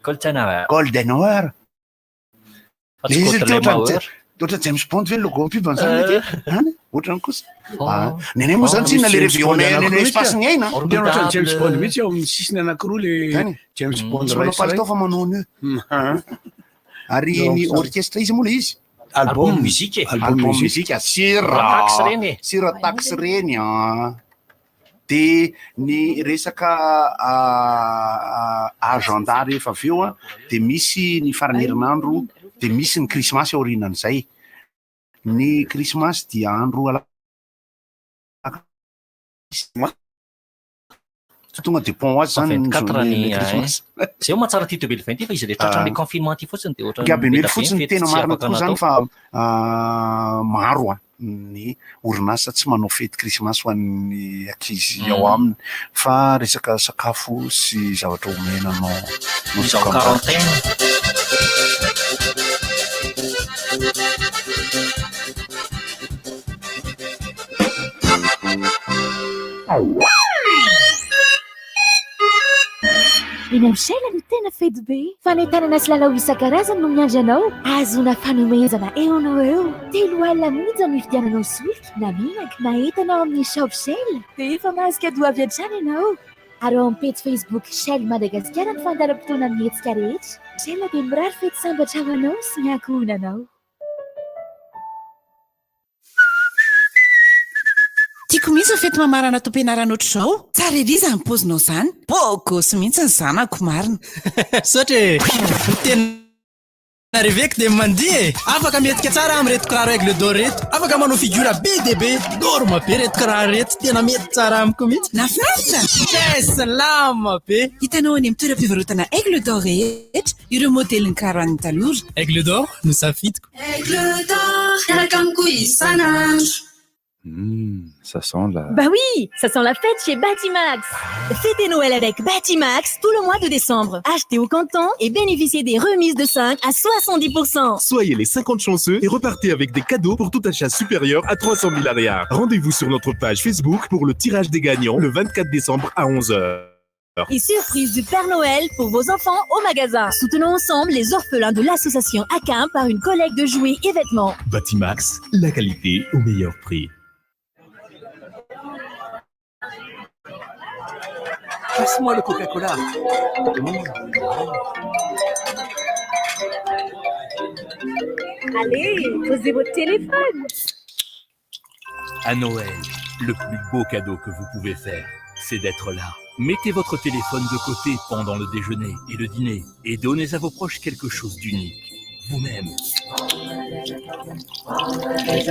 Golden Hour. Golden Hour. Fa tsy Le izy Golden ohatran'ny Hour. Ohatran'ny James Bond ve ny logo pub an'izany Eh. mety? Any? Ohatran'ny kosa. Oh. Ah, Ny anay moa zany tsy inona le réveillon any any espace ny aina. Tena ohatran'ny James Bond mihitsy eo amin'ny sisiny anankiroa le James Bond Tsy iray manao sy iray. palitao fa manao nœud. Ary Eo ny amin'ny orchestre izy moa le izy? Album. Album musique e. Album musique. Sira. Tax reny e. Sira tax reny ah. De ny resaka ah, agenda rehefa avy eo a de misy ny faran'ny herinandro de misy ny krismasy aorianan'izay. Ny krismasy dia andro Tsy tonga de pont ho azy zany ny 24 journée ny le krismasy. Zay mahatsara ty 2020 ty fa izy le tratran'le confinement ty fotsiny de ohatran'ny Gaby be Mely da be ny fotsiny fety tena tsy marina afaka tokoa zany natao. fa ah, maro a ny orinasa tsy manao fety krismasy ho an'ny ankizy ao Mm. aminy fa resaka sakafo sy zavatra omena no no Mise en tokony quarantaine. Eny amin'ny Shell no tena fety be. Fanentanana sy lalao isan-karazany no miandry anao. Ahazoana fanomezana eo no eo. Telo alina monja no ividiananao solika na menaka na entana ao amin'ny Shop Shell. Dia efa mahazo cadeau avy hatrany ianao. Ary ao amin'ny pejy Facebook Shell Madagasikara ny fandaharam-potoana ny hetsika rehetra. Shell dia mirary fety sambatra ho anao sy ny ankohonanao. Tiako mihitsy ny fety mamarana taom-pianarana ohatr'izao. Tsara ery izany paozinao izany. Beau gosse mihitsy ny zanako marina. Misaotra e! Ny tena reveko dia mandihy e! Afaka mihetsika tsara amin'ireto kiraro Aigle d'Or ireto. Afaka manao figure be dia be. Norme be ireto kiraro ireto. Tena mety tsara amiko mihitsy. Nahafinaritra! Très salama be! Hitanao any amin'ny toeram-pivarotana Aigle d'Or rehetra ireo modelin'ny kiraro an'ny tanora. Aigle d'Or no safidiko. Aigle d'or, miaraka amiko isan'andro. Hum, ça sent la... Bah oui, ça sent la fête chez Batimax. Fêtez Noël avec Batimax tout le mois de décembre. Achetez au canton et bénéficiez des remises de 5 à 70%. Soyez les 50 chanceux et repartez avec des cadeaux pour tout achat supérieur à 300 000 ariary. Rendez-vous sur notre page Facebook pour le tirage des gagnants le 24 décembre à 11h. Et surprise du Père Noël pour vos enfants au magasin. Soutenons ensemble les orphelins de l'association ACAM par une collecte de jouets et vêtements. Batimax, la qualité au meilleur prix. Passe-moi le Coca-Cola. Allez, posez votre téléphone. À Noël, le plus beau cadeau que vous pouvez faire, c'est d'être là. Mettez votre téléphone de côté pendant le déjeuner et le dîner et donnez à vos proches quelque chose d'unique. Vous-même.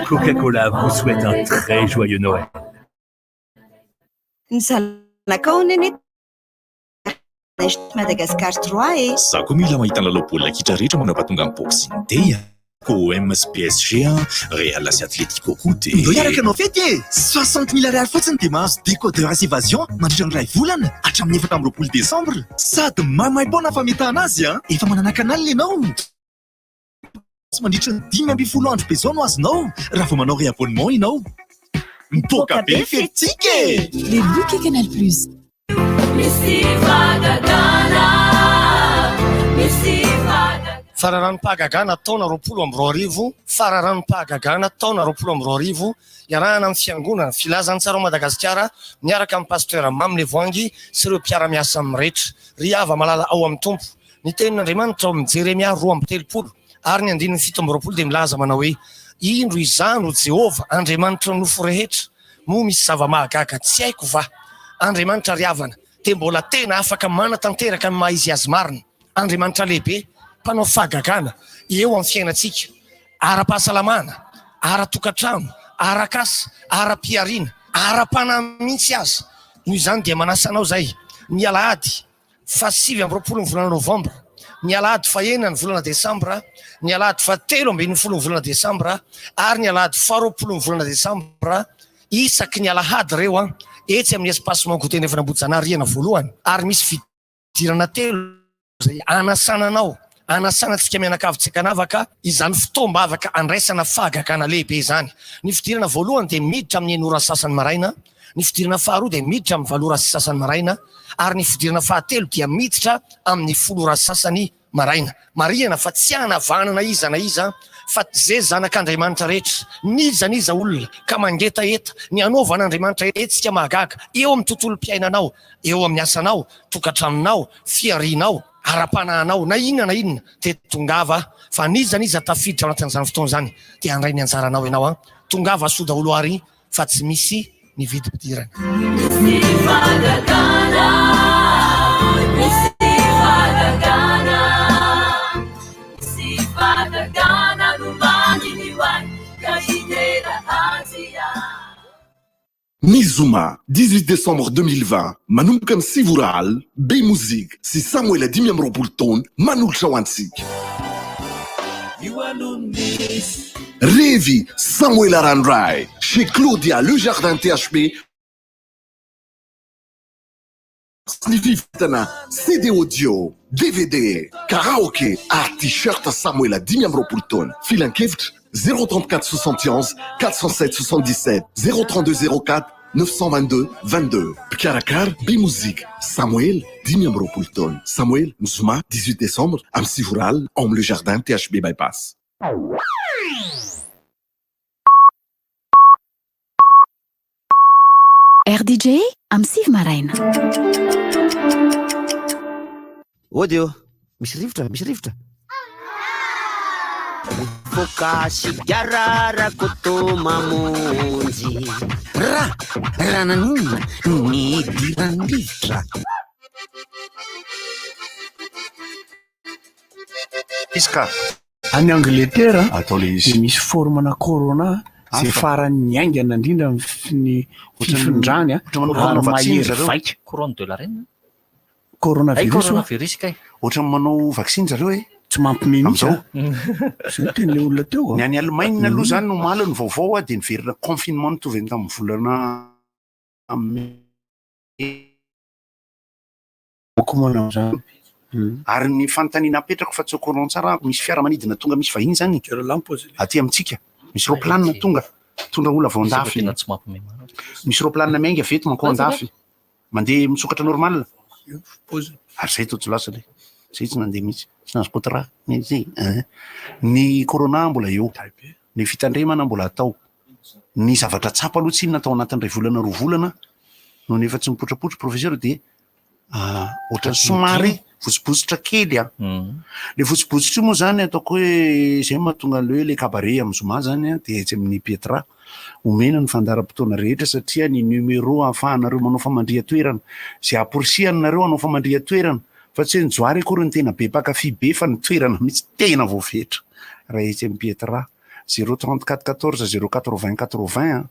Coca-Cola vous souhaite un très joyeux Noël. Ny zanakao nene Madagascar 3 e. Za koa mila mahita ny lalao baolina kitra rehetra manapa-tonga amin'ny Boxing Day a. OM sy PSG a, Real sy Atletico koa dia... Ndao hiaraka hanao fety e! 60 000 ariary fotsiny dia mahazo décodeur sy évasion mandritra ny iray volana hatramin'ny 24 desambra. Sady maimaim-poana fametahana azy a! Efa manana canal ianao? Tsy mandritra ny 15 andro be izao no azonao raha vao manao réabonnement ianao. Mipoaka be ny fetintsika e! Les bouquets Canal Plus. Misy fahagagana, misy fahagagana. Fararanom-pahagagana taona 2020, Fararanom-pahagagana taona 2020, iarahana amin'ny Fiangonana Filazantsara ao Madagasikara miaraka amin'ny Pasteur Mamy Levoangy sy ireo mpiara-miasa aminy rehetra. Ry hava-malala ao amin'ny Tompo, ny tenin'Andriamanitra ao amin'ny Jeremia 32 ary ny andininy 27 dia milaza manao hoe, Indro izaho no Jehovah, Andriamanitry ny nofo rehetra, moa misy zava-mahagaga tsy haiko va? Andriamanitra ry havana dia mbola tena afaka manatanteraka ny maha izy azy marina. Andriamanitra lehibe, mpanao fahagagana eo amin'ny fiainantsika, ara-pahasalamana, ara-tokantrano, arak'asa, ara-pihariana, ara-panahy mihitsy aza. Noho izany dia manasa anao izay ny alahady faha 29 ny volana novambra, ny alahady faha enina ny volana desambra, ny alahady faha 13 ny volana desambra ary ny alahady faha 20 ny volana desambra, isaky ny alahady ireo an, etsy amin'ny Espace Mangoty Andrefana Ambohijanahary rihana voalohany ary misy fidirana telo izay anasana anao, anasana antsika mianakavy tsy ankanavaka izany fotoam-bavaka andraisana fahagagana lehibe izany. Ny fidirana voalohany dia miditra amin'ny enina ora sasany maraina, Ny fidirana faharoa dia miditra amin'ny valo ora sy sasany maraina ary ny fidirana fahatelo dia miditra amin'ny folo ora sy sasany maraina. Marihana fa tsy hanavanana na iza na iza fa ze zanak'Andriamanitra rehetra, n'iza n'iza olona ka mangetaheta ny hanaovan'Andriamanitra hetsika mahagaga eo amin'ny tontolom-piainanao, eo amin'ny asanao, tokantranonao, fiharianao, ara-panahinao, na inona na inona dia tongava fa n'iza n'iza tafiditra ao anatin'izany fotoana izany dia handray ny anjaranao ianao an! Tongava soa daholo ary fa tsy misy ny vidim-pidirana. Misy fahagagana, misy fahagagana, misy fahagagana nomaniny ho ahy ka hidera azy aho. Ny zoma 18 décembre 2020, manomboka amin'ny sivy ora alina, Be Mozika sy Samoela 25 taona manolotra ho antsika. Revy Samoela Ranoray chez Claudia Le Jardin THB sy ny fivarotana CD audio, dvd, karaoke ary t-shirt Samoela 25 taona. Filankevitra 034 71 407 77 032 04 922 22. Mpikarakara Be Mozika Samoela 25 taona. Samoela ny zoma 18 décembre amin'ny sivy ora alina ao amin'ny Le Jardin THB Bypass. RDJ amin'ny sivy maraina. Ody ô, misy rivotra, misy rivotra. Mifoka sigara Rakoto mamonjy. Ra, raha naninona no nidiran'ny rivotra? Izy ka. Any Angletera Atao le izy. dia misy forme-na corona izay Hafa. faran'ny haingana indrindra amin'ny fi- ny fifindrany Ohatran'ny manao ary corona vaccine mahery zareo. vaika. Couronne de la reine. Coronavirus Hay hoa. coronavirus kay. Ohatran'ny manao vaccine zareo e. Tsy mampime mihitsy Amin'izao. a. Zay no tenin'ilay olona teo a. Ny any Allemagne aloha zany omaly ny vaovao a dia niverina confinement nitovy ny tamin'ny volana mey. Ko manao izany. Ary ny fanontaniana apetrako fa tsy au courant tsara aho, misy fiaramanidina tonga misy vahiny izany aty amintsika, misy roplanina tonga, mitondra olona avy ao andafy, misy roplanina miainga avy eto mankao andafy, mandeha misokatra normal, ary zay tojo lasa le, zay tsy nandeha mihitsy, tsy nahazo contrat mihitsy, ny corona mbola eo, ny fitandremana mbola atao, ny zavatra tsapa aloha tsy inona tao anatin'ny iray volana roa volana no nefa tsy mipotrapotra professeur dia Ohatran'ny somary votsibositra kely an. Le votsibositra io moa zany ataoko hoe zay no mahatonga an'le hoe le cabaret amin'ny zoma zany an dia etsy amin'ny Pietra. Omena ny fandaharam-potoana rehetra satria ny numéro ahafahanareo manao famandrihan-toerana, izay hamporisihana anareo hanao famandrihan-toerana fa tsy hoe ny Johary akory no tena be mpankafy be fa ny toerana mihitsy tena voafetra raha etsy amin'ny Pietra. 0 34 14 0 80 80 an.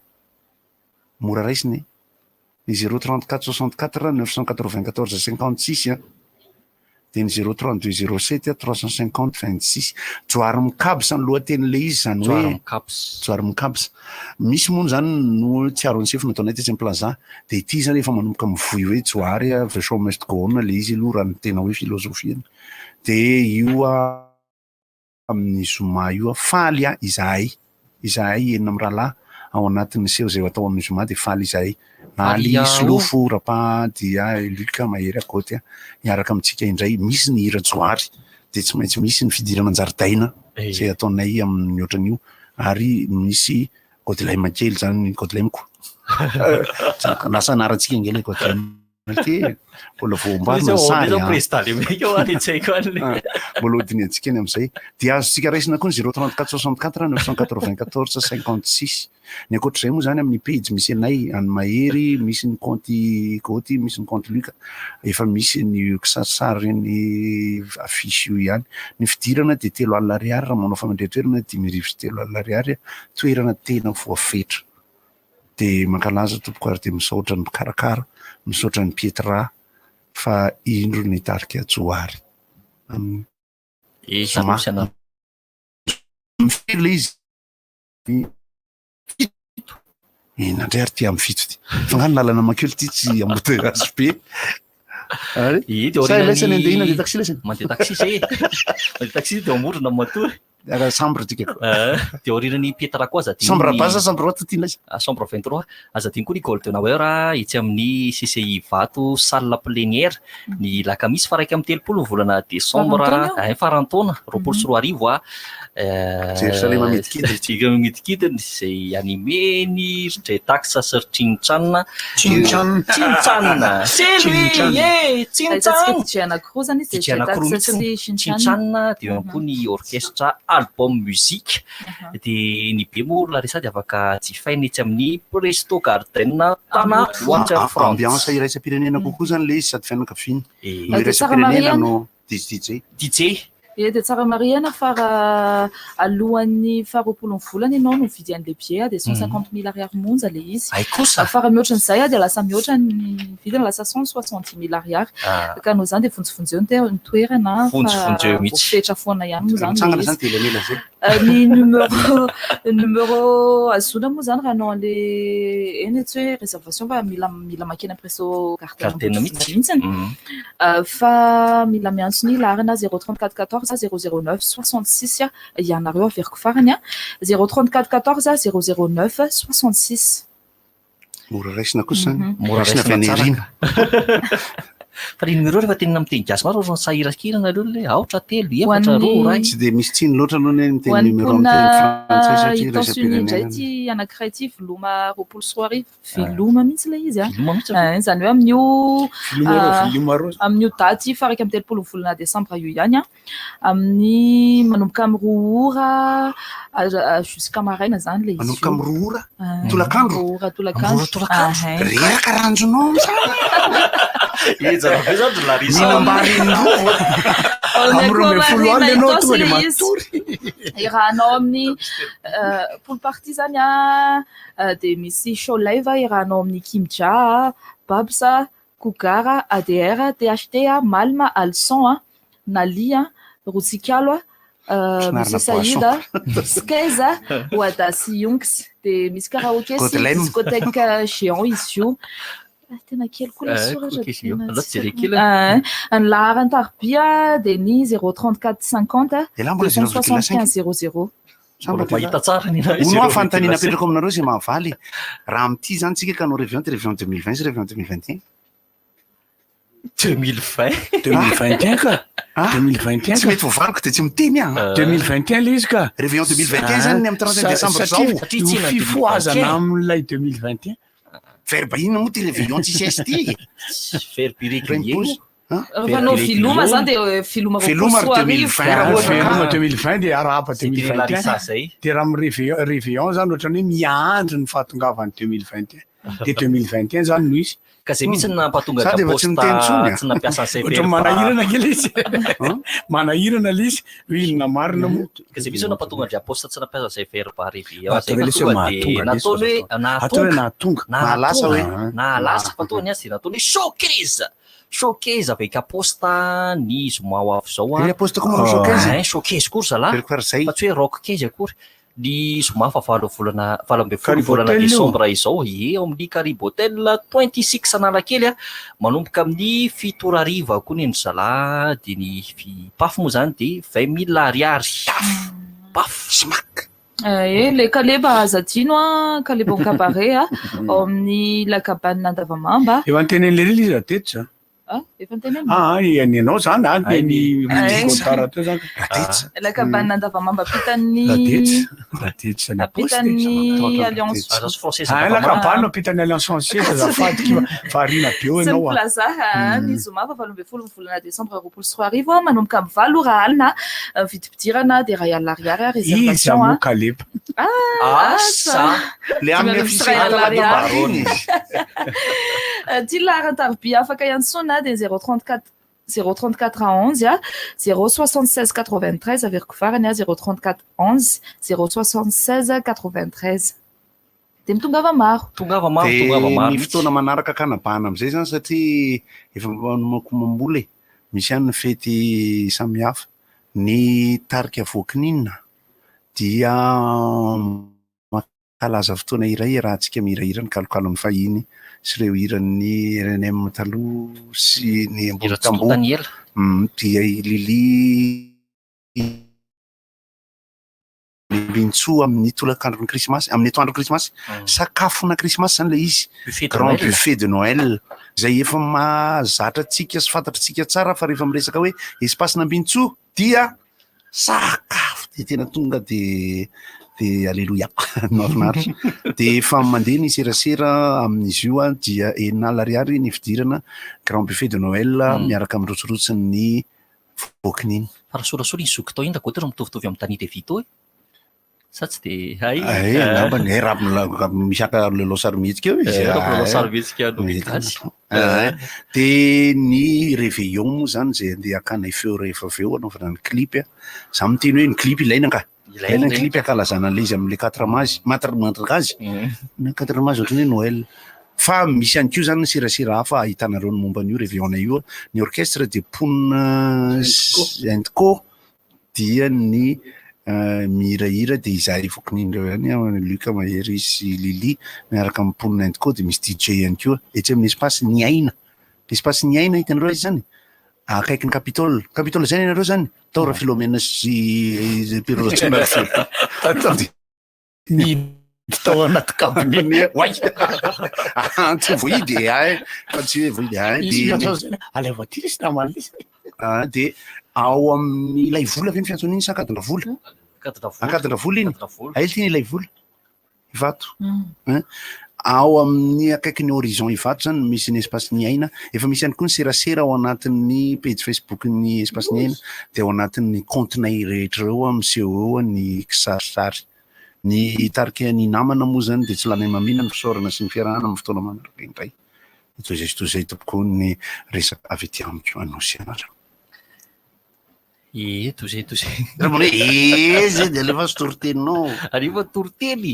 Mora raisina e. Ny 0 34 64 994 56 an, dia ny 0 32 07 350 26. Johary Mikabs ny lohatenin'ilay izy izany hoe Johary Mikabs. Johary Mikabs. Misy moa izany no tsy aron'ny sefo nataonay tetsy amin'ny Plaza. Dia ity izany efa manomboka mivoy hoe Johary the show must go on ilay izy aloha raha ny tena hoe filozofiany. Dia io amin'ny zoma io aho. Faly aho izahay, izahay enina mirahalahy ao anatin'ny seho izay ho atao amin'ny zoma dia faly izahay. Maly, Solofo, Rapa, Dia, Luc, Mahery, Akoty hiaraka amintsika indray. Misy ny hira Johary dia tsy maintsy misy ny fidirana an-jaridaina izay ataonay amin'ny ohatran'io ary misy Godlem kely izany, Godlemko. Lasa anarantsika ange ilay Godlem. Ty mbola voambarina ny sary an. Président le mec eo any tsy haiko any. Ah, mbola hodinihantsika eny amin'izay. Dia azontsika raisina koa ny 034 64 994 56. Ny ankoatr'izay moa izany amin'ny pejy misy anay any Mahery, misy ny kaonty Goty, misy ny kaonty Luc, efa misy ny kisarisary ny affiche io ihany. Ny fidirana dia 30 ariary raha manao famindran-toerana 35 ariary, toerana tena voafetra. Dia mankalaza tompoko ary dia misaotra ny mpikarakara, misaotra an'i Pietra fa indro ny tarika Johary amin'ny zoma. Firy ilay izy? Fito. Inona indray ary ity amin'ny fito ity? Fa nga ny lalana mankeo ity tsy embouteillage be? Ary? Ie, dia Sa aorian'ny- laisany andeha iny, andeha taxi laisany? Mandeha taxi zay e. Mandeha taxi dia ao Amorona matory. Raha chambre dikako. Dia aorianan'ny Pietra koa aza adino Chambre ny- basse, chambre haute tianay. Ah, Chambre 23. Aza adino koa ny Golden Hour ah, etsy amin'ny CCI Ivato salle plénière ny lakamisy faha 31 ny volana desambra Farantaona io? eh, farantaona 2020 ah. Jerosalema midikidina. Jerosalema midikidina izay animé ny Dretax sy ry Tsinitsanina. Tsinitsanina. Tsinitsanina. C'est lui, eh, Ahitantsika Tsinitsanina. DJ anankiroa zany izy, DJ dia anankiroa Dretax mihitsy sy Shinchan. Tsinitsanina dia eo ihany koa ny orchestre album musique dia ny be moa Larissa dia afaka jifaina etsy amin'ny Presto Garden Tana Waterfront. Ambiance iraisam-pirenena kokoa zany le izy sady fianakaviana. Eh. No Dia tsara iraisam-pirenena marihana. no DJ. DJ. Ie, dia tsara marihana fa raha alohan'ny faharoapolo ny volana ianao no mividy an'ilay billet dia 150 000 ariary monja ilay izy. Ay kosa. Fa raha mihoatra an'izay dia lasa mihoatra ny vidiny, lasa 170 000 ariary. Ah. Ka noho izany dia vonjivonjeo ny te- ny toerana fa Vonjivonjeo mihitsy. voafetra foana ihany moa izany Mitsangana ilay zany izy. dia elaela zay. Ny numéro numéro azoana moa zany raha hanao an'le eny tsy hoe réservation fa mila mila makena Presto Garden Garden Ambodivona mihitsy. mihitsy. Mhm. Fa mila miantso ny laharana 034 14 009 66 a, ianareo averiko farany a 034 14 009 66. Mora raisina kosa zany. Mhm. Mora Raisina avy any raisina tsara. aoriana. Fa ny numéro rehefa tenena amin'ny teny gasy maro ohatran'ny sahirakirana aloha le aotra telo Ho efatra an'ny- roa iray. Tsy dia misy tsiny loatra aloha ny Ho miteny an'ny numéro amin'ny teny frantsay mponina satria Itaosy indray iraisam-pirenena. ity anankiray ity veloma 2020 veloma mihitsy ilay izy a. Veloma mihitsy. Izany hoe amin'io Veloma roa, ah, veloma roa. amin'io daty faha 31 ny volana desambra io ihany a. Amin'ny manomboka amin'ny 2 ora jusqu'à maraina zany ilay izy. Manomboka io. amin'ny 2 ora? Ah, Tolakandro? 2 ora tolakandro. Roa tolakandro? Ah, eh. Reraka ranjonao Enjana be zany ry Larissa. Mihinam-bary indroa. Amin'ny Amin'ny 12 alina ianao Itaosy tonga dia ilay izy. matory. Irahanao amin'ny pool party zany a dia misy show live irahanao amin'ny Kimja, Babs, Kogara, ADR, THT, Malma, Alson, a, Nali, a, Rotsikalo, a, Somary Monsieur na Saïd, a, Skez, a, Wada sy Yonks. Dia misy karaoke sy Godelem. discothèque géant izy io. Ah, Tena kely koa ilay Eh, soratra. koa kely io. tena Aleo tsy jereo hitako. kely. Ah, Ny laharan'ny tarobia dia ny 034 50 Dia lahy mbola 275 00. Mbola mahita tsara ny Hono aho fanontaniana apetrako aminareo izay mahavaly. Raha amin'ity zany tsika ka hanao réveillon dia réveillon 2020 sy réveillon 2021. 2020. 2021 ka. 2021 Tsy mety voavaliko dia tsy miteny aho. 2021 le izy ka. Réveillon 2021 zany ny amin'ny 31 décembre zao. Satria io fifohazana amin'ilay 2021. Verbe inona moa ty réveillon tsisy S ty? Verbe irrégulier. Rehefa hanao viloma zany dia viloma Veloma ry 2020 2020 raha ohatra ka. Veloma 2020 dia arahaba Zay teny Larissa 2021. zay. Dia raha amin'ny réveillon réveillon zany ohatran'ny hoe miandry ny fahatongavan'ny 2021. Dia 2021 zany no izy. Ka zay mihitsy no nampatonga Sady efa tsy miteny intsony, ah. tsy nampiasa an'izay Ohatran'ny verbe. manahirana kely izy. Manahirana le izy. Hoe inona marina moa. Ka zay mihitsy no nampatonga an-dry Aposta tsy nampiasa an'izay verbe réveillon Atao zay hoe fa le tonga hoe dia mahatonga nataony le hoe izy, atao hoe nahatonga. Mahalasa hoe. Nahalasa fa tonga ny azy dia nataony hoe showcase. Showcase avec Aposta ny zoma ho avy zao a. Ry Aposta koa manao showcase? Ah, showcase koa ry zalahy. Veloko ary zay. Fa tsy hoe rock case akory. Ny zoma fa valo volana 18 Karibo volana Hotel io. desambra izao ie ao amin'ny Karibo Hotel 26 Analakely a manomboka amin'ny 7 ora hariva koa ny ry zalahy dia ny pafy moa zany dia 20 000 ariary. Paf. Smack. Eh, le Kaleba aza adino a, Kaleba en cabaret a, ao amin'ny La Cabane Andavamamba. Efa nitenen'le izy izy teto zany. Ah, efa nitenenina. Ah, ah, ny anao zany, ah, ny ny Ay. Gontara teo zany. La Cabane Andavamamba ampitan'ny Radetsy, Radetsy ny Aposta. ampitan'ny Alliance. Alliance Française Ah, la Andavamamba. cabane ampitan'ny Alliance Française, azafady ki variana be eo Sy ny ianao. ah. Plaza ah, ny zoma fa 18 ny volana desambra 2020 a, manomboka amin'ny 8 ora alina, vidim-pidirana dia 1 000 ariary a, Iza réservation moa a. Kaleba. Ah, Asa. Le amin'ny Dimy ambin'ny affiche ariary. barony izy. Ty laharan-tarobia afaka iantsoana dia 034 034 11 a 076 93 averiko farany a 034 11 076 93 dia mitongava maro. Tongava maro, Dia tongava maro. ny fotoana manaraka kanabahana amin'izay zany satria efa manomboka mamboly e. Misy ihany ny fety samihafa. Ny tarika voakininina dia mankalaza fotoana iray iarahantsika mihirahira ny kalokalon'ny fahiny sy ireo hiran'ny RNM taloha sy ny ambony Hira tsy tamboho. tontan'ny ela. Dia i Lily Ambinintsoa amin'ny tolakandron'ny krismasy, amin'ny atoandron'ny krismasy, sakafona krismasy zany ilay izy, Buffet de grand Noël. buffet de Noël, izay efa mahazatra antsika sy fantatritsika tsara fa rehefa miresaka hoe espace n'Ambinintsoa dia sakafo dia tena tonga de de aleloia mahafinaritra. De efa mandeha ny serasera amin'izy io an, dia 60 ariary ny fidirana grand buffet de Noël miaraka amin'ny rotsirotsiny voakininy. Fa raha sorasory iny zoky tao iny raha ohatra mitovitovy amin'i Danny DeVito e? Sa tsy de hay? Ay, angambany, eh, raha mila- raha misy haka lalao sarimihetsika eo izy. Eh, raha lalao Ah, sarimihetsika no mety. gasy. Ah, de ny réveillon moa zany zay andeha hakanay feo rehefa avy eo hanaovana ny clip a. Za miteny hoe ny clip ilaina ka. Ilaina Ilaina ny ireny. clip ankalazana an'ilay izy amin'ilay quatre mazy, matre matre azy. Ny quatre mazy ohatran'ny hoe Noël. Fa misy ihany koa zany ny serasera hafa ahitanareo ny momba an'io réveillon io. Ny orchestre dia mponina Indco dia ny mihirahira dia izahay vokininy ireo ihany, Luc Mahery sy Lily miaraka amin'ny mponina Indco dia misy DJ ihany koa etsy amin'ny espace Ny Aina. Espace Ny Aina hitanareo aiza izany? Akaikin'ny Capitole. Capitole izay ny anareo izany? Tao Rafilomena sy Pierrot Rajaonarivelo. Nihidy tao anaty cabinet. Oay! Tsy vohidy e, ay, fa tsy hoe vohidy, ay, Izy dia miantso azy hoe, alaivo aty lesy namana lesy. Ah, dia ao amin'ny ilay vola ve ny fiantsoana iny sa Ankadindravola? Ankadindravola. Ankadindravola iny. Ankadindravola. Aiza ity ny ilay vola? Ivato. Hein? Ao amin'ny akaikin'ny Horizon Ivato zany no misy ny Espace Ny Aina. Efa misy ihany koa ny serasera ao anatin'ny pejy Facebook-n'ny Espace Ny Aina, dia ao anatin'ny compte-nay rehetra ireo miseho eo ny kisarisary. Ny tarika ny namana moa zany dia tsy lany mamina ny fisaorana sy ny fiarahana amin'ny fotoana manaraka indray. Toy izay sy toy izay tompoko ny resaka avy aty amiko Anosy anareo. Ee, toy izay, toy izay. Raha mbola hoe ee zay dia alefaso toriteninao. Alefa toriteny.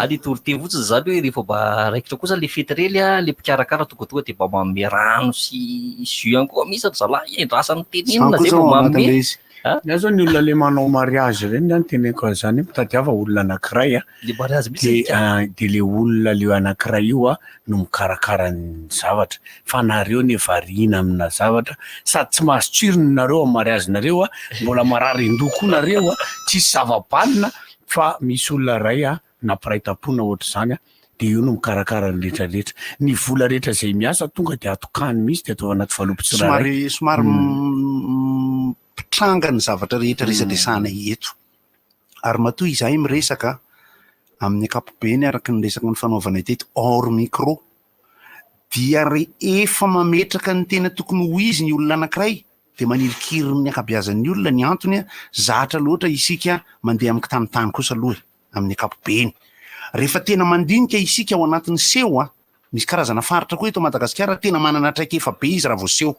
Any toriteny fotsiny izany hoe rehefa mba raikitra kosa le fety ireny a, le mpikarakara tongatonga dia mba manome rano sy jus ihany koa misy ry zalahy endrasany tenenina zay vao manome. Ny ahy zao ny olona le manao mariage ireny zany teneniko an'izany hoe mitadiava olona anankiray a, Le mariage mihitsy de de le olona le anankiray io a no mikarakara ny zavatra fa nareo ne variana amina zavatra sady tsy mahazo tsirony nareo am mariage nareo a, mbola marary an-doha koa nareo a, tsisy zava-banona fa misy olona iray a na mpiray tampo na ohatr'izany a, de io no mikarakara ny rehetra rehetra, ny vola rehetra izay miasa tonga de atokany mihitsy de atao anaty valopy tsirairay. Somary somary mpitranga ny zavatra rehetra resadresahana eto. Ary matoa izahay miresaka amin'ny ankapobeny araka ny resaka nifanaovanay teto hors micro dia rehefa mametraka ny tena tokony ho izy ny olona anankiray dia manirikiry ny ankabeazan'ny olona ny antony zatra loatra isika mandeha amin'ny kitanitany kosa aloha e, amin'ny ankapobeny. Rehefa tena mandinika isika ao anatin'ny seho a, misy karazana faritra koa eto Madagasikara tena manana traikefa be izy raha vao seho.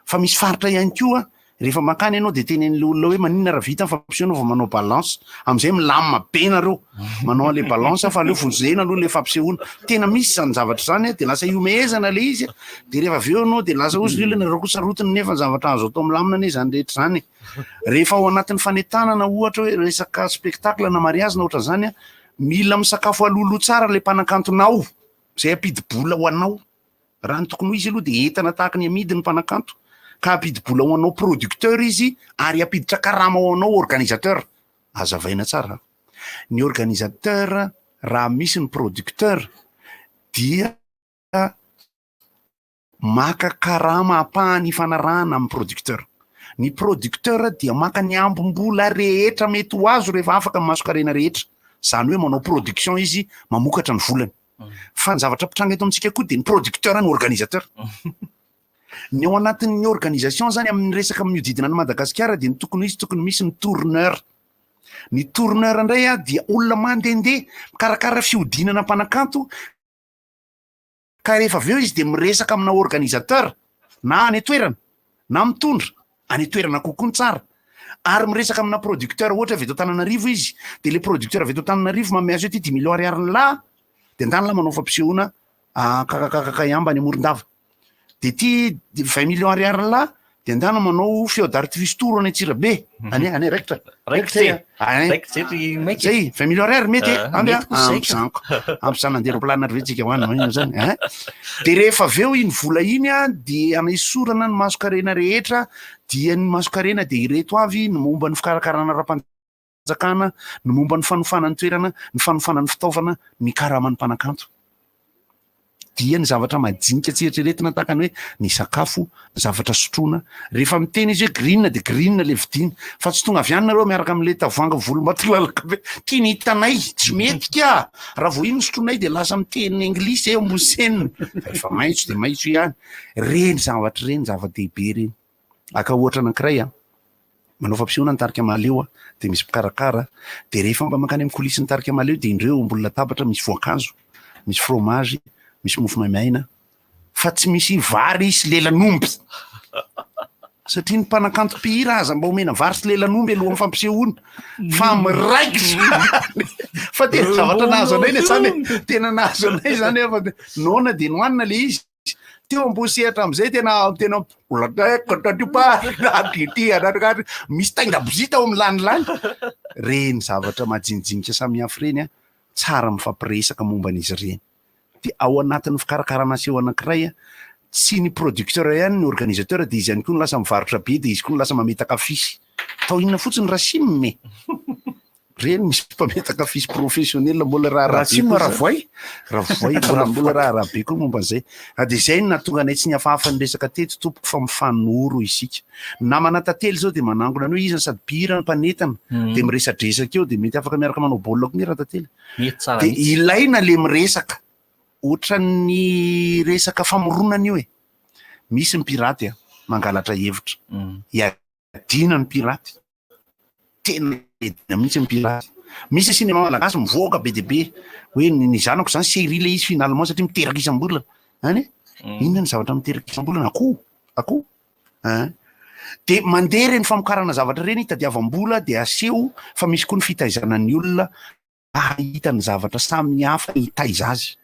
Fa misy faritra ihany koa rehefa mankany ianao dia tenenin'ilay olona hoe maninona raha vita ny fampisehoana vao manao balance, amin'izay milamina be nareo manao an'ilay balance fa aleo vonjena aloha ilay fampisehoana. Tena misy izany zavatra izany dia lasa ihomehezana ilay izy dia rehefa avy eo ianao dia lasa hozy ny olona nareo koa sarotiny nefa ny zavatra azo atao milamina anie izany rehetra izany e. Rehefa ao anatin'ny fanentanana ohatra hoe resaka spectacle na mariazy na ohatran'izany, mila misakafo alohaloha tsara ilay mpanakantonao izay hampidi-bola ho anao. Raha ny tokony ho izy aloha dia entana tahaka ny amidy ny mpanakanto ka hampidi-bola ho anao producteur izy ary hampiditra karama ho anao organisateur. Hazavaina tsara. Ny organisateur raha misy ny producteur dia maka karama ampahany ifanarahana amin'ny producteur. Ny producteur dia maka ny ambim-bola rehetra mety ho azo rehefa afaka ny masonkarena rehetra. Izany hoe manao production izy mamokatra ny volany. Fa ny zavatra mpitranga eto amintsika koa dia ny producteur no organisateur. Ny ao anatin'ny organisation zany amin'ny resaka mihodidina an'i Madagasikara dia ny tokony ho izy tokony misy ny tourneur. Ny tourneur indray dia olona mandehandeha mikarakara fihodinana mpanakanto ka rehefa avy eo izy dia miresaka amina organisateur na any an-toerana na mitondra any an-toerana kokoa ny tsara ary miresaka amina producteur ohatra avy eto Antananarivo izy dia le producteur avy eto Antananarivo manome azy hoe ty dimy millions ariary ny lahy dia ndany lahy manao fampisehoana kakakakakayamba any Morondava dia ty 20 millions ariary ny lahy dia ndana manao feu d'artifice tour any Antsirabe any any raikitra Raikitra e. Any. Raikitra eto i Maika. Zay, 20 millions ariary mety e. Ah, Andeha, mety kosa zay. ampisanko. Ampisana andeha roplanina ry ve tsika ho any, inona zany, hein? Dia rehefa avy eo iny vola iny a, dia anesorana ny masonkarena rehetra, dia ny masonkarena dia ireto avy ny momba ny fikarakarana ara-panjakana. fanjakana, ny momba ny fanofana ny toerana, ny fanofana ny fitaovana, ny karaman'ny mpanakanto. Dia ny zavatra majinika tsy eritreretina tahaka ny hoe ny sakafo, ny zavatra sotroina. Rehefa miteny izy hoe green dia green le vidiana. Fa tsy tonga avy any nareo miaraka amin'ilay tavoahangy volombatolalaka be. Ty ny hitanay, tsy mety ka! Raha vao iny no sotroinay dia lasa miteny anglisy eo ambony scène. Fa efa maitso dia maitso ihany. Ireny zavatra ireny zava-dehibe ireny. Haka ohatra anankiray an, manao fampisehoana ny tarika Mahaleo an, dia misy mpikarakara, dia rehefa mba mankany amin'ny coulisses ny tarika Mahaleo dia indreo eo ambony latabatra misy voankazo, misy fromage, misy mofo maimaina, fa tsy misy vary sy lelan'omby. Satria ny mpanakanto mpihira aza mba omena vary sy lelan'omby alohan'ny fampisehoana fa miraikitra. Fa tena zavatra nahazo anay le zany e, tena nahazo anay zany e, fa noana dia nohanina le izy. Teo ambony sehatra amizay tena tena misy taingabozita ao amin'ny lanilany. Reny zavatra majinijinika samihafa ireny an, tsara mifampiresaka momba an'izy ireny. Dia ao anatin'ny fikarakarana seho anankiray an, tsy ny producteur ihany ny organisateur dia izy ihany koa no lasa mivarotra be dia izy koa no lasa mametaka afisy. Atao inona fotsiny Rasim e? Reny misy mpametaka afisy professionnel mbola raharaha be Rasim koa zany. Ravoay? Ravoay, mbola mbola raharaha be koa momba an'izay. Ah, dia izay no nahatonga anay tsy nihafahafa niresaka teto tompoko fa mifanoro isika. Namana tantely izao dia manangona an'io izy no sady mpihira no mpanentana dia miresadresaka eo dia mety afaka miaraka manao baolina koa nge Ratately. Mety tsara Dia mihitsy. ilaina le miresaka. Ohatran'ny resaka famoronana io e. Misy ny piraty a, mangalatra hevitra. Iadiana ny piraty. Tena iadiana mihitsy ny piraty. Misy cinéma malagasy mivoaka be dia be hoe ny zanako zany série le izy finalement satria miteraka isam-bolana. Any e? Inona ny zavatra miteraka isam-bolana? Akoho, akoho. Ein. Dia mandeha ireny famokarana zavatra ireny hitadiavam-bola dia aseho fa misy koa ny fitaizana ny olona hahita ny zavatra samy hafa hitaiza azy.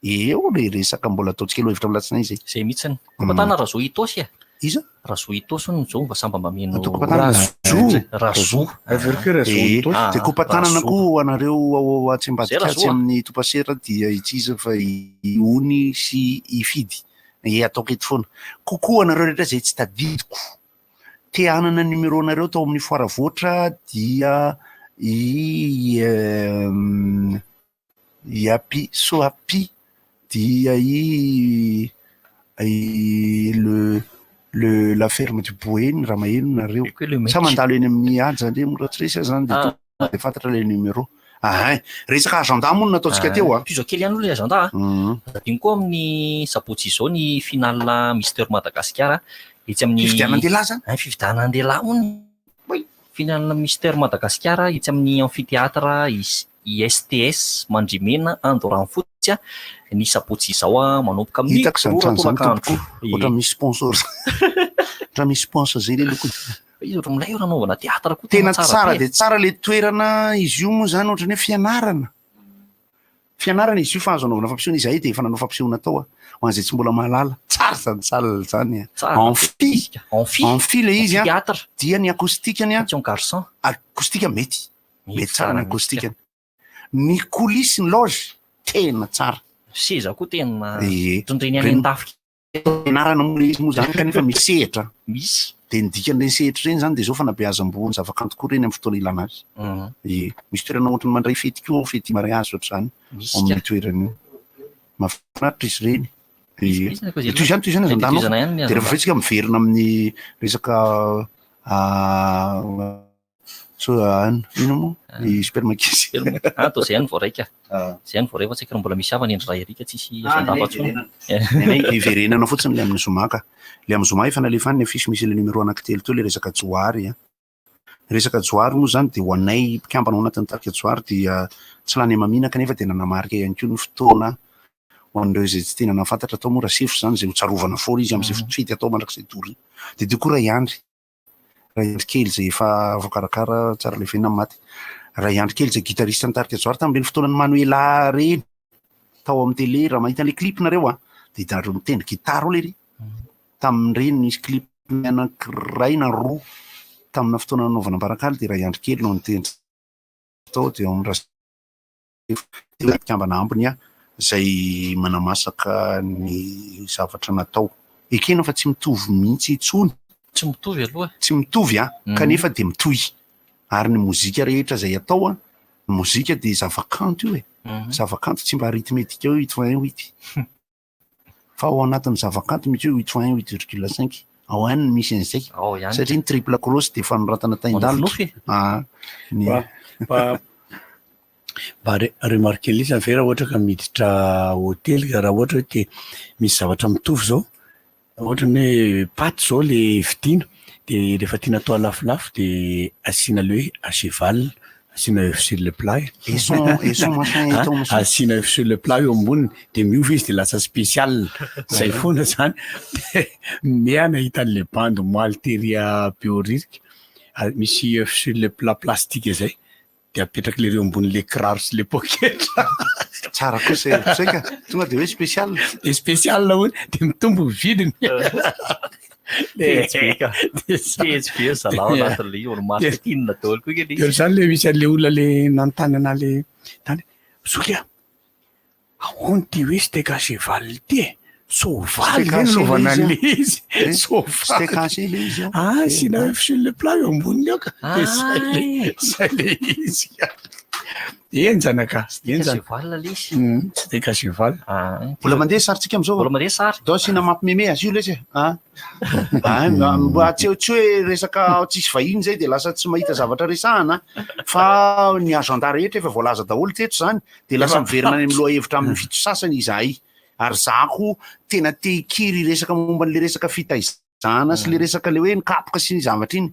Eo le resaka mbola ataontsika lohahevitra amin'ny alatsinainy izay. Izay mihitsiny. Kopatanana Razo Itaosy e. Iza? Razo Itaosy hono izao mba samba mba mino. Atao Kopatanana. Razo. Razo. Averiko hoe Razo Eh, Itaosy. dia Kopatanana Razo. koa ho anareo ao atsy ambadika Zay atsy Razo a. amin'ny Topasera dia tsy iza fa i Ony sy i Fidy. Eh, ataoko eto foana. Coucou anareo rehetra izay tsy tadidiko. Te hanana numéro nareo tao amin'ny foire voatra dia i i Happy So Happy dia i i le le la ferme du Boeny raha maheno nareo. Sa mandalo eny amin'ny Haja ndre mora tsy resy aho zany dia tonga dia fantatra ilay numéro. Ahay, resaka agenda moa no nataontsika teo a. Tohizo kely ihany aloha ilay agenda a. Adino koa amin'ny sabotsy izao ny finale Mister Madagascar etsy amin'ny Fifidianan-dehilahy zany? Hay, fifidianan-dehilahy hono. Finale Mister Madagascar etsy amin'ny Amphithéâtre ISTS Mandrimena Andoranfotsy ny sabotsy izao manomboka amin'ny Hitako izany roa trano izany tolakandro. tompoko, ohatran'ny misy sponsor. Ohatran'ny misy sponsor zay le lokony. Izy ohatran'ny milay io raha anaovana théâtre koa Tena tsara dia tsara le toerana izy io moa zany ohatran'ny hoe fianarana. Fianarana izy io fa azo anaovana fampisehoana izahay dia efa nanao fampisehoana tao a. Ho an'izay tsy mbola mahalala. Tsara izany salle izany a. Tsara. Amphi. Amphi. Amphi le izy a. Amphithéâtre. Dia ny acoustique-ny a. Attention garçon. Acoustique mety. Mety tsara ny mihitsy. acoustique-ny. Ny coulisse, ny loge, tena tsara. Seza koa tena Ie. ohatran'ireny any an-tafika. Fianarana moa ilay izy moa izany kanefa misy sehatra. Misy. Dia ny dikan'ireny sehatra ireny izany dia izao fanabeazam-boho ny zavakanto koa ireny amin'ny fotoana ilana azy. Ie. Misy toerana ohatran'ny mandray fety koa ao, fety mariazy ohatr'izany Misy ao amin'io ka. toerana io. Mahafinaritra izy ireny. Ie. Misy ny Dia toy izany toy izany Dia aza andanao. tohizana ihany ny Dia rehefa avy eo tsika miverina amin'ny resaka So an, ino moa? Ny supermarché. Ah, toa zay ihany vao raika. Zay ihany vao ray fa tsy haiko raha mbola misy havana indry Ray Erika tsisy Ah, agenda ny intsony. Nenay iverenana fotsiny le amin'ny zoma ka. Le amin'ny zoma efa nalefa any ny affiche misy le numéro anankitelo teo le resaka Johary a. Resaka Johary moa zany dia ho anay mpikambana ao anatin'ny tarika Johary dia tsy lany hamamiana kanefa dia nanamarika ihany koa ny fotoana ho an'ireo izay tsy tena nahafantatra tao moa Rasefo izany izay ho tsarovana foana izy amin'izay fety atao mandrakizay doria. Dia teo koa Ray Andry. Ray Andry kely izay efa voakarakara tsara levenina ny maty. Ray Andry kely izay guitariste nitarika Johary tamin'ireny fotoanan'i Manuela ireny tao amin'ny télé, raha mahita an'ilay clip nareo an, dia hitanareo mitendry gitara ao lery. Tamin'ireny nisy clip anankiray na roa tamina fotoana nanaovana Ambarakaly dia Ray Andry kely no nitendry tao dia ao amin'ny Tena mpikambana ambiny aho izay manamasaka ny zavatra natao. Ekena fa tsy mitovy mihitsy intsony. Tsy mitovy aloha e. Tsy mitovy an, kanefa dia mitohy. Ary ny mozika rehetra izay atao an, ny mozika dia zava-kanto io e. Zava-kanto tsy mba arithmétique hoe huit fois un huit. Fa ao anatin'ny zava-kanto misy hoe huit fois un huit virgule cinq. Ao ihany no misy an'izay. Ao ihany. Satria ny triple cross dia fanoratana tain-dalitra. Manofinofy e. Ah, ny Mba, mba, mba re- remarquer lisany ve raha ohatra ka miditra hotely ka raha ohatra hoe te misy zavatra mitovy zao, Ohatra ny hoe paty zao le vidiana de rehefa tiana atao lafolafo de asiana le hoe à cheval, asiana oeuf sur le plat e. Et son, et son machin et ton machin. Asiana oeuf sur le plat eo amboniny de miova izy de lasa spécial. Zay foana zany. De ny ahy nahita an'le bandy omaly tery à Behoririka, misy oeuf sur le plat plastique zay. De apetraky le reo ambony le kiraro sy le poketra. Tsara kosa e, zay ka tonga de hoe spécial. De spécial hono, de mitombo ny vidiny. Tetsy be ka. Tetsy be ry zalahy ao anatin'ilay io, marketing daholo koa nge le izy. De zany le misy an'le olona le nanontany anah le tany, zoky a! Ahoana ity hoe steak à cheval ity e? Soavaly ve no anaovana an'ilay izy? Soavaly. Steak haché ilay izy ao. Ah, asiana œuf sur le plat eo amboniny eo ka. Dia zay le, zay le izy ka. Henjana ka. Steak à cheval ilay izy. Steak à cheval. Mbola mandeha sarintsika amin'izao. Mbola mandeha sary. Dao asiana mampimeme azy io lesy e. Ah. Ah, mba tsy tsy hoe resaka tsisy vahiny zay dia lasa tsy mahita zavatra resahana fa ny agenda rehetra efa voalaza daholo teto zany. Dia lasa miverina any amin'ny lohahevitra amin'ny fito sasany izahay. Ary za koa tena te hikiry hiresaka momba an'le resaka fitaizana sy le resaka le hoe nikapoka sy ny zavatra iny.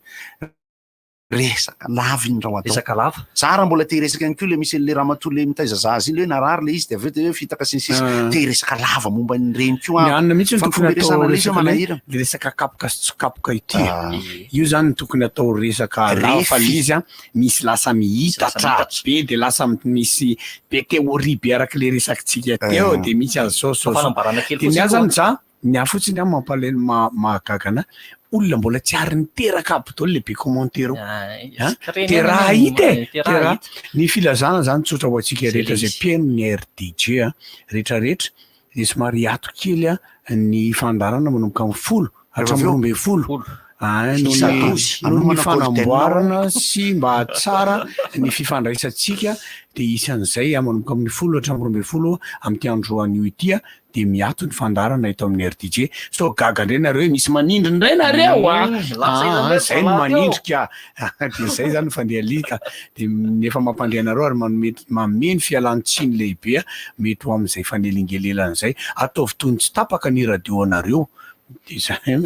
Resaka lava iny raha ho atao. Resaka lava. Za raha mbola te hiresaka ihany koa le misy an'le ramatoa le mitaiza zaza iny le hoe narary le izy de avy eo de hoe fitaka sy ny sisa. Te hiresaka lava momba an'ireny koa Ny aho. anona mihitsy no Fa ny tokony fomba atao iresahana an'ilay izy resaka le manahirana. le resaka kapoka sy tsy kapoka ity e. Io zany no tokony atao resaka lava fa le izy an misy lasa mihitatra be de lasa misy be théorie be araka le resakitsika teo de misy an'zao zao zao. De ny ahy zany za, ny ahy fotsiny an mampalahelo mahagaga anahy, olona mbola tsy ary niteraka aby daholo le be commentaire ao. An, de raha hita e, de raha, ny filazana zany tsotra ho antsika rehetra zay mpiheno ny RDJ an, retraretra, de somary hiato kely an ny fandaharana manomboka amin'ny folo hatramin'ny 12 noho ny fanamboarana sy mba hahatsara ny fifandraisantsika de hisy an'izay manomboka amin'ny folo hatramin'ny 12 amin'ity andro anio ity de miato ny fandaharana eto amin'ny RDJ sao gaga indray nareo hoe misy manindry indray nareo a! Aa zay no manindry ka! De zay zany ny fandeha ka de efa mampandre anareo ary manome manome ny fialan-tsiny lehibe mety ho amin'izay fanelingelelana izay. Ataovy toy ny tsy tapaka ny radio anareo. De zay an,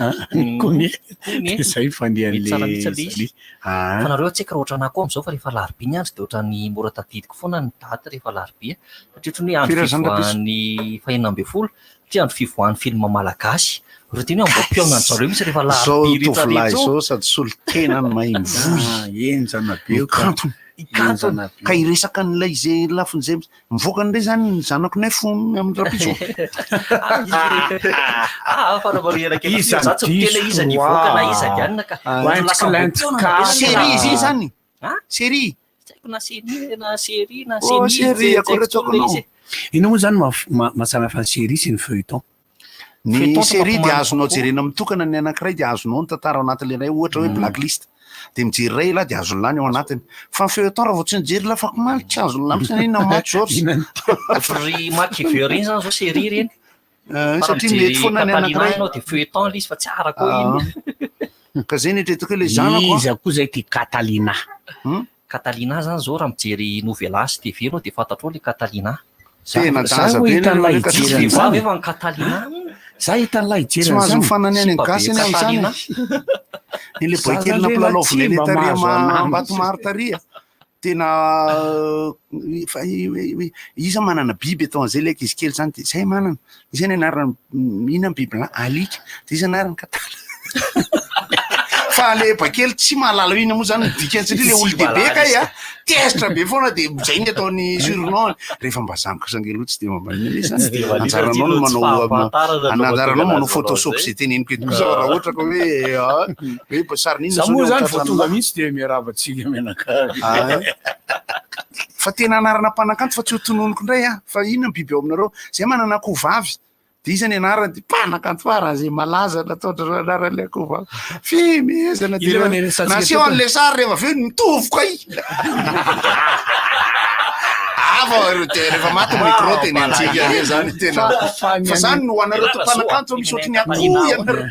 kony e, de zay ny fandehan'le Mety tsara mihitsy le izy. Ah. Fa nareo tsy haiko raha ohatranà koa amin'izao fa rehefa alarobia ny andro dia ohatran'ny mora tadidiko foana ny daty rehefa alarobia satria ohatran'ny hoe andro Firy zany rapiso? fivoahan'ny fahenina ambin'ny folo satria andro fivoahan'ny film malagasy. Ireo teny hoe amboam-pihaonana an-dry zareo mihitsy rehefa Zao alarobia rehetra tovolahy rehetra eo. zao sady solontena ny mahay mivoy. Ah, henjana be io ka. Mikantona. Ikantona. Henjana be. Ka hiresaka an'ilay izay lafiny izay mivoaka an'ilay zany ny zanako nefo amin'ny rahampitso. Ah, fanamarihana kely. Iza Za tsy miteny hoe iza ny hivoaka na iza ny anona ka. Ointsy Lasa amboam-pihaonana be zany Série izy iny zany. Ah? Série. Tsy haiko na série na série na Oh, série. série, Tsy haiko akory intsony ilay izy e. Inona moa zany mahasamihafa ny série sy ny feuilleton? Ny Feuilleton série dia mampomany azonao kokoa. jerena mitokana ny anankiray dia azonao ny tantara ao anatin'ilay iray ohatra hoe blacklist dia mijery iray ialahy dia azon'ny lany ao anatiny fa ny feuilleton raha vao tsy nijery ilay afakomaly tsy azon'ny lany mihitsy na inona match George. Ry Machiavelli ireny zany zao série ireny. Eh, Fa raha satria mijery mety foana ny Catalina anankiray. ianao dia feuilleton ilay izy fa tsy araka koa iny. Ka zay ny eritreretiko hoe ilay zanako a. Iza koa zay ty Catalina? Catalina zany zao raha mijery Novelas TV ianao dia fantatrao ilay Catalina. Tena Za daza hoy be hitan'ilay nareo ka hijery tsy an'izany. Vehivavy efa ny Catalina. Za hitan'ilay hijery Tsy mahazo an'izany. mifanany any Sipa be gasy any amin'izany. Catalina. Ilay Za boay kely zany nampilalaovina lehilahy eny tsy mba tary mahazo anahy Ambatomaro tary a. Tena fa iza manana biby atao an'izay ilay ankizy kely zany dia zay manana. Iza ny anarany inona ny biby lahy? Alika. Dia iza anarany? Katala. Fa le bakely tsy mahalala inona moa zany ny dikany satria le olon-dehibe kay a tezitra be foana dia zay ny ataony surnom. Rehefa mba zanako sangy aloha tsy dia mba maninona izy zany. Tsy dia maninona Anjaranao no satria tsy manao fahafantarana no anjaranao mahatonga manao anazy manao photoshop an'izay. izay teneniko eto kosa raha ohatra ka hoe ah, hoe mba sarin'inona Za zao moa ny zany ao vao an-tratran'ny tonga lahy. mihitsy dia miarahaba antsika mianakavy. Ah. Fa tena anarana mpanakanto fa tsy ho tononiko indray ah. Fa inona ny biby ao aminareo? Zay manana akoho vavy. De iza ny anarany de mpanakanto farany zay malaza nataondreo anaran'le akoho vavy. Fihomehezana de Ilay manery satsika naseho teto. an'le sary rehefa avy eo mitovy koa i. Ava de rehefa maty ny micro teny antsika re zany tena. Fa zany no ho anareo to mpanakanto misy ohatry ny akoho ianareo.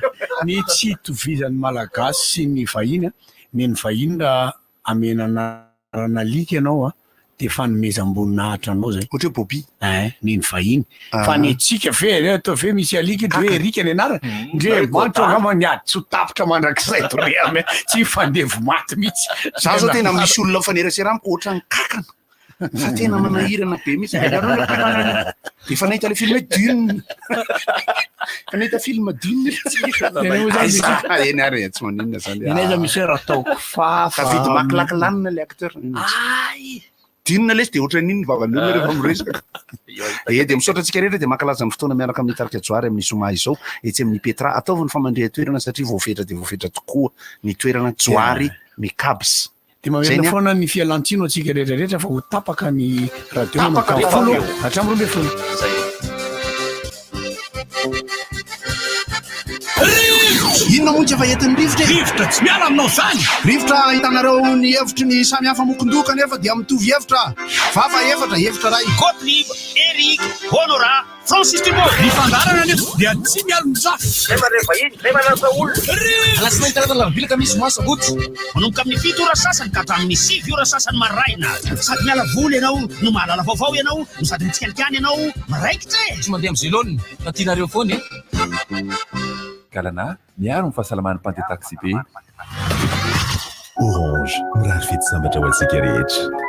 Ny tsy itovizan'ny Malagasy sy ny vahiny a, ny an'ny vahiny raha amena anarana alika ianao a, dia fanomezam-boninahitra anao zay. Ohatra hoe Bobby. Ein, ny an'ny vahiny. Fa ny antsika ve, atao ve misy alika dia hoe Eric ny anarany? Ndre mantsy angamba ny ady tsy ho tapitra mandrakizay doria ame, tsy hifandevo maty mihitsy. Za zao tena misy olona mifanerasera amiko ohatran'ny kankana. Fa tena manahirana be mihitsy. Efa nahita le film hoe Dune. Efa nahita film Dune. Aiza, eny ary e, tsy maninona zany. Eny aiza misy hoe raha ataoko fafa. David McLachlan le acteur. Dune lesy dia ohatran'iny ny vavan'ny olona rehefa miresaka. Ie dia misaotra antsika rehetra dia mankalaza ny fotoana miaraka amin'ny tarika Johary amin'ny zoma izao etsy amin'ny Petra. Ataovy ny famandrihan-toerana satria voafetra dia voafetra tokoa ny toerana Johary Mikabs. Dia mamerina foana ny fialantsiny ho antsika rehetra rehetra fa ho tapaka ny radio manomboka amin'ny folo hatramin'ny 12. Inona moa tsy efa entin'ny rivotra e? Rivotra tsy miala aminao izany! Rivotra ahitanareo ny hevitry ny samy hafa mokon-doha kanefa dia mitovy hevitra. Vava efatra, hevitra iray. Gottlieb, Eric, Honorat, Francis Thibault. Ny fandaharana anefa dia tsy mialon-jafy. Zay mandray vahiny, zay manasa olona. Alatsinainy talata alarobia alakamisy zoma sabotsy. Manomboka amin'ny 7 ora sasany ka hatramin'ny 9 ora sasany maraina. Sady miala voly ianao no mahalala vaovao ianao no sady mitsikalikany ianao miraikitra e! Tsy mandeha amin'ny zelone fa tianareo foana e. Galana, miaro ny fahasalaman'ny mpandeha taxi-be. Orange, mirary fety sambatra ho antsika rehetra.